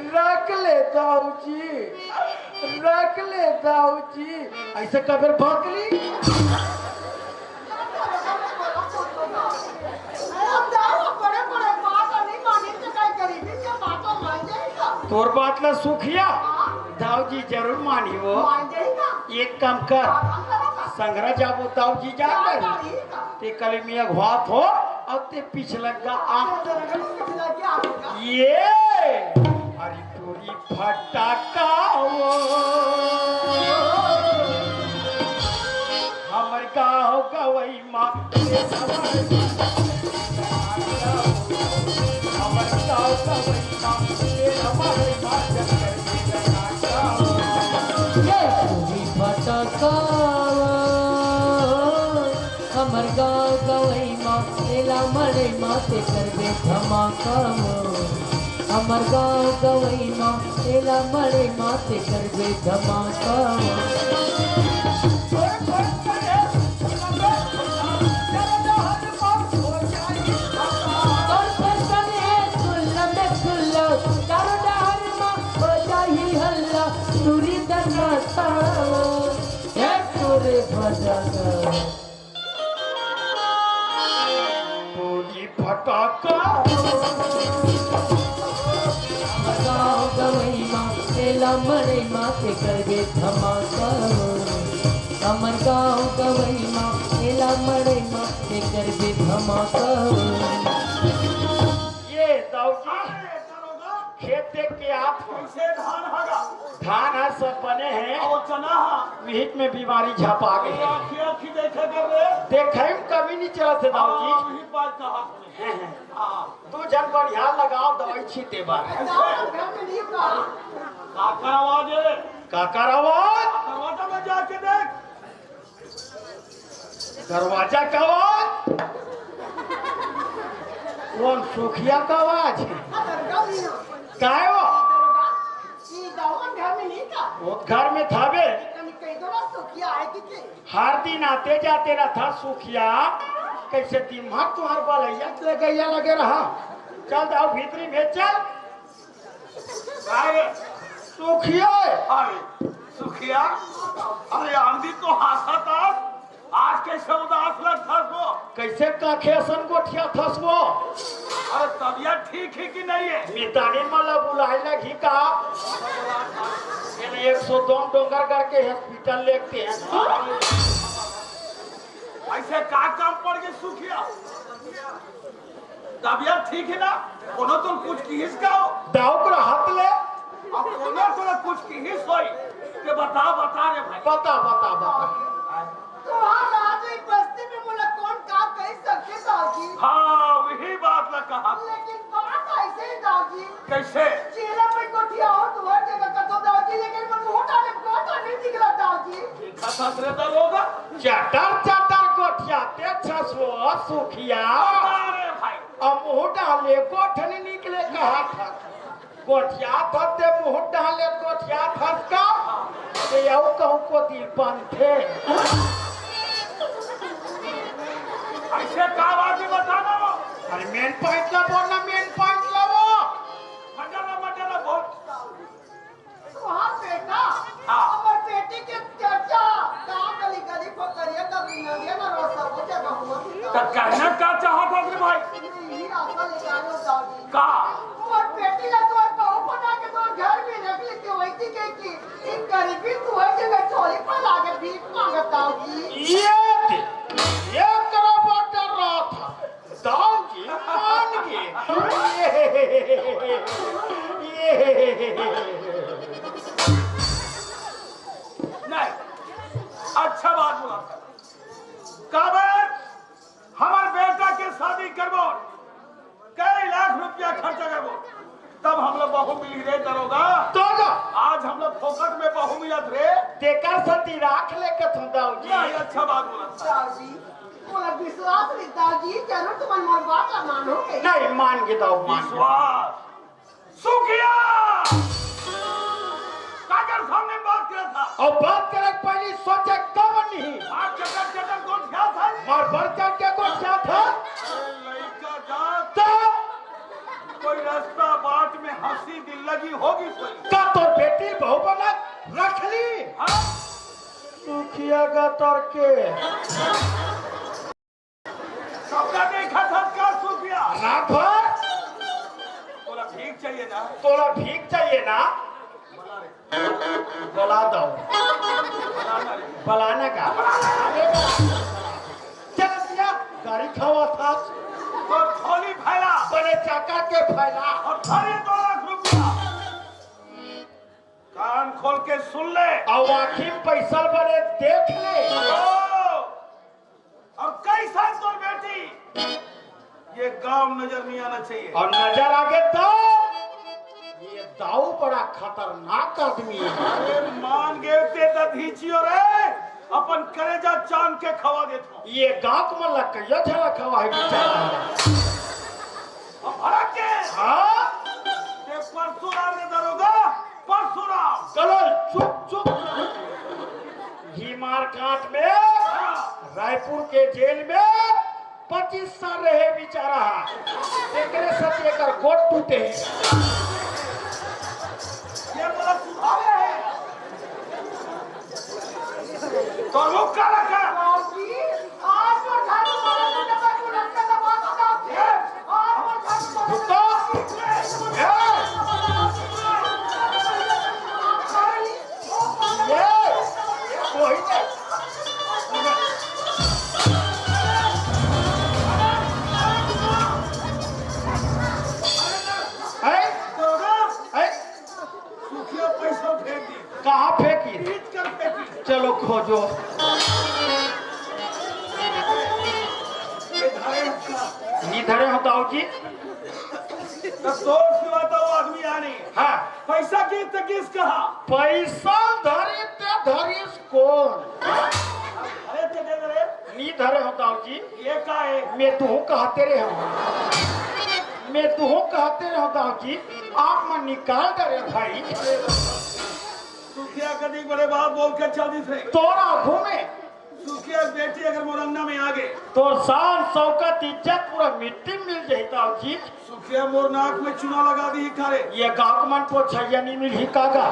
रख ले दाऊ जी, रख ले दाऊ जी। ऐसे कबर भकली। तोर बात ला सुखिया दाऊ जी जरूर मानी हो। एक काम कर, संघरा जाबो दाऊ जी जा कर। ते कल में अगुवात हो, अब ते पिछलग्गा आ। ये, अरे टूरी फटाका वो, हमर गाँव गवई मा, हमर गाँव गवई मा, हमर गाँव गवई मा, ये टूरी फटाका वो, हमर गाँव गवई मा, एला मड़ई मा ते करबे धमाका वो। हमर गाँव गवई मा, एला मड़ई मा ते करबे धमाका वो। तोर फैशन हे खुल्ला में खुल्ला, चारों डहर मा हो जाही हल्ला, टूरी दन्ना तावा, ए टूरी फटाका। टूरी फटाका। हमर गाँव गवई मा, एला मड़ई मा ते करबे धमाका। हमर गाँव गवई मा, एला मड़ई मा ते करबे धमाका। ये दाऊ जी, खेत देख के आत हो। कैसे धान हगा? धान ह सब बने हे। अउ चना ह? मिहिक में बीमारी झपा गे हे। आँखी, आँखी देखे कर रे। देखे में कमी नहीं चलत हे दाऊ जी। हाँ, वही बात कहा। हैं, हैं। हाँ। दू झन बढ़िया लगाव दवाई छींटे बर। कैसे? काकर आवाज हे? काकर आवाज? दरवाजा में जाके देख। दरवाजा का आवाज? कौन सुखिया का आवाज हे? काय वो? वो घर में था बे। हर दिन आते जाते रहा था सुखिया। कैसे दिमाग तुम्हार बलैया के गैया लगे रहा। चल जाओ भीतरी में चल। अरे सुखिया। अरे सुखिया, अरे आंधी तो हंसत आज, आज कैसे उदास लगथस वो? कैसे काखे असन गोठियाथस वो? अरे तबियत ठीक हे कि नहीं हे? मितानी मला बुलाए लगी का? चल एक सौ दो डोंगरगढ़ के हॉस्पिटल लेके हैं। ऐसे का काम पड़ गे सुखिया? तबियत ठीक हे ना? कोनो तो कुछ किहिस का हो? दाऊ कर हाथ ले। अब कोनो कोनो कुछ किहिस होई। ते बता, बता रे भाई। बता, बता, बता। तुम्हार राज एक बस्ती में मुला कौन का कही सकथे दाऊ जी? हाँ, वही बात ला कहा। लेकिन बात ऐसे हे दाऊ जी। कैसे? चेला पे गोठिया हो, तुम्हार जगह का तो दाऊ जी, लेकिन मन मुंह डाले गोठा नहीं निकला दाऊ जी। ठीक है, सासरे दरोगा। चटर चटर गोठियाते छस वो सुखिया। अरे भाई। अब मुंह डाले गोठ नहीं निकले कहा था। गोठियाथस ते मुंह डाले गोठियाथस का। ते अउ कहूँ को दिल बनथे। ऐसे का बात हे बता ना वो। अरे मेन पॉइंट ला बोल ना, मेन पॉइंट ला वो। मजा ना, मजा ना, बहुत। तुम्हार बेटा, हाँ। हमर बेटी के चर्चा गाँव गली गली फोकरिया का बिना दिया ना रोज सब जगह हुआ। तो कहना का चाहत हो रे भाई? यही आशा लेके आ रहे हो दाऊ जी। का? तुम्हार बेटी ला तुम्हार बहू बना के तुम्हार घर में रख लेते, वही थी कही कि इन गरीबी तुम्हार जगह झोली पर लाके भीख मांगत दाऊ जी। ये दे, ये करो। करबो, कई लाख रुपया खर्चा करबो, तब हमला बहू मिली रे दरोगा। तो आज हमला फोकट में बहू मिलत रे। तेकर सेती राख ले कथों दाऊ जी। नहीं, अच्छा बात बोला। दाऊ जी, मोला विश्वास नहीं दाऊ जी, जरूर तुमन मोर बात ला मानोगे। नहीं, मान गे दाऊ, मान गे। विश्वास? सुखिया! काकर सामने बात करत हस? अउ बात करे के पहिली सोचे काबर नहीं? मार चटर चटर गोठियाथस। मार बढ़ चढ़ के गोठियाथस। अरे लइका जात। त कोई रस्ता बाट में हंसी दिल लगी होगी कोई। का तोर बेटी बहू बना रख ली? हाँ? सुखिया गतर के। सपना देखत हस का सुखिया? रात भर। तोला भीख चाहिए ना? तोला भीख चाहिए ना? बला दव। बला ना का? चल दिया, गारी खावत हस। तो झोली फैला। बने चाकर के फैला। अउ धर ये दो लाख रुपया। कान खोल के सुन ले। अउ आँखी में पैसा बने देख ले। ओ! अउ कइसन तोर बेटी, ये गांव नजर नहीं आना चाहिए। अउ नजर आगे त ये दाऊ बड़ा खतरनाक आदमी हे। अरे मान गे ते त धीचियो रे, अपन करेजा चांद के खवा देथों। ये गांव के मन ला कइयो झला खवा हे बेचारा। अब भड़क के। हाँ? ते परसुराम रे दरोगा, परसुराम। चलो, चुप, चुप। भीमार कांड में, हाँ। रायपुर के जेल में पच्चीस साल रहे बेचारा। एकरे सेती एकर गोड़ टूटे हे। ये मोला सुधारे हे। तो रुक का रखा? बाबूजी, आज तो झाड़ू मारे तो डब्बा को रखने का बात होता। आज तो झाड़ू मारे तो ए! ए! ए! वही ने। ए! ए! सुखिया पैसा फेंक दी। कहाँ फेंकी? खींच कर फेंकी। चलो खोजो। ये धरे उसका। नहीं धरे हो दाऊ जी। तो दोस्त की बात, वो आदमी आने। हाँ। पैसा किस ते किस कहा? पैसा धरे ते धरिस कोन? अरे ते दे दे रे। नहीं धरे हो दाऊ जी। ये का हे? मैं तुहूँ कहते रहे हूँ। मैं तुहूँ कहते रहे हूँ दाऊ जी। आप मन निकाल डरे भाई। सुखिया कदी बड़े बात बोल के चल दिस रे। तोर आँखों में। सुखिया बेटी अगर मोर अंगना में आ गे। तोर शान, शौकत, इज्जत पूरा मिट्टी में मिल जाही दाऊ जी। सुखिया मोर नाक में चूना लगा दी का रे। ये गाँव के मन पोछइया नहीं मिलही का गा?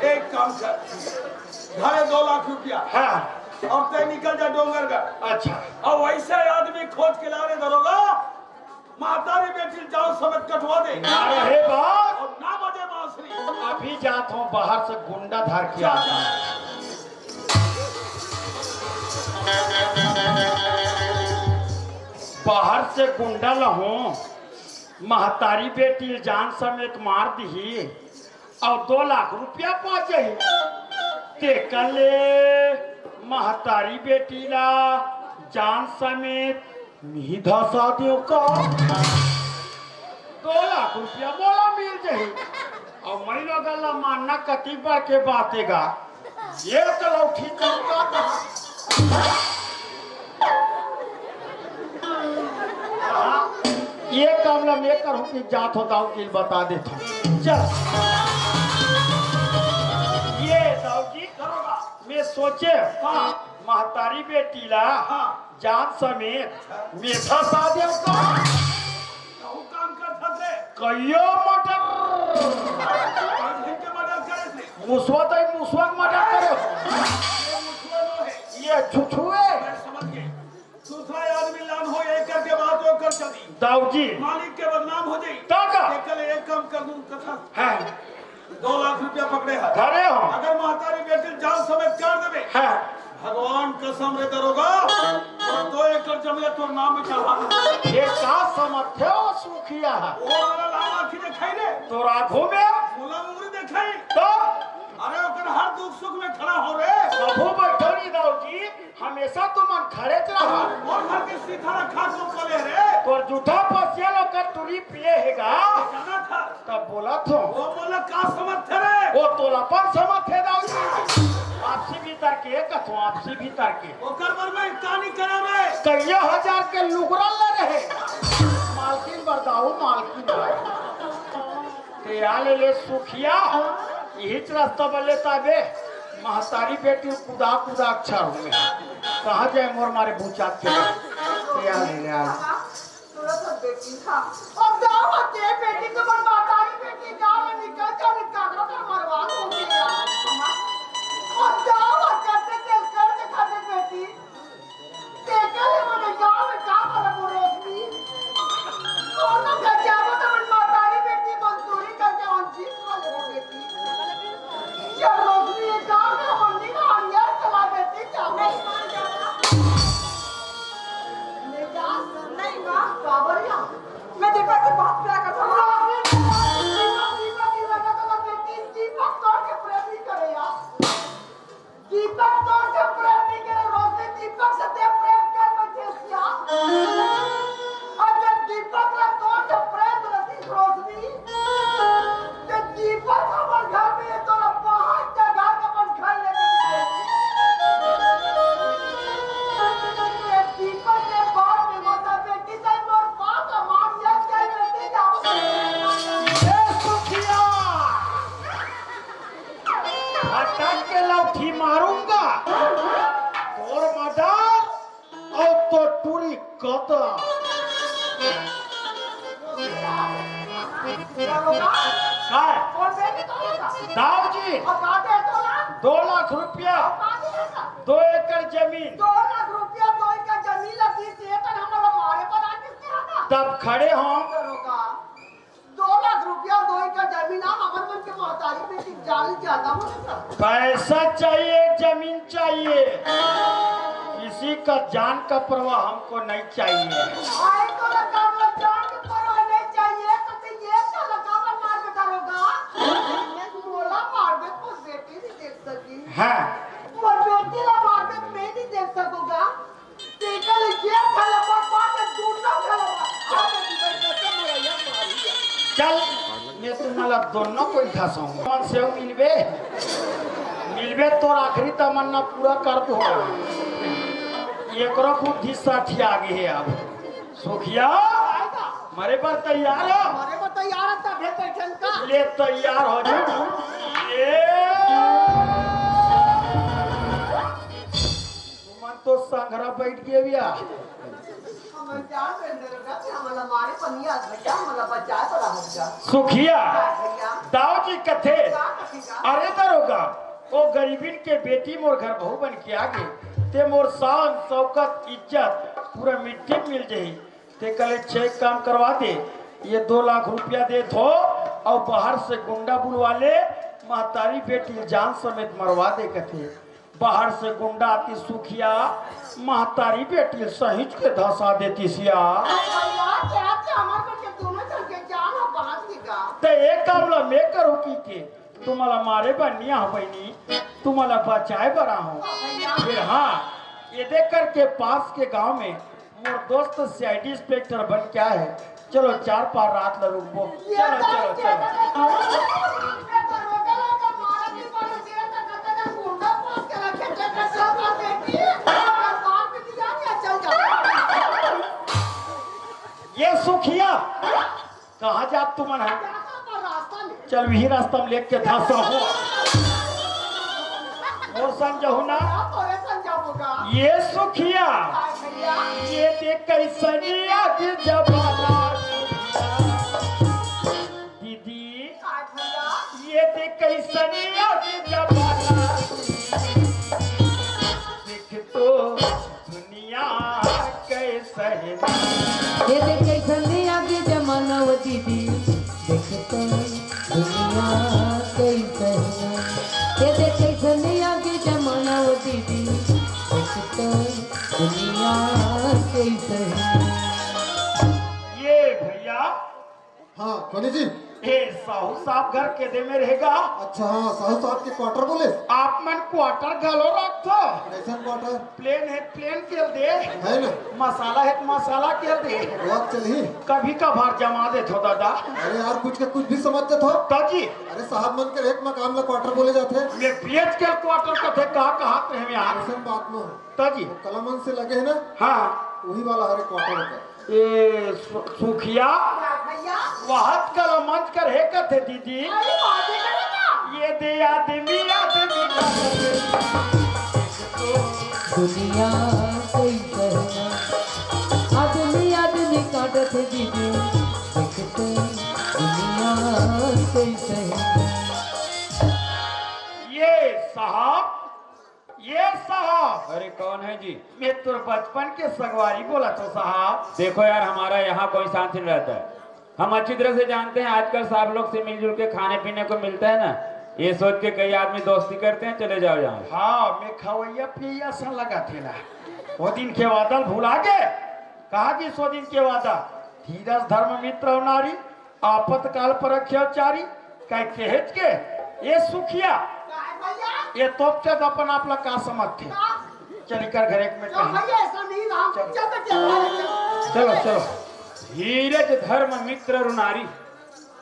एक काम कर, धरे दो लाख रुपया। हाँ। अउ ते निकल जा डोंगरगढ़। अच्छा। अउ वइसे आदमी खोज के ला रे दरोगा, महतारी बेटी जान समेत कटवा दे। ना रहे बात। अउ ना बजे बांसुरी। अभी जात हूँ, बाहर से गुंडा धर के जा, आता हूँ। बाहर से गुंडा लहूँ, महतारी बेटी जान समेत मार दिही। अउ दो लाख रुपया पा जाही। तेकर ले महतारी बेटी ला जान समेत नहीं धसा देव का? दो लाख रुपया मोला मिल जाही। अउ मैं लोगन ला मानना कतिक बार के बात हे गा। ये तो लौठी चौका। ये काम ला मैं करहूँ कि जात हो दाऊ जी ल बता देथों। चल। ये दाऊ जी, मैं सोचे, हाँ। महतारी बेटी ला, हाँ। जान समेत मैं धसा देव का? कहूँ काम करथस रे। कइयो मर्डर। कई झन के मर्डर करे थे। मुसवा तो मुसवा के मर्डर करे हो। ये मुसवा नो हे। ये छुछुए। मैं समझ गे। दूसरा आदमी लान हो, ये करके बात वो कर चली। दाऊ जी। मालिक के बदनाम हो जाई। तो का? ये कल एक काम कर दूँ कथा। हाँ। दो लाख रुपया पकड़े हे। धरे हो। अगर महतारी बेटी जान समेत कर देबे। हाँ। भगवान कसम रे दरोगा, तो दो एकड़ जमीन तोर नाम में चढ़ा दे। ये का समझथे हो सुखिया? वो वाला लाल आँखी देखाई रे। तोर आँखों में? मोला उंगरी देखाई। तो? अरे ओकर हर दुख सुख में खड़ा हो रे। कभू बैठो नहीं दाऊ जी, हम हमेशा तुमन खड़ेच रहा। मोर घर के सीधा रखा तो चले रे। तोर जूठा पसिया ल ओकर टूरी पिए हे गा। जाना था। तब बोलत हों। वो बोला का समझथे रे? वो तोला अपन समझथे दाऊ जी। आपसी भीतर के कथों, आपसी भीतर के। ओकर बर मैं का नहीं करा रे। कइयो हजार के लुगरा ले रहे। मालकिन बर दाऊ, मालकिन बर। ते आ ले ले सुखिया, इहीच रस्ता बले ताबे, महतारी बेटी कुदा कुदा अच्छा हूँ। कहाँ जाए मोर मारे बुचात के। ते आ ले ले आ। सुनो तो बेटी, हाँ। अब जाओ, अब के बेटी तो मन महतारी बेटी गाँव में निकल जाओ, नहीं कागरो तो मरवा दोगे यार। अब जाओ, अब करते तेल कर दिखा दे बेटी। तेरे लिए मैंने गाँव में काम वाला बोलो अपनी। कौन ना घर जाओ तो मन महतारी बेटी मजदूरी करके उन चीज खा ले वो बेटी। ये रोशनी ये गाँव में हम नहीं ना हम यार चला बेटी क्या? नहीं जा, नहीं माँ। काबरिया, मैं दीपक से बहुत प्यार करता हूँ। रोशनी, दीपक, दीपक, दीपक, दीपक, बेटी, दीपक तोड़ के प्रेम नहीं करे यार। दीपक तोर से प्रेम नहीं करे, रोशनी दीपक से ते प्रेम कर बचेसिया। अगर दीपक ला तोर से प्रेम रहती रोशनी, तो दीपक हमर घर में ये तोरा पाँच जगह का अपन घर लेके दीपक के बाप में बता बेटी से मोर बाप का मान लिया क्या बेटी जाओ। ये सुखिया। फटक के लौठी मारूंगा। तोर मर्डर और तोर टूरी कतल। का? दाऊ जी, दो लाख रुपया, दो एकड़ जमीन। दो लाख रुपया, दो एकड़ जमीन लगी, से तन हमला मारे पर आके क्या था? तब खड़े हों। दो लाख रुपया, दो एकड़ जमीन, आ, हमर मन के महतारी बेटी जान ज्यादा हो सकता। पैसा चाहिए, जमीन चाहिए, किसी का जान का परवाह हमको नहीं चाहिए। आए तो ना काम ला जान का परवाह नहीं चाहिए, तो ते ये तो लगा मार के करोगा। मोला मार दे, तो बेटी नहीं देख सकी। हाँ। मोर बेटी ला मार दे, मैं नहीं देख सकूंगा। तेकर ले जेब घला बा, बा के दूर ना घला बा। चल, मैं तुम्हाला दोनों को धसाऊं। मन से मिलबे, मिलबे तोर आखिरी तमन्ना पूरा कर दो। एकरो बुद्धि साठी आगे है अब। सुखिया, मरे बर तैयार हो? मरे बर तैयार है, तब है बैठन का। ले तैयार हो जा। ए! तुमन तो संघरा बैठ गए भैया। हमन जान रहे दरोगा कि हमला मारे पनिया भैया, हमला बचाए पड़ा भैया। सुखिया, भैया। दाऊ जी कथे, का कथेगा? अरे दरोगा, वो गरीबिन के बेटी मोर घर बहू बन के आ गए, ते मोर शान, शौकत, इज्जत पूरा मिट्टी में मिल जाही। ते कले छे काम करवा दे, ये दो लाख रुपया दे थो और बाहर से गुंडा बुलवा ले, महतारी बेटी जान समेत मरवा दे कथे। बाहर से गुंडा आती सुखिया, महतारी बेटी सहित के धसा देती सिया। भैया, क्या क्या हमारे बच्चे दोनों चल के जान और बांच के गा। ते एक काम ला मैं करूँ की के, तुम्हाला मारे बर नहीं आहो बहिनी, तुम्हाला बचाए बर आहो। भैया। फिर हाँ, ये देख करके पास के गांव में मोर दोस्त सीआईडी इंस्पेक्टर बन के आए हे। चलो चार पार रात ला रुकबो। चलो, चलो, चलो। ये सुखिया, कहाँ जात तुमन हा? चल, वही रास्ता में लेके धसा हो। मोर संग जहू ना। ये सुखिया, ये देख कैसनी आगे जमाना। दीदी, ये देख कैसनी आगे जमाना। देख तो दुनिया कैसे है। ये देख कैसन आगे जमाना वो दीदी, देख तो दुनिया कैसे है। ये देख कैसन आगे जमाना वो दीदी, देख तो दुनिया कैसे है। ये भैया, हाँ, कोनी जी। ए, साहू साहब घर के दे में रहेगा। अच्छा, हाँ, साहू साहब के क्वार्टर बोले। आप मन क्वार्टर घलो रखथो। अरे, क्वार्टर प्लेन हे, प्लेन के दे। है ना? मसाला हे त मसाला के दे। वो चलही। कभी कभार जमा देथो दादा। अरे यार, कुछ के कुछ भी समझ जाथो। तो जी। अरे साहब मन के एक मकान ला क्वार्टर बोले जाथे। ये बेच के क्वार्टर कथे, कहा कहा थे हम यार। ऐसन बात नो। तो जी। कलमन से लगे है ना? हाँ। वही वाला हरे क्वार्टर होता। ए सु-, सुखिया, भैया। वहत कलमन कर हे कथे दीदी। अरे, बात ये करे ना। ये दे आदमी, आदमी। दुनिया कइसे हे ना, आदमी आदमी काटत हे दीदी, देखते दुनिया कइसे हे ना। ये साहब, ये साहब। अरे कौन है जी? मैं तोर बचपन के संगवारी बोलत हों साहब। देखो यार, हमारा यहाँ कोई साथ नहीं रहता है। हम अच्छी तरह से जानते हैं, आजकल साहब लोग से मिलजुल के खाने पीने को मिलता है ना, ये सोच के कई आदमी दोस्ती करते हैं, चले जाओ यहाँ से। हाँ, मैं खवैया पियैया सा लगा थे ना। वो दिन के वादा ल भुला गे? कहाँ गिस वो दिन के वादा? धीरज धर्म मित्र अउ नारी, आपत काल परखिया चारी, कह केहेच के, ये सुखिया, काय भैया? ये तोपचंद अपन आप ला का समझथे? का? चल, एकर घर एक मिनट चल कहीं। भैया, ऐसा नहीं रहा। चल। चल तो क्या हुआ? चलो, चलो। धीरज धर्म मित्र अउ नारी।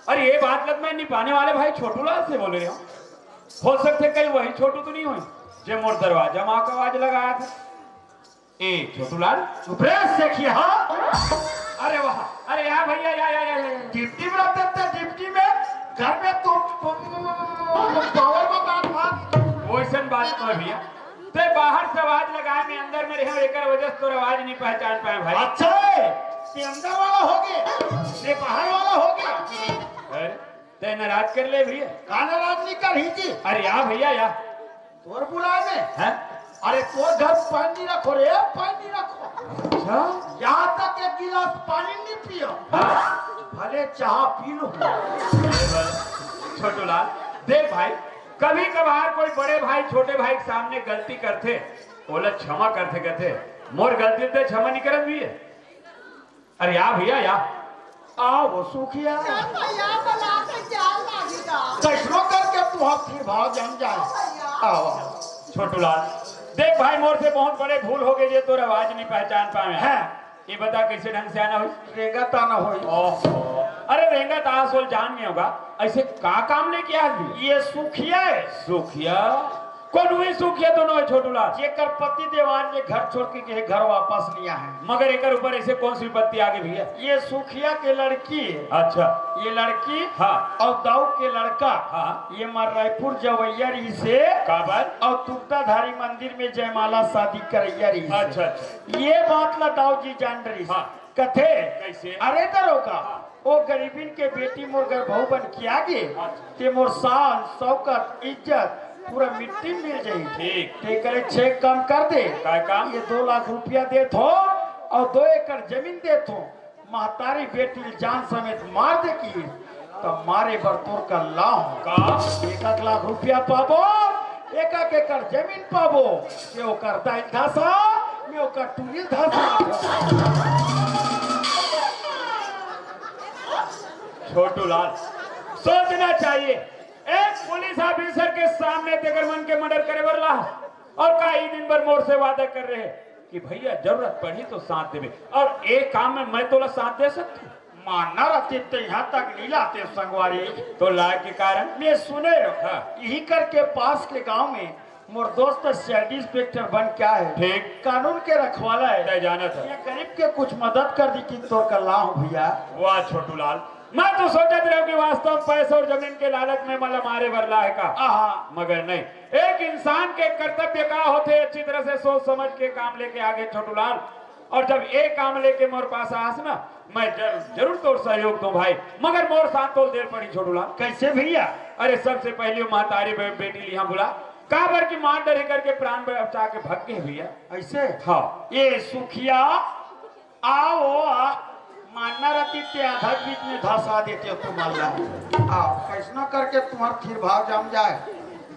अरे, ये बात लग मैं निपाने वाले भाई छोटू लाल से बोले रहे हूँ। हो सकथे कहीं वही छोटू तो नहीं होही, जे मोर दरवाजा मा आके आवाज लगाया था। ए छोटू लाल, चुप रे सेखिया। अरे वाह, अरे या भैया, या, या, या, या। डिप्टी में रहते थे, डिप्टी में, घर में तो पावर बता था। वैसन बात तो है भैया, ते बाहर से आवाज लगाए, मैं अंदर में रहे, एकर वजह से तोर आवाज नहीं पहचान पाए भाई। अच्छा है, ते अंदर वाला हो गया, ये बाहर वाला हो गया। अरे, ते नाराज कर ले भैया। का नाराज नहीं कर ही जी? अरे या भैया या। तोर बुलाए में? हैं? अरे तोर घर पानी रखो रे, पानी रखो। अच्छा। यहाँ तक एक गिलास पानी नहीं पियो। हाँ। भले चाह पी लो। छोटू लाल, देख भाई, कभी कभार कोई बड़े भाई छोटे भाई के सामने गलती करथे, ओला क्षमा करथे, कहथे, मोर गलती ते क्षमा नहीं करत भी है। अरे या भैया या। आओ सुखिया। क्या भैया, बना के क्या लागी गा? कैसनो करके तू हाथ फिर भाव जम जाए। भैया। आओ, आओ। छोटू लाल, देख भाई, मोर से बहुत बड़े भूल हो गए, ये तोर आवाज नहीं पहचान पाए। हैं। ये बता कैसे ढंग से आना होई? रेंगत आना होई। ओहो। अरे रेंगत आस होल जान में होगा, ऐसे का काम लेके आ गई? ये सुखिया है। सुखिया? कौन हुई सुखिया दोनों है छोटू लाल? जेकर पति देव आज ये घर छोड़ के गए, घर वापस नहीं आए। मगर एकर ऊपर ऐसे कौन सी विपत्ति आ गई भैया? ये सुखिया के लड़की है। अच्छा। ये लड़की हाँ। और दाऊ के लड़का हाँ। ये मार रायपुर जवैया रही से काबर? और तुकताधारी मंदिर में जयमाला शादी करैया रही से। अच्छा, अच्छा। ये बात ला दाऊ जी जान रही से। हाँ। कथे, कैसे? अरे दरोगा, हाँ। ओ गरीबिन के बेटी मोर घर बहू बन के आ गे, अच्छा। ते मोर शान, शौकत, इज्जत पूरा मिट्टी में मिल जाही। ठीक। ते करे छे काम कर दे। काय काम? ये दो लाख रुपया देत हों और दो एकड़ जमीन देत हों। महतारी बेटी ल जान समेत मार दे कि त मारे बर तोर कर लाहूं। का? एक एक लाख रुपया पाबो, एक एक एकड़ जमीन पाबो, ये ओकर दाई धासा, मैं ओकर टूरी धासा। छोटू लाल, सोचना चाहिए, एक पुलिस ऑफिसर के सामने तेकर मन के मर्डर करे बर ला, और का ई दिन भर मोर से वादा कर रहे कि भैया जरूरत पड़ी तो साथ देबे, और एक काम में मैं तोला साथ दे सकती। मानना रहती तो यहाँ तक नहीं लाते संगवारी। तो लाए के कारण? मैं सुने हो, हाँ। यही करके पास के गांव में मोर दोस्त सीआईडी इंस्पेक्टर बन के आए। ठीक। कानून के रखवाला है। तय जानत है। ये गरीब के कुछ मदद कर दी कि तोर कर लाहूं भैया। वाह छोटू लाल, मैं तो सोचत रहे कि वास्तव में पैसा और जमीन के लालच में मला मारे बर ला है का? आहा। मगर नहीं, एक इंसान के कर्तव्य का होथे, अच्छी तरह से सोच समझ के काम लेके आगे छोटू लाल। और जब एक काम लेके मोर पास आस ना, मैं जरूर, जरूर तोर सहयोग दूं भाई, मगर मोर साथ तोल देर पड़ी छोटू लाल। कैसे भैया? अरे सबसे पहले महतारी बे-, बेटी लिहा बुला, काबर की मार डरे करके प्राण बचा के भग गे भैया। ऐसे? हाँ। ये सुखिया आओ, आ, मानना रहती ते आधा बीच में धसा देते हो तुम अल्लाह। आओ, कैसना करके तुम्हारा फिर भाव जम जाए।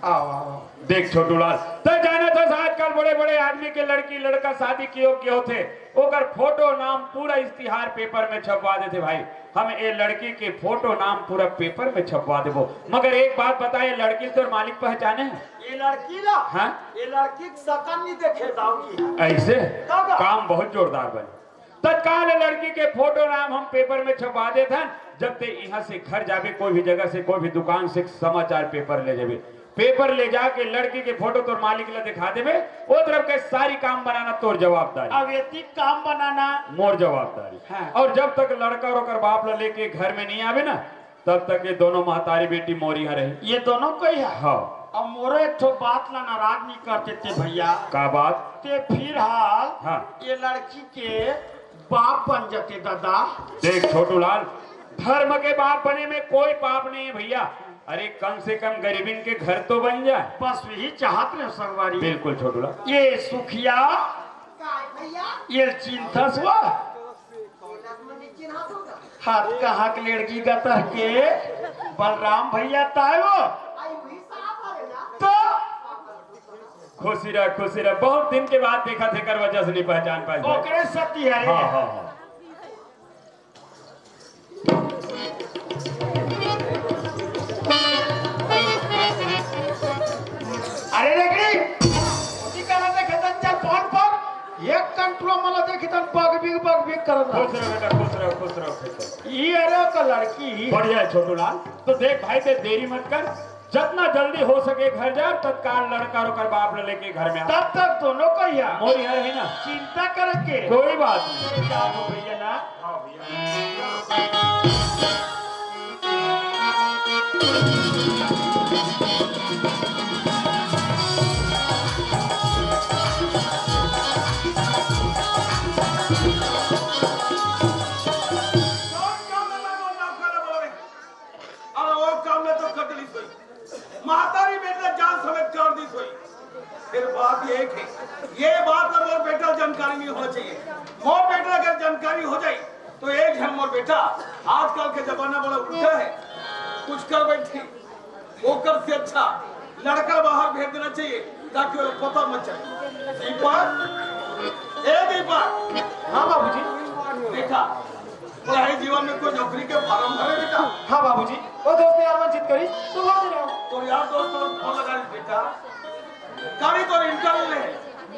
आओ, आओ। देख छोटू लाल, तय जानत हस आजकल बड़े बड़े आदमी के लड़की लड़का शादी के योग्य होथे, ओकर फोटो नाम पूरा इश्तिहार पेपर में छपवा देथे। भाई, हम ए लड़की के फोटो नाम पूरा पेपर में छपवा देबो, मगर एक बात बताए, लड़की तोर मालिक पहचाने है? ये लड़की ला? हाँ? ये लड़की के शकल नहीं देखे जाओगी। ऐसे? तब? काम बहुत जोरदार बने। तत्काल लड़की के फोटो नाम हम पेपर में छपवा देथन। जब ते इहां से घर जाबे, कोई भी जगह से, कोई भी दुकान से समाचार पेपर ले जाबे, पेपर ले जाके लड़की के फोटो तोर मालिक ला दिखा देबे, ओ तरफ के सारी काम बनाना तोर जवाबदारी। अब एती काम बनाना मोर जवाबदारी। हाँ। और जब तक लड़का और ओकर बाप ला लेके घर में नहीं आवे ना, तब तक ये दोनों महतारी बेटी मोर इहां रही। ये दोनों कोई है? हाँ। अब मोरो एक ठो बात ला नाराज नहीं कर देते भैया। का बात? ते फिर हाल हाँ। ये लड़की के बाप बन जाते दादा। देख छोटू लाल, धर्म के बाप बने में कोई पाप नहीं है भैया। अरे कम से कम गरीबिन के घर तो बन जाए। बस यही चाहत रहे संगवारी। बिल्कुल छोटू लाल। ये सुखिया, काय भैया? ये चिंथस वा। हाथ कहाँ के लेड़गी गतर के बलराम भैया ताय वो। तो खुशी रह, खुशी रह। बहुत दिन के बाद देखा थे, कर वजह से नहीं पहचान पाए। ओकरे सती है रे। हाँ, हाँ, हाँ। अरे रेगड़ी, ओती काला देखे तन चल पहन पर, एक कंट्रो मला देखी तन बग बिग, बग बिग करत रहा। खुश रहो बेटा, खुश रहो, खुश रहो, खुश रहो। ई अरे ओकर लड़की ही। बढ़िया है छोटू लाल। तो देख भाई, ते देरी मत कर, जतना जल्दी हो सके घर जा, तत्काल लड़का और ओकर बाप ला लेके घर में आ। तब तक दोनों को ही आ। मोर इहां रही ना। चिंता करे के। कोई बात नहीं। जाओ भैया ना। हाँ भैया। कौन काम में मैं बोल रहा हूँ, खाना बोल रहे? अरे वो काम में तो कटली सोई, महतारी बेटा जान समेत कर दी सोई। फिर बात ये है कि ये बात ना मोर बेटा जानकारी नहीं होना चाहिए। मोर बेटा अगर जानकारी हो जाए तो एक झन मोर बेटा, आजकल के जमाना बड़ा उल्टा है, कुछ कर बैठी, ओकर से अच्छा लड़का बाहर भेज देना चाहिए ताकि वो पता मत चले। दीपक, ए दीपक। हाँ बाबूजी। देखा, पढ़ाई जीवन में कोई नौकरी के फार्म भरे बेटा? हाँ बाबूजी, वो दोस्त यार मन जिद करी तो वो दे रहे हो। तो यार दोस्त लोग फोन लगा रहे बेटा, गाड़ी तो इंटरव्यू ले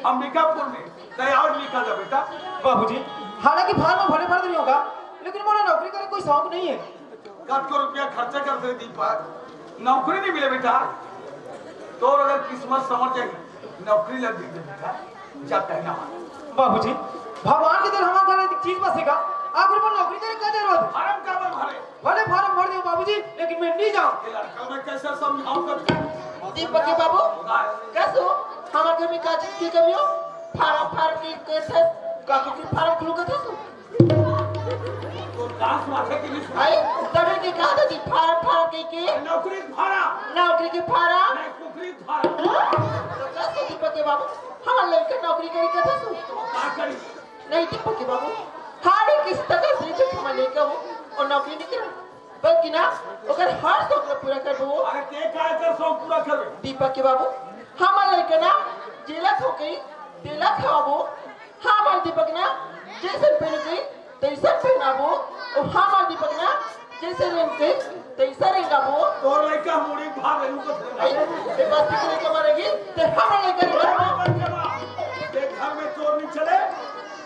अंबिकापुर में, तय आज निकल जा बेटा। बाबूजी, हालांकि फार्म भरे भर नहीं होगा, लेकिन मोला नौकरी करे कोई शौक नहीं है। कतको रुपया खर्चा कर दे दीपक, नौकरी नहीं मिले बेटा। तोर अगर किस्मत समझ जाही, नौकरी लग जाही बेटा, जा कहना मान। बाबूजी, भगवान के तरह हमारे घर एक चीज बसेगा, आखिर में नौकरी करे का जरूरत है? फार्म का बन भरे? भले फार्म भर दो बाबूजी, लेकिन मैं नहीं जाऊँ। ये लड़का मैं कैसे समझाऊँ तुझको? दीपक के बाबू, हाँ। कैसे हो? हमारे घर में का चीज की कमी हो? फार्म, फार्म की कैसे? का कुकरी फार्म खुलू का था तू? तो डांस माथे के लिए सुना। आई, तभी के कहा था जी, फार्म, फार्म के के? नौकरी फार्म। नौकरी के फार्म? नहीं, कुकरी फार्म। हाँ? तो कैसे दीपक के बाबू? हमारे लड़के नौकरी करी का था तू? का करी? नहीं दीपक के बाबू, हर एक किसी तरह से जो हमारे लड़का हो और नौकरी नहीं करा। बल्कि ना, ओकर हर शौक ला पूरा करबो। अरे, के का एकर शौक पूरा करबे? दीपक के बाबू, हमर लइका ना, जेला थोकई, तेला खवाबो। हमर दीपक ना, जइसन पहिनकई, तइसन पहिनाबो। अउ हमर दीपक ना, जइसे रेंगकई, तइसे रेंगाबो। तोर लइका मुड़ी भाग रेंगू को धरे। ए, ए बस्ती के लइका मारेगी, ते हमर लइका नहीं मारेगी। ये घर में चोर नहीं चले,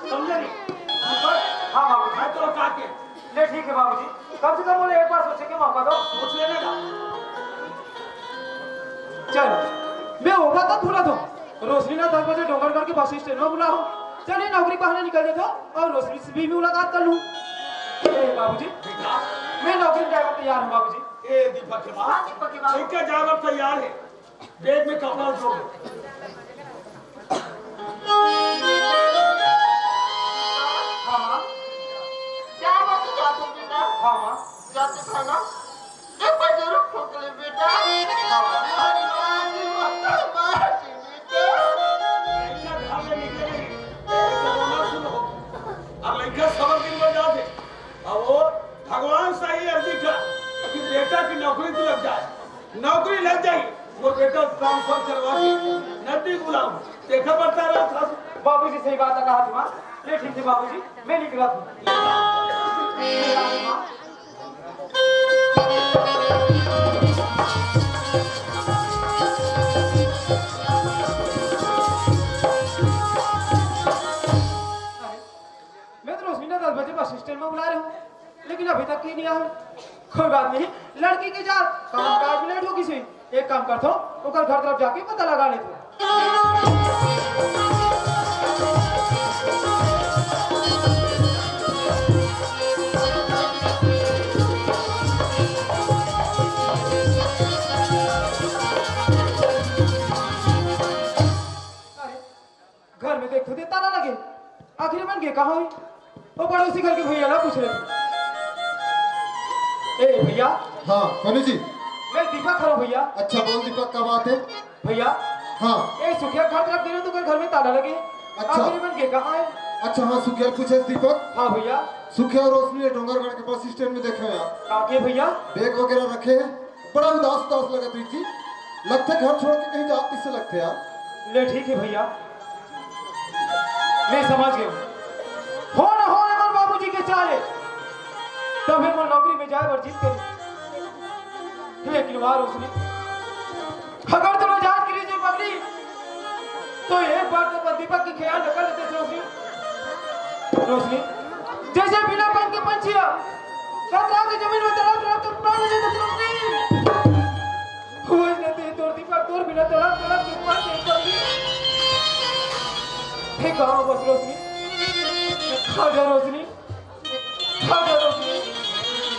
समझे नहीं? दीपक, हाँ बाबू, मैं तो का के ले ठीक है बाबूजी, कम से कम उन्हें एक बार सोचने का मौका दो। सोच लेने का। चल, मैं होगा तो भूला दो। रोशनी ना दस बजे डोंगरगढ़ के बस स्टैंड में बुलाओ। चलिए नौकरी बहाने निकल जाता हूँ और रोशनी से भी मुलाकात कर लूँ। ए बाबूजी, बेटा। मैं नौकरी जाएगा तैयार हूँ बाबूजी। ए दीपक के माँ, हाँ, दीपक के माँ। ठीक है, जाएगा तैयार है। बैग में कपड़ा जोड़। हाँ, माँ। क्या बात है, जाते बेटा? हाँ, माँ। जाते खाना एक बार जरूर ठोक ले, बेटा। हाँ, माँ। माँ, माँ, माँ, बेटा। लइका घर ले निकले नहीं, तो रोना शुरू हो। अब लइका सबर दिन बन जाते। अब वो भगवान से ही अर्जी कर कि बेटा की नौकरी तो लग जाए। नौकरी लग जाई, मोर बेटा ट्रांसफर करवा के नजदीक बुलाऊं। देखना पड़ता है रात। बाबूजी सही बात कहा तुम। ले ठीक है बाबूजी, मैं निकला। मैं तो रोशनी ना दस बजे बस स्टैंड में बुला रहे हूँ, लेकिन अभी तक की नहीं आया। कोई बात नहीं, लड़की के जात काम काज में लेट हो किसी। एक काम करता हूँ, ओकर घर तरफ जाके पता लगा लेता हूँ। घर में देखो दे ताला लगे, आखिर मन के कहाँ हुई? वो पड़ोसी घर के भैया ला पूछ रहे थे। ए भैया। हाँ, कौन जी? मैं दीपक हूँ भैया। अच्छा, बोल दीपक, क्या बात है? भैया। हाँ। ए सुखिया घर तरफ गए तो घर में ताला लगे। अच्छा। आखिर मन के कहाँ है? अच्छा, हाँ, सुखिया पूछे दीपक। हाँ भैया। सुखिया और रोशनी डोंगरगढ़ के बस स्टैंड में देखे हैं आप। कहाँ के भैया? बैग वगैरह रखे हैं। बड़ा उदास उदास लगत रही जी। लगते घर छोड़ के कहीं जात किससे लगते यार। ले ठीक है भैया, मैं समझ गया। हो ना हो ना मोर बाबूजी के चाले, तब फिर मोर नौकरी में जाए बर जिद करी। लेकिन वाह रोशनी, अगर तुमने जान के लिए पकड़ी तो एक बार तो दीपक के ख्याल रखा लेते रोशनी। रोशनी, जैसे बिना पंख के पंछिया कतरा के जमीन में तड़प तड़प कर प्राण ले लेते रोशनी। हुए न ते तोर दीपक तोर बिना तड़प तड़प के प्राण ले लेते रोशनी। हे गाँव बस रोशनी, आजा रोशनी, आजा रोशनी,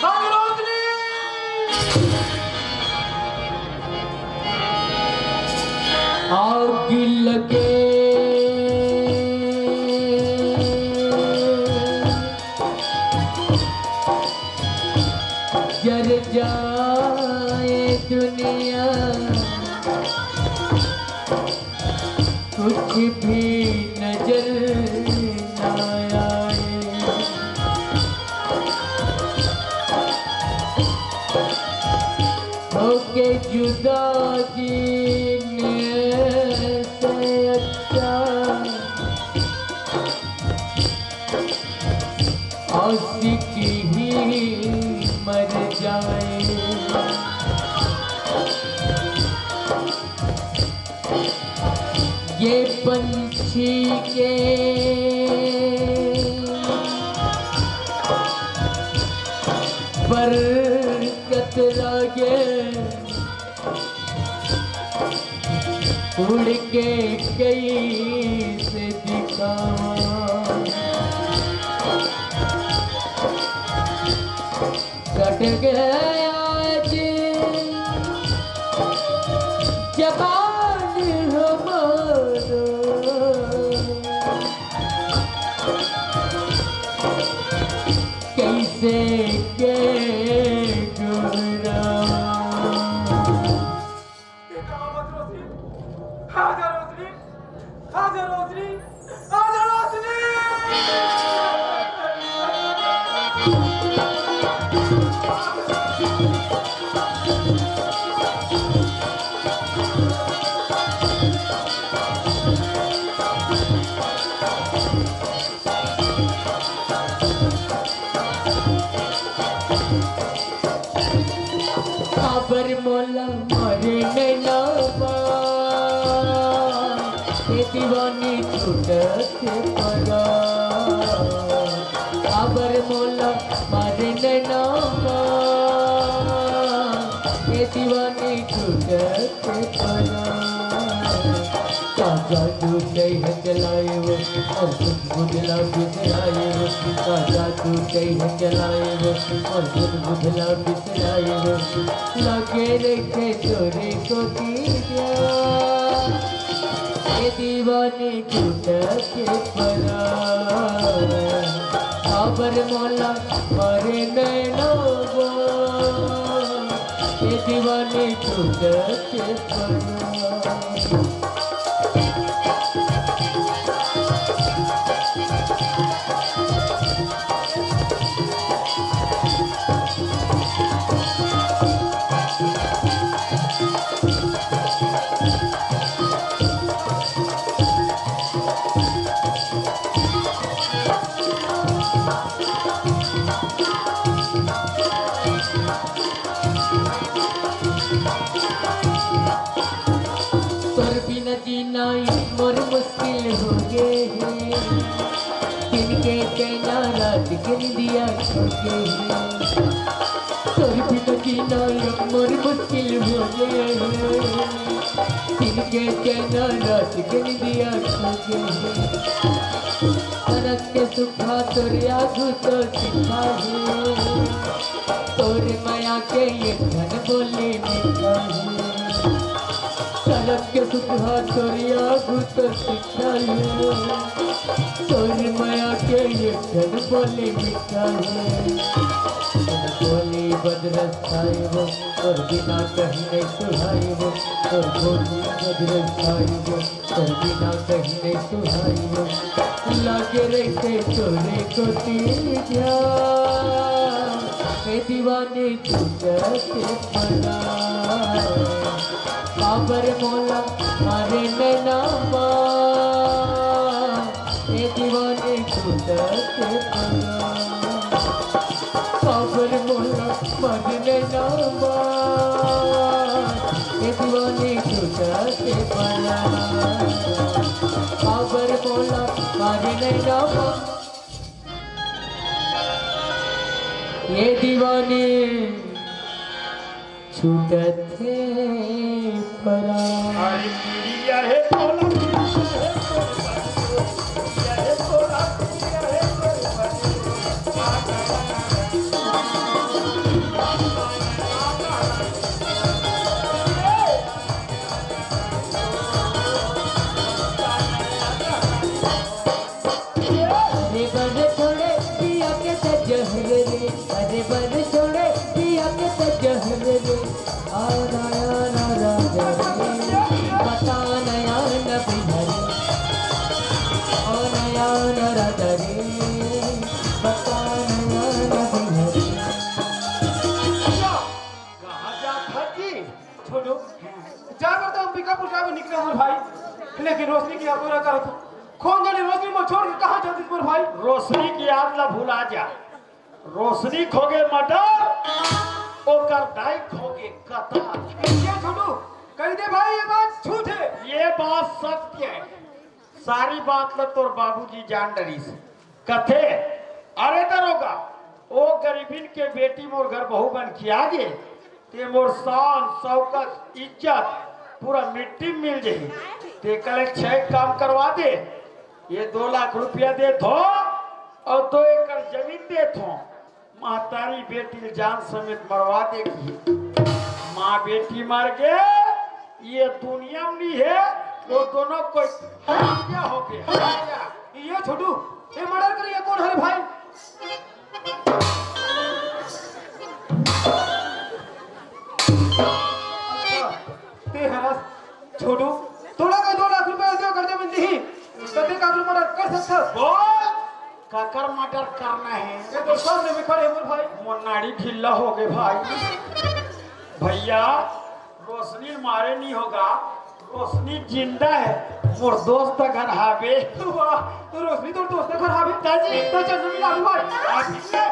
आजा रोशनी। आग लगे जर जाए दुनिया, कुछ भी नजर ना आए। होके जुदा जीने से अच्छा आशिक ही मर जाए। ये पंछी के पर कतरा के उड़ के कैसे दिखावा। कट गया आज जबान हमारो, कैसे के गुजरा। आजा रोशनी, आजा रोशनी, आजा रोशनी। काबर मोला मरने ना बा, ए दीवानी छूटत परा। काबर मोला मरने ना बा, ए दीवानी छूटत परा। का जादू कही चलाए वो, और कुछ बुझला बिसराए वो। का जादू कही चलाए वो, और कुछ बुझला बिसराए वो। लगे रखे तोरे को दिया, ये दीवानी छूट के परा। खबर मोला मरे नैनो वो, ये दीवानी छूट के परा। के हे, दिन के चैना रात के निंदिया खो गे हे। तोर बिना जीना अब मोर मुश्किल हो गे हे। दिन के चैना रात के निंदिया खो गे हे। सड़क के सुखा तोर आगू तो सीधा हे। तोर मया के एक ठन बोली मीठा हे। सड़क के सुखा तोर आगू तो सीधा हे। तोर मया के एक ठन बोली मीठा हे। तोर बोली बदरस खाए वो, तोर बिना कहीं नहीं सुहाए वो। तोर बोली बदरस खाए वो, तोर बिना कहीं नहीं सुहाए वो। लागे रहिथे तोरे कोती ध्यान, ए दीवानी छूटत परान। काबर मोला मारे नैना मा, ए दीवानी छूटत परान। काबर मोला मारे नैना मा, ए दीवानी छूटत परान। काबर मोला मारे नैना मा। ये दीवानी छूटत हे परान। अरे पिरिया हे तोला, पिरिया हे तोला, पिरिया हे तोला, पिरिया हे तोला। अरे बर छोड़े पिया के ते जहर रे, अरे बर छोड़े पिया के ते जहर रे। आ नया ना राजा रे, बता नया न बिहारी। आ नया ना राजा रे, बता नया न बिहारी। कहाँ जात हस जी? छोटू, जा कर तो अंबिकापुर जावे निकले मोर भाई, लेकिन रोशनी की याद पूरा करत हूँ। कौन जाने रोशनी मोर छोड़ के कहाँ जाती मोर भाई? रोशनी की याद ला भुला जा। रोशनी खोगे मटर, ओकर दाई खोगे कतर। ये छोटू, कह दे भाई, ये बात झूठ है। ये बात सत्य है। सारी बात ल तोर बाबूजी जान डरिस। कथे, "अरे दरोगा, ओ गरीबिन के बेटी मोर घर बहू बन के आ गे, ते मोर शान, शौकत, इज्जत पूरा मिट्टी में मिल जही। ते कले छह काम करवा दे, ये दो लाख रुपया देत हो और दो एकड़ जमीन देत हो।" महतारी बेटी ल जान समेत मरवा दे की। माँ बेटी मर गे, ये दुनिया में नहीं है, वो दोनों कोई हत्या हो गए, हत्या। ये छोटू, ये मर्डर करिए कौन हरे भाई? अच्छा, ते हरस छोटू, तोला का दो लाख रुपया दे कर्जा में नहीं, तो ते काकर मर्डर कर सकथस। बोल, काकर मर्डर करना है? ये तो सामने में खड़े मोर भाई। मोर नाड़ी ढीला हो गए भाई। भैया, रोशनी मारे नहीं होगा, रोशनी जिंदा है, मोर दोस्त घर हावे। वाह, तो रोशनी तोर दोस्त घर हावे? दादी। तो चल मिला भाई। अभी से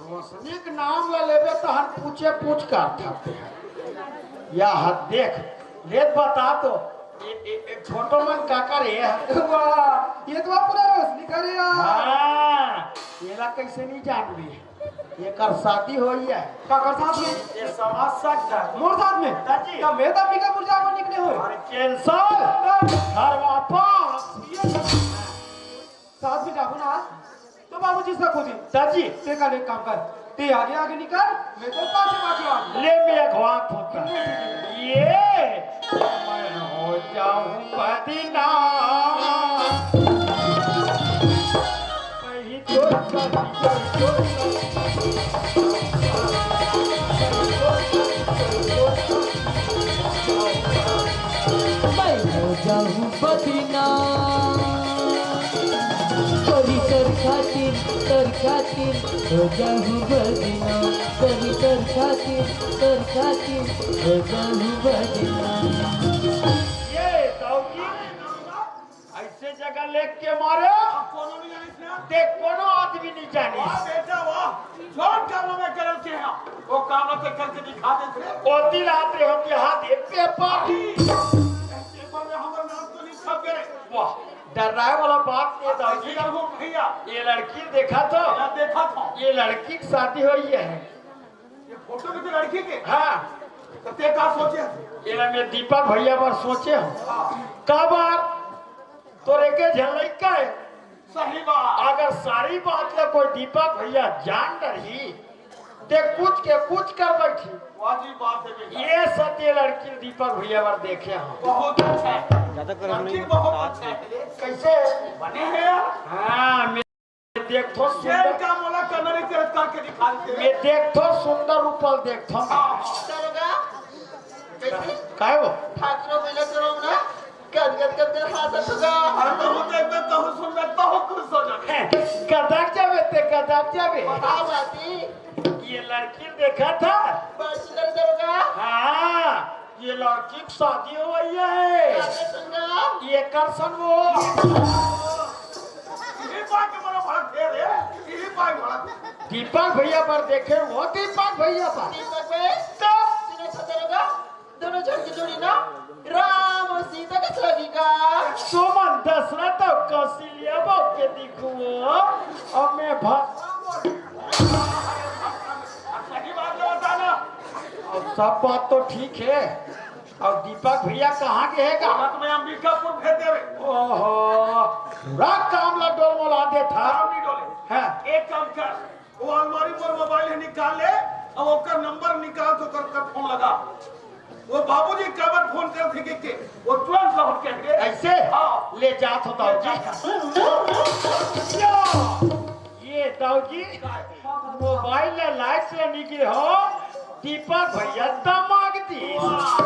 रोशनी के नाम ला लेबे तो हम पूछे पूछ कर थाते हैं। या हद देख, ले बता तो, ए, ए, ए, छोटो मन काकर हे? वाह, ये तो पूरा रोशनी करे यार। हाँ, एला कैसे नहीं जानबे? एकर शादी होई है। काकर साथ में? ये समझ सकता है। मोर साथ में? दादी। तब मैं तब निकल पुर जाबो निकले हो। अरे cancel। तब? घर वापस। ये साथ में जाबो ना, तो बाबूजी से खोजी। दादी। ते कर एक काम कर, ते आगे आगे निकल, मैं तो पाछे पाछे आऊँ। ले मैं अगवा होता। ये मैं हो जाऊँ बदनाम। मैं ही तो मैं हो जाऊं बदनाम, तोरी तोर खातिर, तोर खातिर हो जाऊं बदनाम, तोरी तोर खातिर, तोर खातिर हो जाऊं बदनाम। ये दाऊ जी, ऐसे जगह लेके मारे। अब कोनो नहीं जानिस ना? देख, कोनो आदमी नहीं जानिस। वाह बेटा वाह, जौन काम में करल के हा, वो काम तो करके दिखा देत रे। ओती रात रे होती हाथ एक पेपर। पेपर में हमर नाम तो नहीं छप गए। वाह। डर्राए वाला बात ये दाऊ जी। भैया, ये लड़की देखा तो, ये लड़की की शादी होई हे। ये फोटो में तो लड़की के। हाँ। तो ते का सोचे? ये मैं दीपक भैया बर सोचे हँव। हाँ। का बार तोर एके झन लइका हे। सही बात। अगर सारी बात ला कोई दीपक भैया जान डरही, ते कुछ के कुछ कर बैठी। वाजिब बात हे बेटा। ये सत्य लड़की दीपक भैया बर देखे हँव। बहुत अच्छा हे। ज्यादा कर लड़की बहुत अच्छा हे। कैसे? बने हे यार। हाँ, मैं देखथँव सुंदर। का मोला कनरी करत करके दिखा दे। मैं देखथँव सुंदर रूपल देखथँव। हाँ। दरोगा, कैसे? काय हो? ठाकुर मिले तो ना। गद गद गद गद हाथ हँसुगा। अरे तो हूँ देख बे, तो हूँ सुन बे, तो हूँ खुश हो जाबे। गदक जाबे ते, गदक जाबे। बताओ बाती। ये लड़की देखा था? बड़ सुंदर दरोगा। हाँ, ये लड़की की शादी होई हे। काकर संग? ये कर सन वो। ये बात के बड़ा भड़क दे रे। ये बात भड़क। दीपक भैया पर देखे वो, दीपक भैया पर। दीपक भाई। तो? सुनो तो दरोगा। दोनों झन के जोड़ी ना राम अउ सीता कस लगी का? सुमन दशरथ अउ कौशल्या बहू के दिखुवो, अउ मैं भा- सही बात ला बता ना। अउ सब बात तो ठीक हे, अउ दीपक भैया कहाँ के हे का? तुरंत में अंबिकापुर भेज देबे। ओहो, पूरा काम ला डोलमोला देथा। काम नहीं डोले। हाँ। एक काम कर, वो अलमारी पर मोबाइल हे, निकाल ले, अउ ओकर नंबर निकाल के ओकर, ओकर फोन लगा। वो बाबूजी काबर फोन करथे के, के, वो तुरंत लौट के आएंगे। ऐसे? हाँ। ले जात हो दाऊ जी। या, ये दाऊ जी, मोबाइल ला लाइट से निकले हो, दीपक भैया दमाग दी। वाह।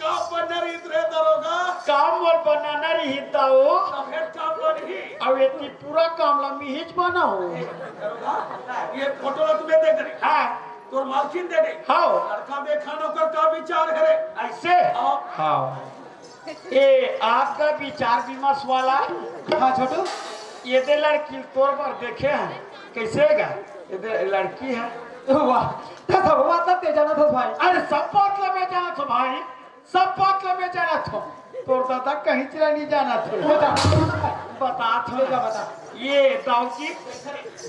का बनना रहित रे दरोगा? का मोर बनाना रहित दाऊ? तभे का बनही? अब एती पूरा काम ला मिहिच बनाहूँ। दरोगा, ये फोटो ला तुम्हें दे दे। हाँ। तोर मालकिन दे दे। हाँ। लड़का देखा न ओकर का विचार हे रे? ऐसे? हाँ। हाँ। ए, आपका विचार विमर्श वाला। हाँ, छोटू। ये दे लड़की तोर बर देखे हँव। कैसे हे गा? ये दे लड़की हे। वाह। तो सब बात ला ते जानत हस भाई। अरे सब बात ला मैं जानत हँव भाई। सब बात ला मैं जानत हँव, तोर दादा कहीं चला नहीं जानत हे। बता। बतात हँव। ले जा, बता। ये दाऊ जी,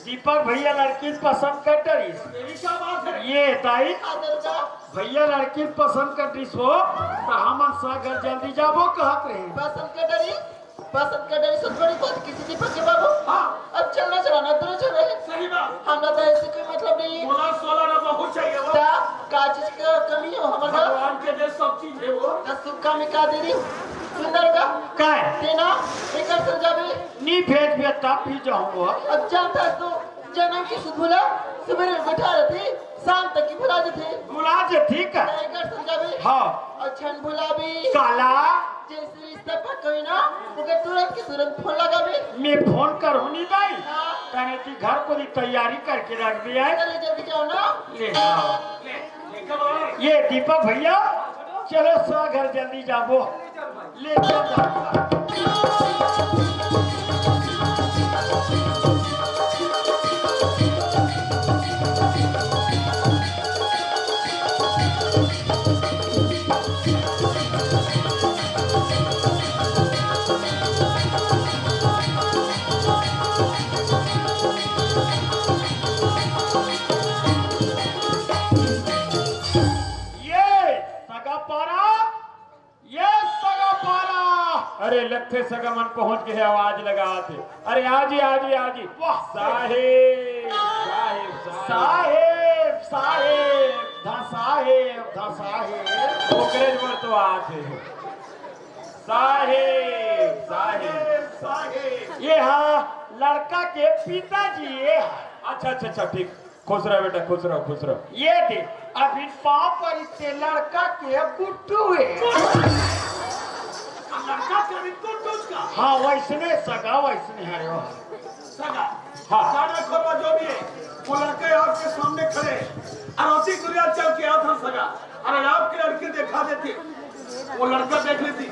दीपक भैया लड़की पसंद कर डरिस। ये दाई, भैया लड़की पसंद कर डरिस हो, त हमन सा घर जल्दी जाबो कहत रहे। पसंद कर डरिस? पसंद कर डरिस हो थोड़ी बहुत किसी दीपक के बाबू। हाँ। अब चलना चलाना दोनों चल रहे। सही बात। हमरा तो ऐसे कोई मतलब नहीं। बोला सोला ना बहुत चाहिए वो। ता का चीज का कमी हो हमर घर? भगवान के दे सब चीज हे वो। त सुख का में का दे दी? सुंदर का? काय? तेना एकर सर जाबे। नी भेजबे तब भी जाहूँ। अब जानता तो जनम की सुध भुला, सुबेरे बैठा रहती, शाम तक की भुला जथे। भुला जथे का? एकर सर जाबे। हाँ। अच्छा भुलाबी। काला? जैसे रिश्ता पक्का होई ना, ओकर तुरंत के तुरंत फोन लगाबे। मैं फोन करहूँ नी दाई। हाँ। तने ती घर कोती तैयारी करके रख दिया है। चले जल्दी जाओ ना। ले आओ। ये दीपक भैया, चलो सा घर जल्दी जाबो। ले चल जा। ये सगा पारा, ये सगा पारा। अरे लगथे सगा मन पहुंच गे हे, आवाज लगात हे। अरे आजी, आजी, आजी। वाह। साहेब, साहेब, साहेब। साहेब, साहेब, धा साहेब, धा साहेब। ओकरे बर तो आत हे। साहेब, साहेब। साहेब। ये हा लड़का के पिताजी, ये हा। अच्छा, अच्छा, अच्छा, ठीक। खुश रह बेटा, खुश रह, खुश रह। ये दे, अभी पाँव परी ते लड़का के गुड्डू हे। लड़का के अभी गुड्डू का? हाँ, वैसने सगा, वैसने हरे हो। सगा। हाँ। सगा खोलवा जो भी हे, वो लड़का आपके सामने खड़े हे। अरे अति दुरिहा चल के आत हँव सगा। अरे आपके लड़की देखा देती, वो लड़का देख लेती,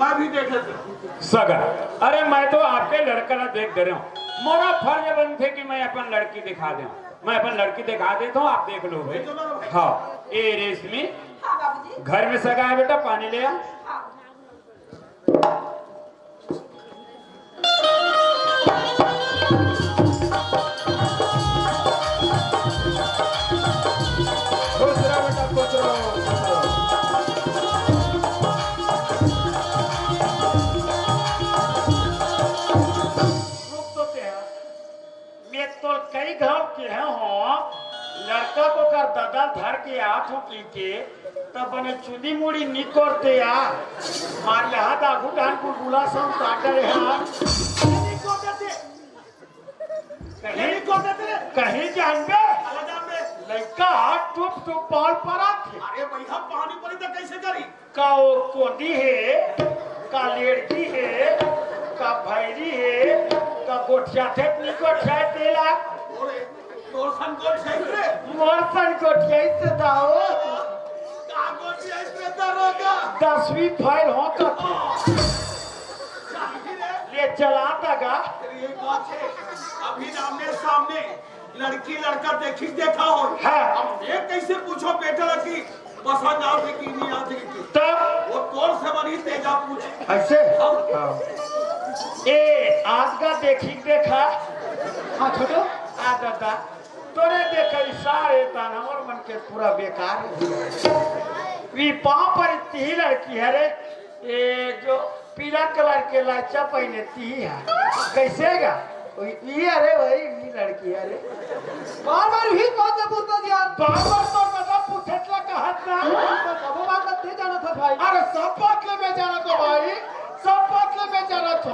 मैं भी देख लेती। सगा, अरे मैं तो आपके लड़का ला देख डरे हँव। मोरा फर्ज बनथे कि मैं अपन लड़की दिखा देंव। मैं अपन लड़की दिखा देत हँव, आप देख लो भाई। हाँ, ए रेशमी, हाँ बाबूजी। घर में सगा हे बेटा, पानी ले आ। हाँ। खुश रहो बेटा, खुश रहो, खुश रहो। रुक तो ते, मैं तो कई घाव के हंव, लड़का को कर ददा धर के आत हो की के, तब बने चुदी मुड़ी निकोर दे आ, मार यहाँ दागू डान गुलगुला सम काट रहे हैं। निकोर दे दे। कहीं, कहीं जान बे? अरे जान बे। लड़का हाथ टुप टुप पाल पर आथे। अरे भैया, पानी परी तो कैसे करी? का वो कोंदी हे, का लेड़की हे, का भैरी हे, का गोठियाथे, नी गोठियाए तेला। अरे, तोर सन गोठियाई रे। मोर सन गोठियाई से दाओ। का गोठियाई रे दारोगा? दसवीं फेल हो कथे। चाही रे। ले चला दगा। तेरी एक बात है, अभी आमने सामने लड़की लड़का देखी देखा हो। हाँ। अब ये कैसे पूछो बेटा कि पसंद आथे कि नहीं आथे कि? तब वो तोर से बनी तेजा पूछे। ऐसे? अब हाँ। ए, आज का देखी देखा। हाँ, छोटू। आ दादा, तोरे देखा इशारे तान हमर मन के पूरा बेकार हो गया। वी पाँव पर इतनी लड़की है रे, ये जो पीला कलर के लाचा पहने ती है, कैसे गा? ये अरे भाई, ये लड़की है रे। बार बार ही बात है पूछता यार। बार बार तो दादा पूछत ला कहत ना। तो कबो बात करते जाना था भाई। अरे सब बात ले मैं जाना तो भाई, सब बात ले मैं जाना तो।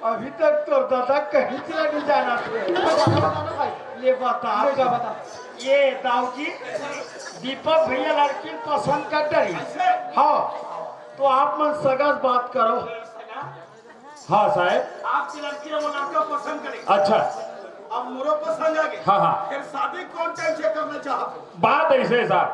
अभी तक तो दादा कहीं से नहीं जाना थे। तो बता, बता ना भाई। ये बता। ले जा, बता। ये दाऊ जी, दीपक भैया लड़की पसंद कर डरी। हाँ, तो आप मन सगा से बात करो। हाँ साहब। आपकी लड़की हम लड़का पसंद करें। अच्छा। अब मोरो पसंद आ गए। हाँ, हाँ। फिर शादी कौन टाइम से करना चाहते हो? बात ऐसे है साहब,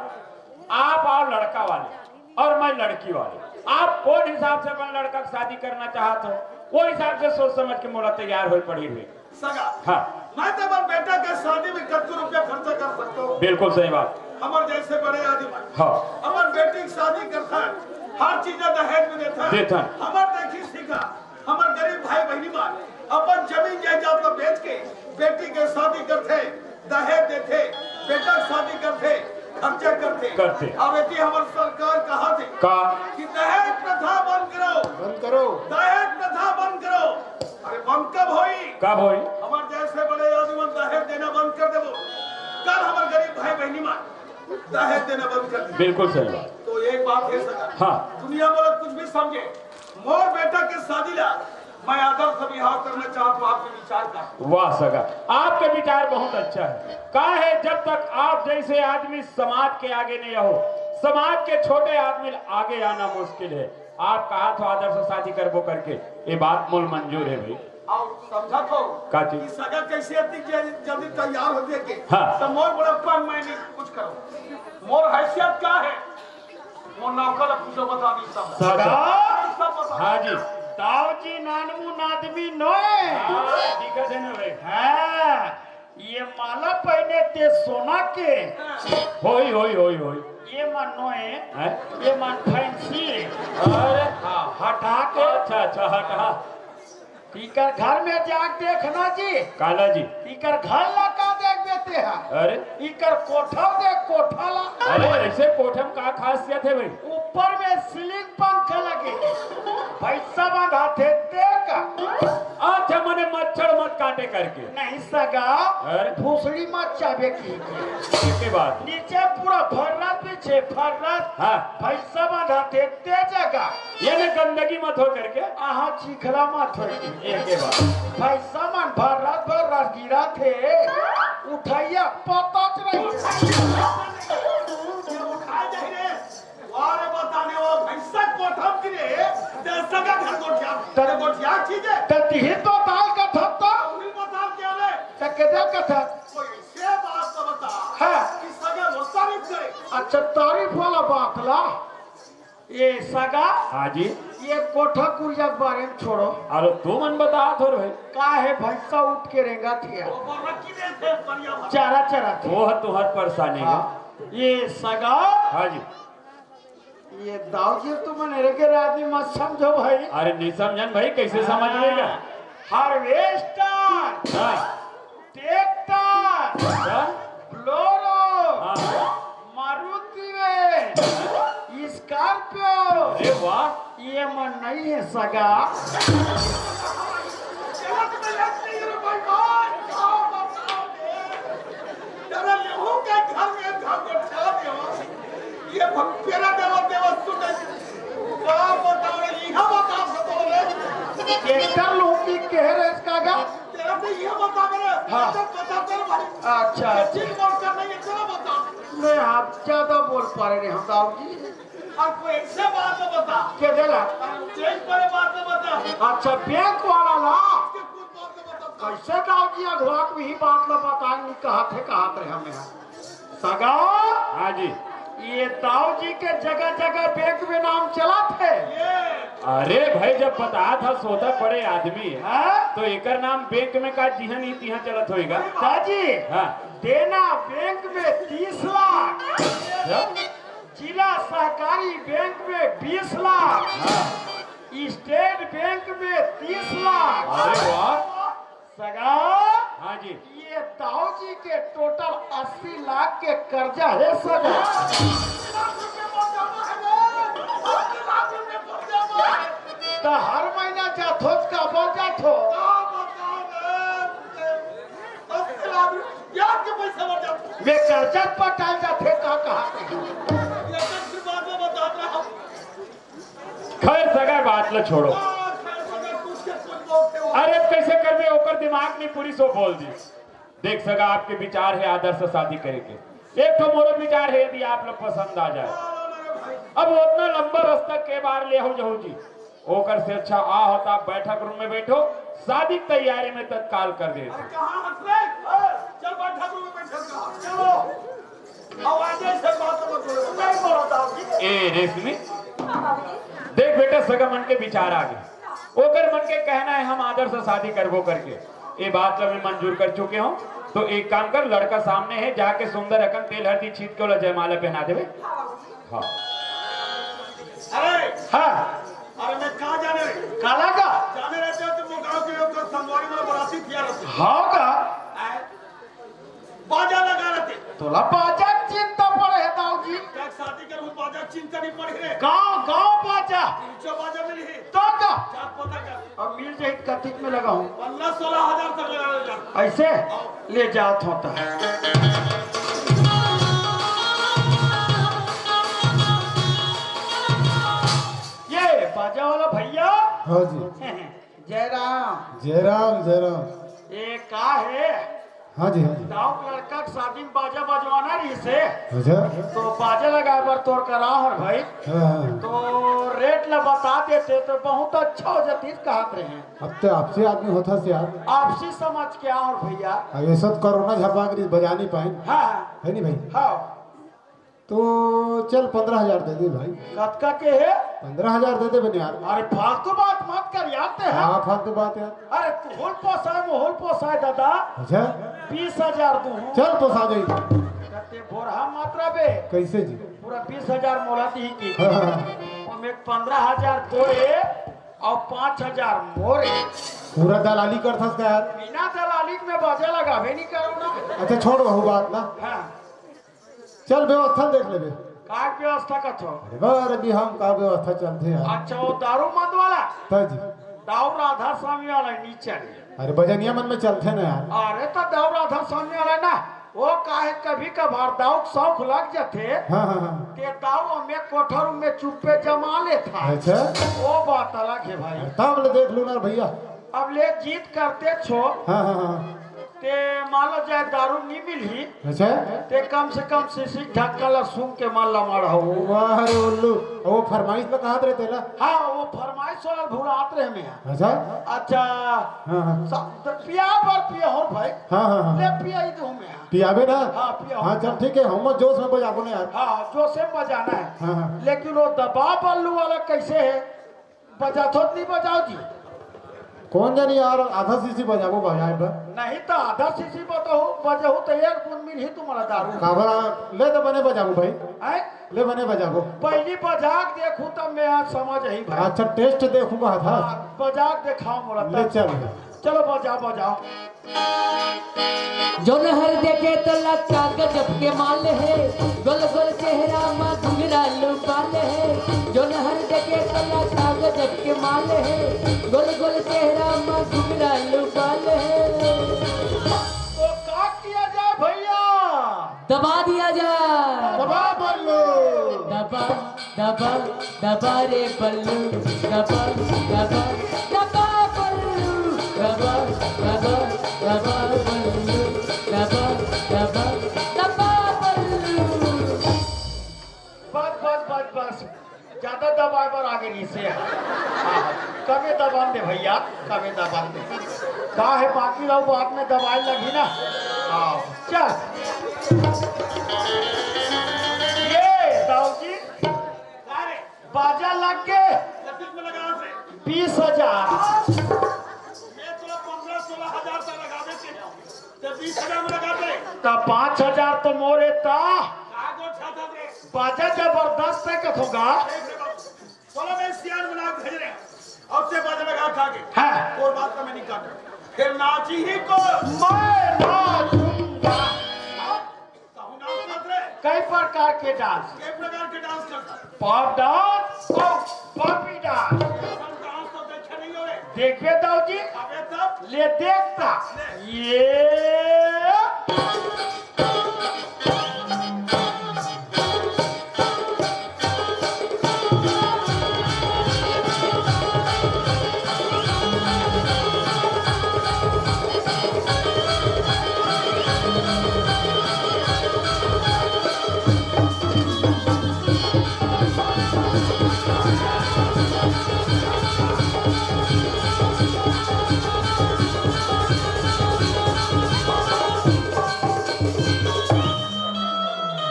आप आओ लड़का वाले और मैं लड़की वाले, आप कौन हिसाब से अपन लड़का की शादी करना चाहते हो, वो हिसाब से सोच समझ के मोला तैयार हो पड़ी हुई। सगा। हाँ। मैं तो अपन बेटा के शादी में कतको रुपया खर्चा कर सकता हूँ। बिल्कुल सही बात। हमर जैसे बड़े आदमी। हाँ। अपन बेटी की शादी करता है, हर चीज दहेज में देता है। देता है। हमर देखी सीखा, हमर गरीब भाई बहनी मन अपन जमीन जायदाद ला बेच के बेटी के शादी करथे, दहेज देथे, बेटा के शादी करथे, खर्चा करथे। करथे। अब एती हमर सरकार कहा थे का? कि दहेज प्रथा बंद करो। बंद करो। दहेज प्रथा बंद करो। अरे बंद कब होई? कब होई? हमर जैसे बड़े आदमी मन दहेज देना बंद कर देबो, कल हमर गरीब भाई बहनी मन दहेज देना बंद कर दे। बिल्कुल सही बात। तो एक बात है सगा। हाँ। दुनिया वाला कुछ भी समझे, मोर बेटा के शादी ला मैं आदर से बिहाव करना चाहत हूँ, आपके विचार का? वाह सगा, आपके विचार बहुत अच्छा है। का है, जब तक आप जैसे आदमी समाज के आगे नहीं हो, समाज के छोटे आदमी आगे आना मुश्किल है। आप कहा तो आदर से शादी करबो करके, ये बात मोल मंजूर है भाई। और समझा तो का चीज? कि सगा कैसे अति के जल्दी तैयार होते के? हाँ। तो मोर बड़प्पन मैं नहीं कुछ करो। मोर हैसियत का है? मोर नौकर ला पूछो, बता दी सब। सगा? सब बता। हाँ जी। दाऊ जी नानमू नादमी नोए। हाँ, दिखत है ना भाई। हाँ, ये माला पहने ते सोना के। होई, होई, होई, होई। ये मन नोए। हैं? ये मन फैंसी। अरे, हाँ, हटा के। अच्छा, अच्छा, हटा। इकर घर में जाके देखना जी। काला जी। इकर घर ला का देख देते हैं। अरे। इकर कोठा देख, कोठा ला। अरे, ऐसे कोठा में का खासियत है भाई? ऊपर में सीलिंग पंखा लगे। भैंसा बांधा थे तेल का। अच्छा, मने मच्छर मत काटे करके। नहीं सगा, अरे। भूसड़ी मत चाबे की। ये के बात? नीचे पूरा फर्रात, पीछे फर्रात। हाँ। भैंसा बांधा थे तेल जगह। ये में गंदगी मत हो करके। आहा, चिखला मत हो। ये के बात? भैंसा मन फर्रात, फर्रात गिरा थे। उठैया पता चला। ये उठा जाए रे। अरे बताने वो भैंसा कोठम की रे, ते सगा घर गोठिया, ते गोठिया चीज है। ते तिही तो दाल का थत्ता। उन्हीं बता क्या रे? ते के दे का था? कोई से बात तो बता। हाँ। कि सगा वो तारीफ करे। अच्छा, तारीफ वाला बात ला। ये सगा। हाँ जी। ये कोठा कुरिया के बारे में छोड़ो। अरे तू मन बता थोर भाई। का है भैंसा उठ के रेंगा थिया। वो बोल रहा कि रे थे बढ़िया बात। चारा चरा थे। वो है तुहर परेशानी है। हाँ। ये सगा। हाँ जी। ये दाऊ जी तो मन रे के आदमी मत समझो भाई। अरे नहीं समझन भाई, कैसे समझ लेगा? हार्वेस्टर, हाँ। ट्रैक्टर, हाँ। बोलेरो, हाँ। Maruti van, Scorpio. अरे वाह। ये मन नहीं है सगा। ये भक्तेरा देवा देवा सुने। का बताओ रे, इहा बताओ, बताओ रे। ट्रैक्टर लोग की कह रहे इसका का? तेरा तो ये बता मेरे, हाँ। तो बता तेरे भाई। अच्छा। ये चीज बोल कर नहीं है, चलो बता। नहीं, आप ज्यादा बोल पा रहे हैं हम दाऊ जी। और कोई ऐसे बात में बता। के देला? और चेंज वाले बात में बता। अच्छा, बैंक वाला ला। के कुछ बात में बता। कैसे दाऊ जी अगवा को ही बात ला बताए नहीं, कहा थे, कहा थे हमें। सगा, हाँ जी। ये दाऊ जी के जगह जगह बैंक में नाम चला थे। अरे भाई, जब बता था सोता बड़े आदमी है, हाँ? तो एकर नाम बैंक में का जिहां नहीं तिहां चलत होएगा। दाजी, हाँ। देना बैंक में तीस लाख, हाँ? जिला सहकारी बैंक में बीस लाख, हाँ। स्टेट बैंक में तीस लाख। अरे वाह। सगा, हाँ जी। ये दाऊ जी के टोटल अस्सी लाख के कर्जा है सगा। तो हर महीना जाथो, काबर जाथो? मैं कर्जा पटाल जाथे का कहा? खैर सगा, बात ल छोड़ो। अरे कैसे करबे, ओकर दिमाग नहीं पूरी सो बोल दी। देख सगा, आपके विचार है आदर से शादी करे के। एक ठो मोरो विचार है, यदि आप लोग पसंद आ जाए। अब उतना लंबा रास्ता के बार ले हो जाऊ जी, ओकर से अच्छा आ होता आप बैठक रूम में बैठो, शादी की तैयारी में तत्काल कर दे। अरे कहाँ हंस रहे? चल बैठक रूम में बैठक। चलो। आवाज ऐसे बात मत बोलो। नहीं बोलो दाऊ जी। ए रेशमी, देख बेटा, सगा मन के विचार आ गए। ओकर मन के कहना है हम आदर से शादी करबो करके। ये बात ला मैं मंजूर कर चुके हूँ। तो एक काम कर, लड़का सामने है, जाके सुंदर अकन तेल हरदी छीत के ओला जयमाला पहना देवे। हाँ। अरे हाँ। अरे मैं कहाँ जाने रहे? काला का? जाने रहते हो तो वो गाँव के लोग का संगवारी वाला बराती थिया रहते। हाँ का? आए। बाजा लगा रहते। तोला बाजा के चिंता पड़े है दाऊ जी। का शादी करूँ, बाजा के चिंता नहीं पड़े रे। गाँव गाँव बाजा। जो बाजा मिली है। तो का? जा पता कर। अब मिल जाए कतिक में लगाऊं? पन्द्रह सोलह हजार तक लगा ले जा। ऐसे? आओ। ले जात होता है। ये बाजा वाला भैया। हाँ जी। जयराम। जयराम, जयराम। ये का है? हाँ जी, हाँ जी। दाऊ के लड़का के शादी में बाजा बजवाना रहिसे। अच्छा। तो बाजा लगाए बर तोर करा हर भाई। हाँ, हाँ। तो रेट ला बता देते तो बहुत अच्छा हो जाती, कहत रहे हैं। अब तो आपसी आदमी होता से यार। आपसी समझ के और भैया। अब ये सब कोरोना झपाक रही, बजा नहीं पाए। हाँ, हाँ। है नहीं भाई? हाँ। तो चल, पन्द्रह हजार दे दे भाई। कतका के है? पन्द्रह हजार दे दे बने यार। अरे फालतू बात मत कर यार ते है। हाँ, फालतू बात यार। अरे तू होल पोसाए, मोहोल पोसाए दादा। अच्छा। बीस हजार दूँ। चल पोसा जाई। ते बोरहा मात्रा बे। कैसे जी? पूरा बीस हजार मोला दी की। हाँ, हाँ, हाँ। ओमे पन्द्रह हजार तोरे और पाँच हजार मोरे। पूरा दलाली करथस का यार? बिना दलाली में बाजा लगावे नहीं करो ना। अच्छा छोड़ वहू बात ना। हाँ। चल व्यवस्था देख लेबे। का व्यवस्था कथो? अरे बार अभी हम का व्यवस्था चलथे यार। अच्छा वो दारू मद वाला? तज। दाऊ राधा स्वामी वाला नहीं चले। अरे भजनिया मन में चलथे ना यार। अरे तो दाऊ राधा स्वामी वाला ना, वो काहे कभी कभार दाऊ के शौक लग जाथे। हाँ, हाँ, हाँ। ते दाऊ हमें कोठर में चुप्पे जमा लेथा। अच्छा। वो बात अलग है भाई। तब ले देख लू ना भैया। अब ले जीत करते छो। हाँ, हाँ, हाँ। ते मान लो जाए दारू नहीं मिलही। अच्छा। ते कम से कम सीसी ढक्कन ला सूंघ के मन ला मारा हो। वाह रे उल्लू, वो फरमाइश में कहा रहे तेला? हाँ, वो फरमाइश वाला भुलात रहे में। अच्छा। अच्छा। हाँ, हाँ। सा-, त पिया बर पिया हो भाई। हाँ, हाँ, हाँ। ले पिया ही दूँ मैं। पियाबे ना? हाँ, पिया हो। हाँ, चल ठीक है, हम जोश में बजाबो ना यार। हाँ, जोश में बजाना है। हाँ, हाँ। लेकिन वो दबा बल्लू वाला कैसे है? बजाथो त नहीं बजाओ जी? कौन जानी यार, आधा सीसी बजाबो बजाए बर। नहीं तो आधा सीसी बजाहू, बजाहू तो एक बूंद मिलही तुम्हारा दारू। काबर आ, ले तो बने बजाबो भाई। हैं? ले बने बजाबो। पहली बजा के देखू तब मैं आज समझ ही भाई। अच्छा, टेस्ट देखूंगा था। हाँ, बजा के दिखाओ मोला ले तब। चल। चलो बजाओ, बजाओ। जोन हर देखे त लगता गजब के माल हे, गोल गोल चेहरा मा घुंघरालू बाल हे। जोन हर देखे त लगता गजब के माल हे, गोल गोल चेहरा मा घुंघरालू बाल हे। तो का किया जाए भैया? दबा दिया जाए। दबा बल्लू। दबा, दबा, दबा रे बल्लू, दबा, दबा, दबा बल्लू, दबा, दबा, दबा बल्लू, दबा, दबा, दबा बल्लू। बस, बस, बस, बस। ज्यादा दबाए बर आगे नहीं से। हाँ, कमे दबान दे भैया, कमे दबान दे। का हे, बाकी लोग बाद में दबाए लगी ना। हाँ, चल। ये दाऊ जी, बाजा लग के पच्चीस में लगा से। बीस हजार। मैं तो पन्द्रह सोलह हजार तक लगा देते हैं। तो बीस हजार में लगा दे। तो पाँच हजार तो मोरे ता। का दो छाता दे। बाजा जबरदस्त है कथोगा। चलो मैं सियान बना के भेज रहे हैं। और से बाजा लगा खा के। हाँ। और बात का मैं नहीं काट। फिर नाची ही को। मैं नाचूंगा। कहूँ नाच मत रे। कई प्रकार के डांस। कई प्रकार के डांस करता है। पॉप डांस और पॉपी डांस। ऐसा डांस तो देखे नहीं हो रे। देखबे दाऊ जी। अबे तब। ले देखता। ले। ये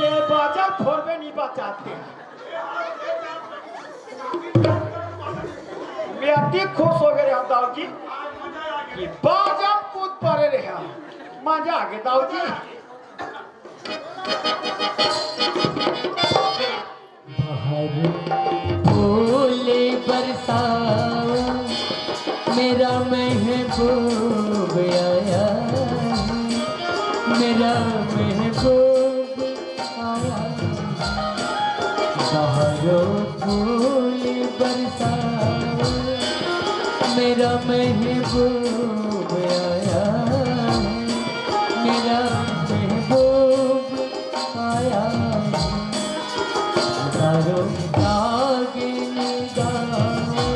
ये बाजा फोड़बे नहीं बचाते। मैं अति खुश हो गए रहा दाऊ जी कि बाजा कूद पड़े रहे। मजा आ गया दाऊ जी। बाहर फूल बरसाओ, मेरा महबूब आया है, मेरा महबूब आया है। बाहर फूल बरसाओ, मेरा महबूब आया है, मेरा महबूब आया है। हजारों राग निगाहों,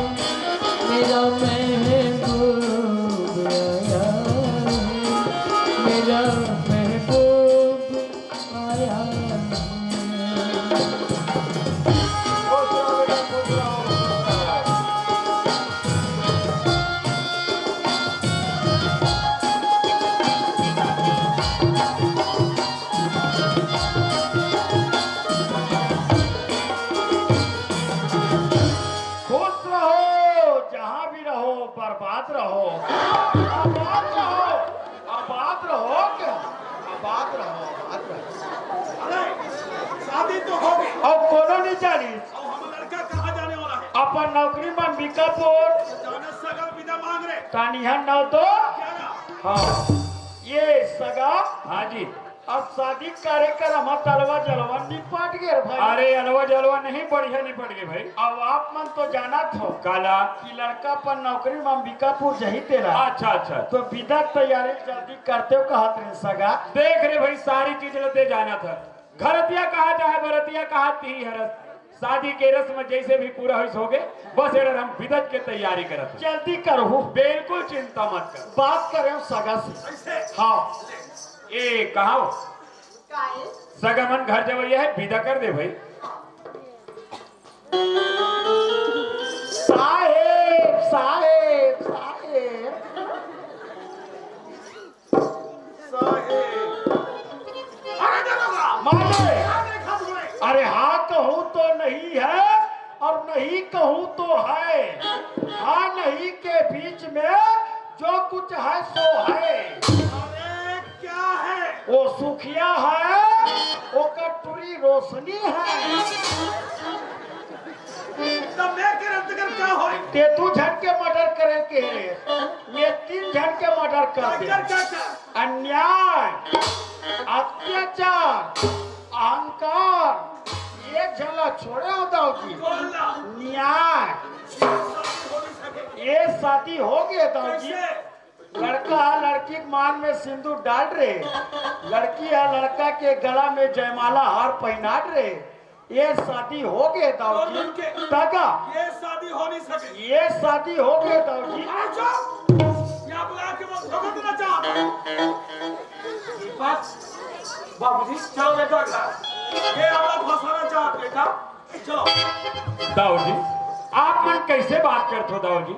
मेरा महबूब आया है, मेरा महबूब आया है। खुश रहो, जहाँ भी रहो, बर्बाद रहो, आबाद रहो, आबाद रहो क्या? आबाद रहो, आबाद रहो। अरे, शादी तो हो गई। अब कोनो नहीं जानी। अब हम लड़का कहाँ जाने वाला है? अपन नौकरी में अंबिकापुर। जाने सगा विदा मांग रहे। तानिया नौ दो। क्या ना? हाँ, ये सगा। हाँ जी। अब शादी कार्यक्रम ह तलवा जलवा निपट गए भाई। अरे अलवा जलवा नहीं, बढ़िया निपट गए भाई। अब आप मन तो जानत हो काला? कि लड़का अपन नौकरी में अंबिकापुर जही तेला। अच्छा अच्छा। तो विदा के तैयारी जल्दी करते हो कहत रहे सगा। देख रे भाई, सारी चीज ल ते जानत ह। घरतिया कहा चाहे बरतिया कहा, तिही हरस। शादी के रस्म जैसे भी पूरा होइस होगे, बस एडर हम बिदत के तैयारी करत हन। जल्दी करहू। बिल्कुल चिंता मत कर। बात करे सगा से। हाँ। ए, कहाँ हो? काहे? सगा मन घर जवैया है, बिदा कर दे भाई। साहेब, साहेब, साहेब। साहेब। अरे दरोगा! मारे! क्या देखा तुमने? अरे हाँ कहूँ तो नहीं है और नहीं कहूँ तो है। हाँ नहीं के बीच में जो कुछ है सो है। अरे क्या है? वो सुखिया है, वो कटोरी रोशनी है। तब मैं के रद्द कर का होई? ते दू झन के मर्डर करे के रे, मैं तीन झन के मर्डर कर दे। कर का कर? अन्याय, अत्याचार, अहंकार, एक झन ला छोड़े हो दाऊ जी। बोल ना। न्याय। ये शादी हो गई सके। ये शादी हो गई दाऊ जी। कैसे? लड़का लड़की के मांग में सिंदूर डाल रहे, लड़की या लड़का के गला में जयमाला हार पहनात रहे। ये शादी हो गए दाऊ जी। तगा। ये शादी हो नहीं सके। ये शादी हो गए दाऊ जी। अरे चुप! यहाँ बुला के वो भगत ना चाहता। दीपक, बाबूजी, चलो बेटा घर। ये हमारा फंसाना चाहता बेटा। चलो। दाऊ जी, आप मन कैसे बात करते हो दाऊ जी?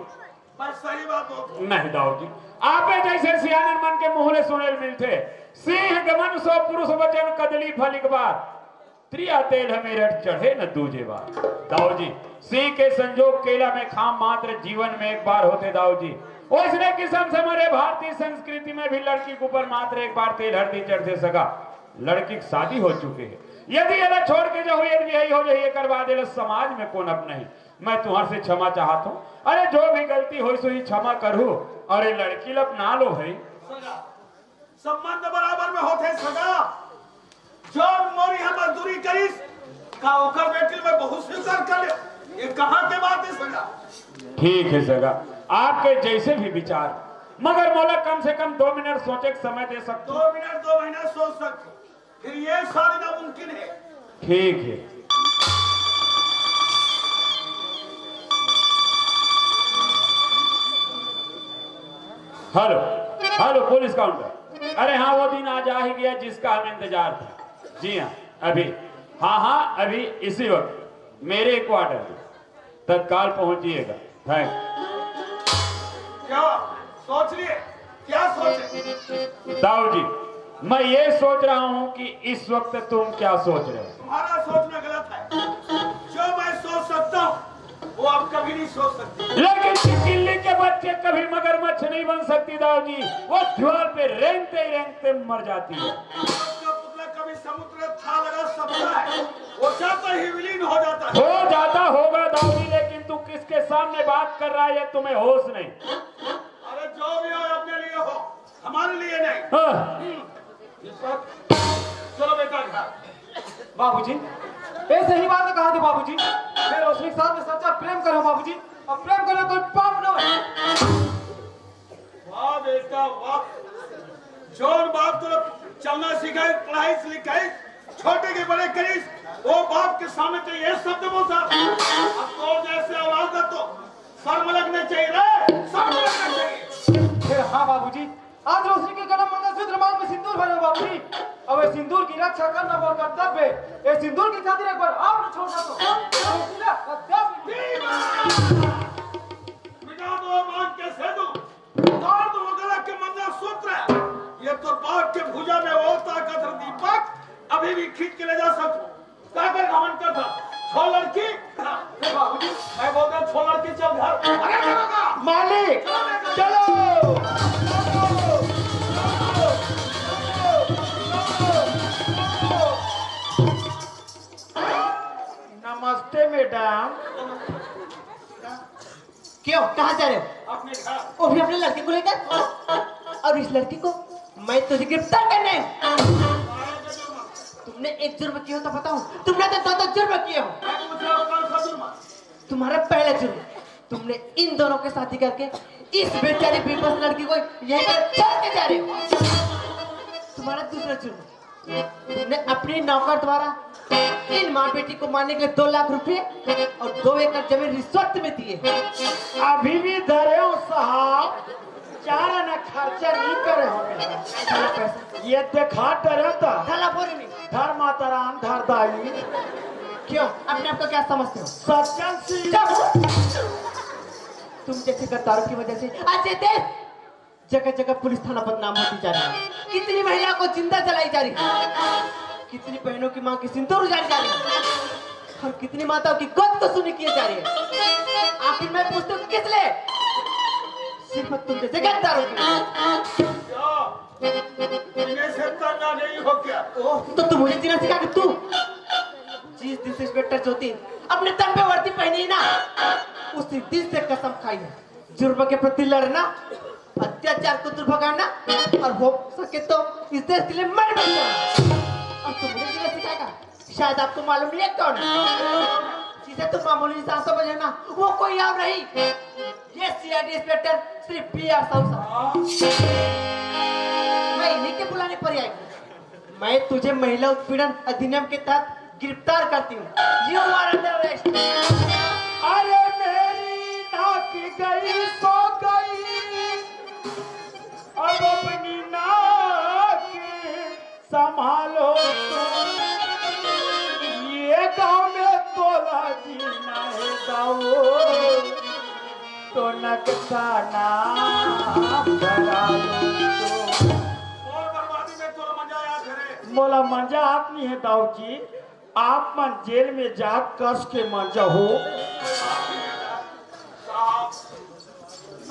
मैं सही बात बोलता हूँ। नहीं दाऊ जी, आपे जैसे सियानन मन के मुंह ले सुने ल मिलथे, सिंह के मन सौ पुरुष वचन कदली फलिक बार, त्रिया तेल हमें रट चढ़े न दूजे बार। दाऊ जी, सिंह के संजोग केला में खाम मात्र जीवन में एक बार होथे दाऊ जी। ओइसने किसम से हमरे भारतीय संस्कृति में भी लड़की के ऊपर मात्र एक बार तेल हरदी चढ़थे सगा। लड़की के शादी हो चुके हे, यदि एला छोड़ के जहू, यदि यही हो जाही, एकर बाद एला समाज में कौन अपनाही? मैं तुहर से क्षमा चाहत हूँ। अरे जो भी गलती होइस होही क्षमा करहू। अरे लड़की ल अपना लो भाई। सगा, संबंध बराबर में होथे सगा। जौन मोर इहाँ मजदूरी करिस, का ओकर बेटी ल मैं बहू स्वीकार कर ले? ये कहाँ के बात है सगा? ठीक है सगा, आपके जैसे भी विचार, मगर मोला कम से कम दो मिनट सोचे के समय दे सकते हो? दो मिनट, दो महीना सोच सकते हो। फिर ये शादी नामुमकिन है। ठीक है। Hello, hello police counter. अरे हाँ, वो दिन आज आ ही गया जिसका हमें इंतजार था। जी हाँ, अभी, हाँ हाँ, अभी इसी वक्त मेरे क्वार्टर में। तत्काल पहुंचिएगा। थैंक। क्या सोच लिए? क्या सोचे? दाऊ जी, मैं ये सोच रहा हूँ कि इस वक्त तुम क्या सोच रहे हो। तुम्हारा सोचना गलत है। जो मैं सोच सकता हूँ, वो आप कभी नहीं सोच सकते। लेकिन चिकिल्ली के बच्चे कभी मगरमच्छ नहीं बन सकती दाऊ जी। वो दीवार पे रेंगते ही रेंगते मर जाती है। उसका पुतला कभी समुद्र में था लगा सकता है, वो जाता ही विलीन हो जाता है। हो जाता होगा दाऊ जी, लेकिन तू किसके सामने बात कर रहा है, ये तुम्हें होश नहीं। अरे जो भी हो, अपने लिए हो, हमारे लिए नहीं। हाँ। चलो बेटा घर। बाबूजी, ऐसे ही बात कहा थे बाबूजी। मैं रोशनी के साथ में सच्चा प्रेम करो बाबूजी। अब प्रेम करना कोई पाप ना है। वाह बेटा वाह। जौन बाप तोला चलना सिखाइस, पढ़ाइस लिखाइस, छोटे के बड़े करिस, वो बाप के सामने तो ये शब्द बोलता। अब तो जैसे औलाद का तो शर्म लगना चाहिए रे, शर्म लगना चाहिए। फिर हाँ बाबूजी, आज रोशनी के गला में मंगलसूत्र, मांग में सिंदूर भरे हो बाबूजी। अब ये सिंदूर की रक्षा करना मोर कर्तव्य है। ये सिंदूर की खातिर एक बार आप न छोड़ दो। रोशनी ना, कद्दाफ नहीं। मिटा दो मांग के सेतु। उतार दो गला के मंगलसूत्र। ये तो बाप के भुजा में वो ताकत है दीपक, अभी भी खींच के ले जा सकूं। का कर घमंड कर था? छोड़ लड़की। ए बाबूजी, मैं बोलता हूँ, छोड़ लड़की, चल घर। अरे चलो ना। मालिक, चलो। नमस्ते मैडम। क्यों, कहाँ जा रहे हो? अपने घर। वो भी अपने लड़की को लेकर? और इस लड़की को मैं तुझे गिरफ्तार करने आया हूँ। तुमने एक जुर्म किया हो तो बताओ, तुमने तो दो दो जुर्म किए हो। मैं पूछ रहा हूँ, कौन सा जुर्म? तुम्हारा पहला जुर्म, तुमने इन दोनों के शादी करके इस बेचारी बेबस लड़की को यहीं पर छोड़ के जा रहे हो। तुम्हारा दूसरा जुर्म, तुमने अपने नौकर द्वारा इन माँ बेटी को मारने के लिए दो लाख रुपए और दो एकड़ जमीन रिश्वत में दिए। अभी भी धरे हो साहब, चार आना खर्चा नहीं करे हो। ये देखा डरे तो। धला बोरे नहीं। धर माता राम, धर दाई। क्यों? अपने आप को क्या समझते हो? सज्जन सिंह। चुप! तुम जैसे गद्दारों की वजह से आज ये देश जगह जगह पुलिस थाना बदनाम होती जा रही है। कितनी महिला को जिंदा जलाई जा रही है, कितनी बहनों की मां की सिंदूर उजाड़ी जा रही है और कितनी माताओं की गोद को सुनी किए जा रही है। आखिर मैं पूछता हूँ किस लिए? सिर्फ तुम जैसे गद्दारों के लिए। क्या? इन्हें से तंग आ गई हो क्या? ओह, तो तुम मुझे जीना सिखा के तू? जिस इंस्पेक्टर ज्योति अपने तन पे वर्दी पहनी ना, उसी दिन से कसम खाई है जुर्म के प्रति लड़ना, अत्याचार को दूर भगाना और हो सके तो इस देश के लिए मर भी जाना। और तुम मुझे किधर सिखाएगा? शायद आपको मालूम नहीं है कौन है। जिसे तुम मामूली इंसान समझ रहे ना, वो कोई और नहीं, ये सीआईडी इंस्पेक्टर श्री बी आर साहू साहब। मैं इन्हीं के बुलाने पर ही आई हूँ। मैं तुझे महिला उत्पीड़न अधिनियम के तहत गिरफ्तार करती हूँ। You are under arrest। अरे मेरी नाक गई सो गई, अब अपनी नाक संभालो तुम। ये गांव में तोला जीना है दाऊ, तो नकसाना करा लो तुम। मोला मजा आत नहीं है दाऊ जी, आप मन जेल में जा कस के मजा हो। साहब,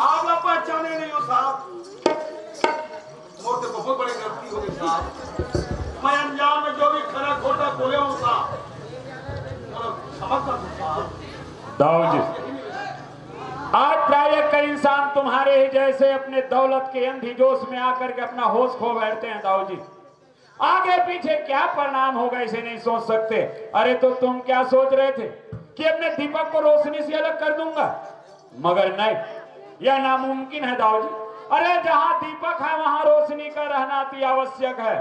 आप ला पहचाने नहीं हो साहब। मोर से बहुत बड़ी गलती हो गई साहब। मैं अनजान में जो भी खरा खोटा बोले हूँ साहब, मोला क्षमा कर दो साहब। दाऊ जी, आज प्रायः कई इंसान तुम्हारे ही जैसे अपने दौलत के अंधी जोश में आकर के अपना होश खो बैठते हैं दाऊ जी। आगे पीछे क्या परिणाम होगा, इसे नहीं सोच सकते। अरे, तो तुम क्या सोच रहे थे कि अपने दीपक को रोशनी से अलग कर दूंगा? मगर नहीं, यह नामुमकिन है दाऊ जी। अरे, जहां दीपक है, वहां रोशनी का रहना अति आवश्यक है,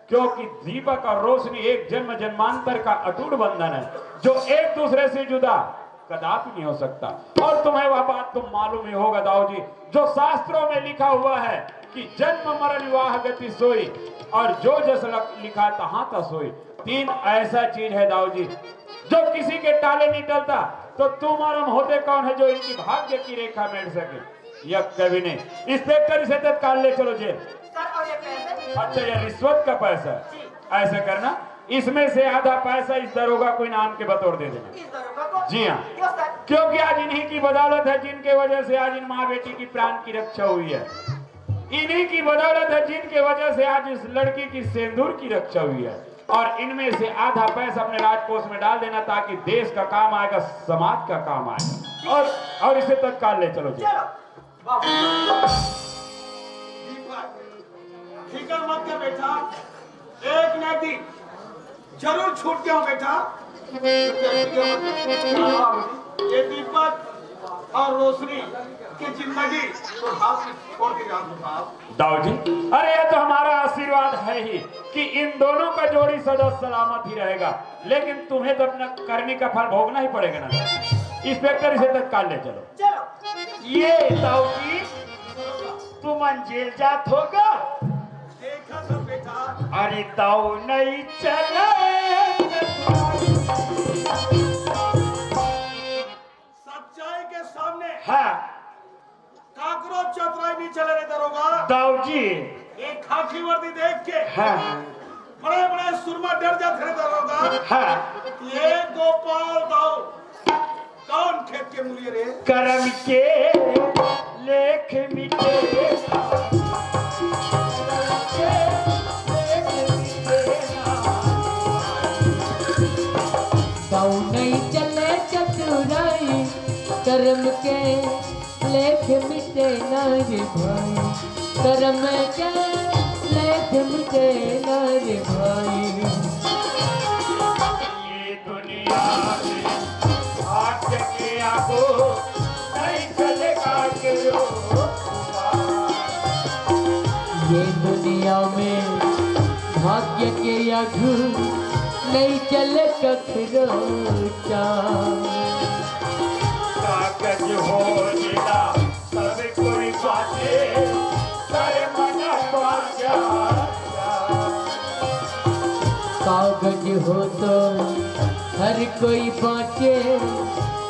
क्योंकि दीपक और रोशनी एक जन्म जन्मांतर का अटूट बंधन है, जो एक दूसरे से जुदा कदापि नहीं हो सकता। और तुम्हें वह बात तो मालूम ही होगा दाऊ जी, जो शास्त्रों में लिखा हुआ है कि जन्म मरण विवाह गति सोई, और जो जस लख-, लिखा तहां तस होई। तीन ऐसा चीज है दाऊ जी, जो किसी के टाले नहीं टलता। तो तुम और हम होते कौन है जो इनकी भाग्य की रेखा मेड़ सके? यह कभी नहीं। इंस्पेक्टर, इसे तत्काल ले चलो जेल। सर, और ये पैसे? अच्छा, यह रिश्वत का पैसा है। जी। ऐसा करना, इसमें से आधा पैसा इस दरोगा को इनाम के बतौर दे देना। इस दरोगा को? जी हाँ। क्यों सर? क्योंकि आज इन्हीं की बदौलत है जिनके वजह से आज इन माँ बेटी की प्राण की रक्षा हुई है। इन्हीं की बदौलत है जिनके वजह से आज इस लड़की की सेंदूर की रक्षा हुई है। और इनमें से आधा पैसा अपने राजकोष में डाल देना, ताकि देश का काम आएगा, समाज का काम आएगा। और, और इसे तत्काल ले चलो जी। चलो। बाबू। दीपक, फिकर मत कर बेटा, एक ना एक दिन जरूर छूट गया हूँ बेटा। ये दीपक और रोशनी की जिंदगी तो हाथ से छोड़ के जाऊँ साहब। दाऊ जी, अरे, यह तो हमारा आशीर्वाद है ही कि इन दोनों का जोड़ी सदा सलामत ही रहेगा, लेकिन तुम्हें तो अपना करनी का फल भोगना ही पड़ेगा ना। इंस्पेक्टर, इसे तत्काल ले चलो। चलो। ये दाऊ जी, तुमन जेल जात होगा? देखा था बेटा। अरे दाऊ नहीं चले। सच्चाई के सामने हाँ। काकरो चतुराई नहीं चले रे दरोगा। दाऊ जी। एक खाकी वर्दी देख के हाँ। बड़े बड़े सुरमा डर जाते रे दरोगा। हाँ। ये गोपाल दाऊ कौन खेत के मूली रे? करम के लेख मिटे, दाऊ नहीं चले चतुराई, करम के लेख मिटे ना रे भाई, करम के लेख मिटे ना रे भाई। ये दुनिया में भाग्य के आगो नहीं चलेगा के रो। ये दुनिया में भाग्य के आगू नहीं चले कखरो चाल। कागज हो लीला सब कोई बाटे, करे मन बाजा। कागज हो तो हर कोई बाँचे,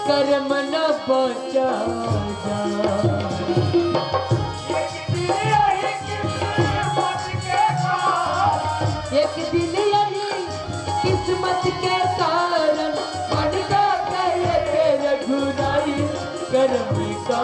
करम न बाँचा जा। एक दिन यही किस्मत के कारण बन जाते रघुराई करम का।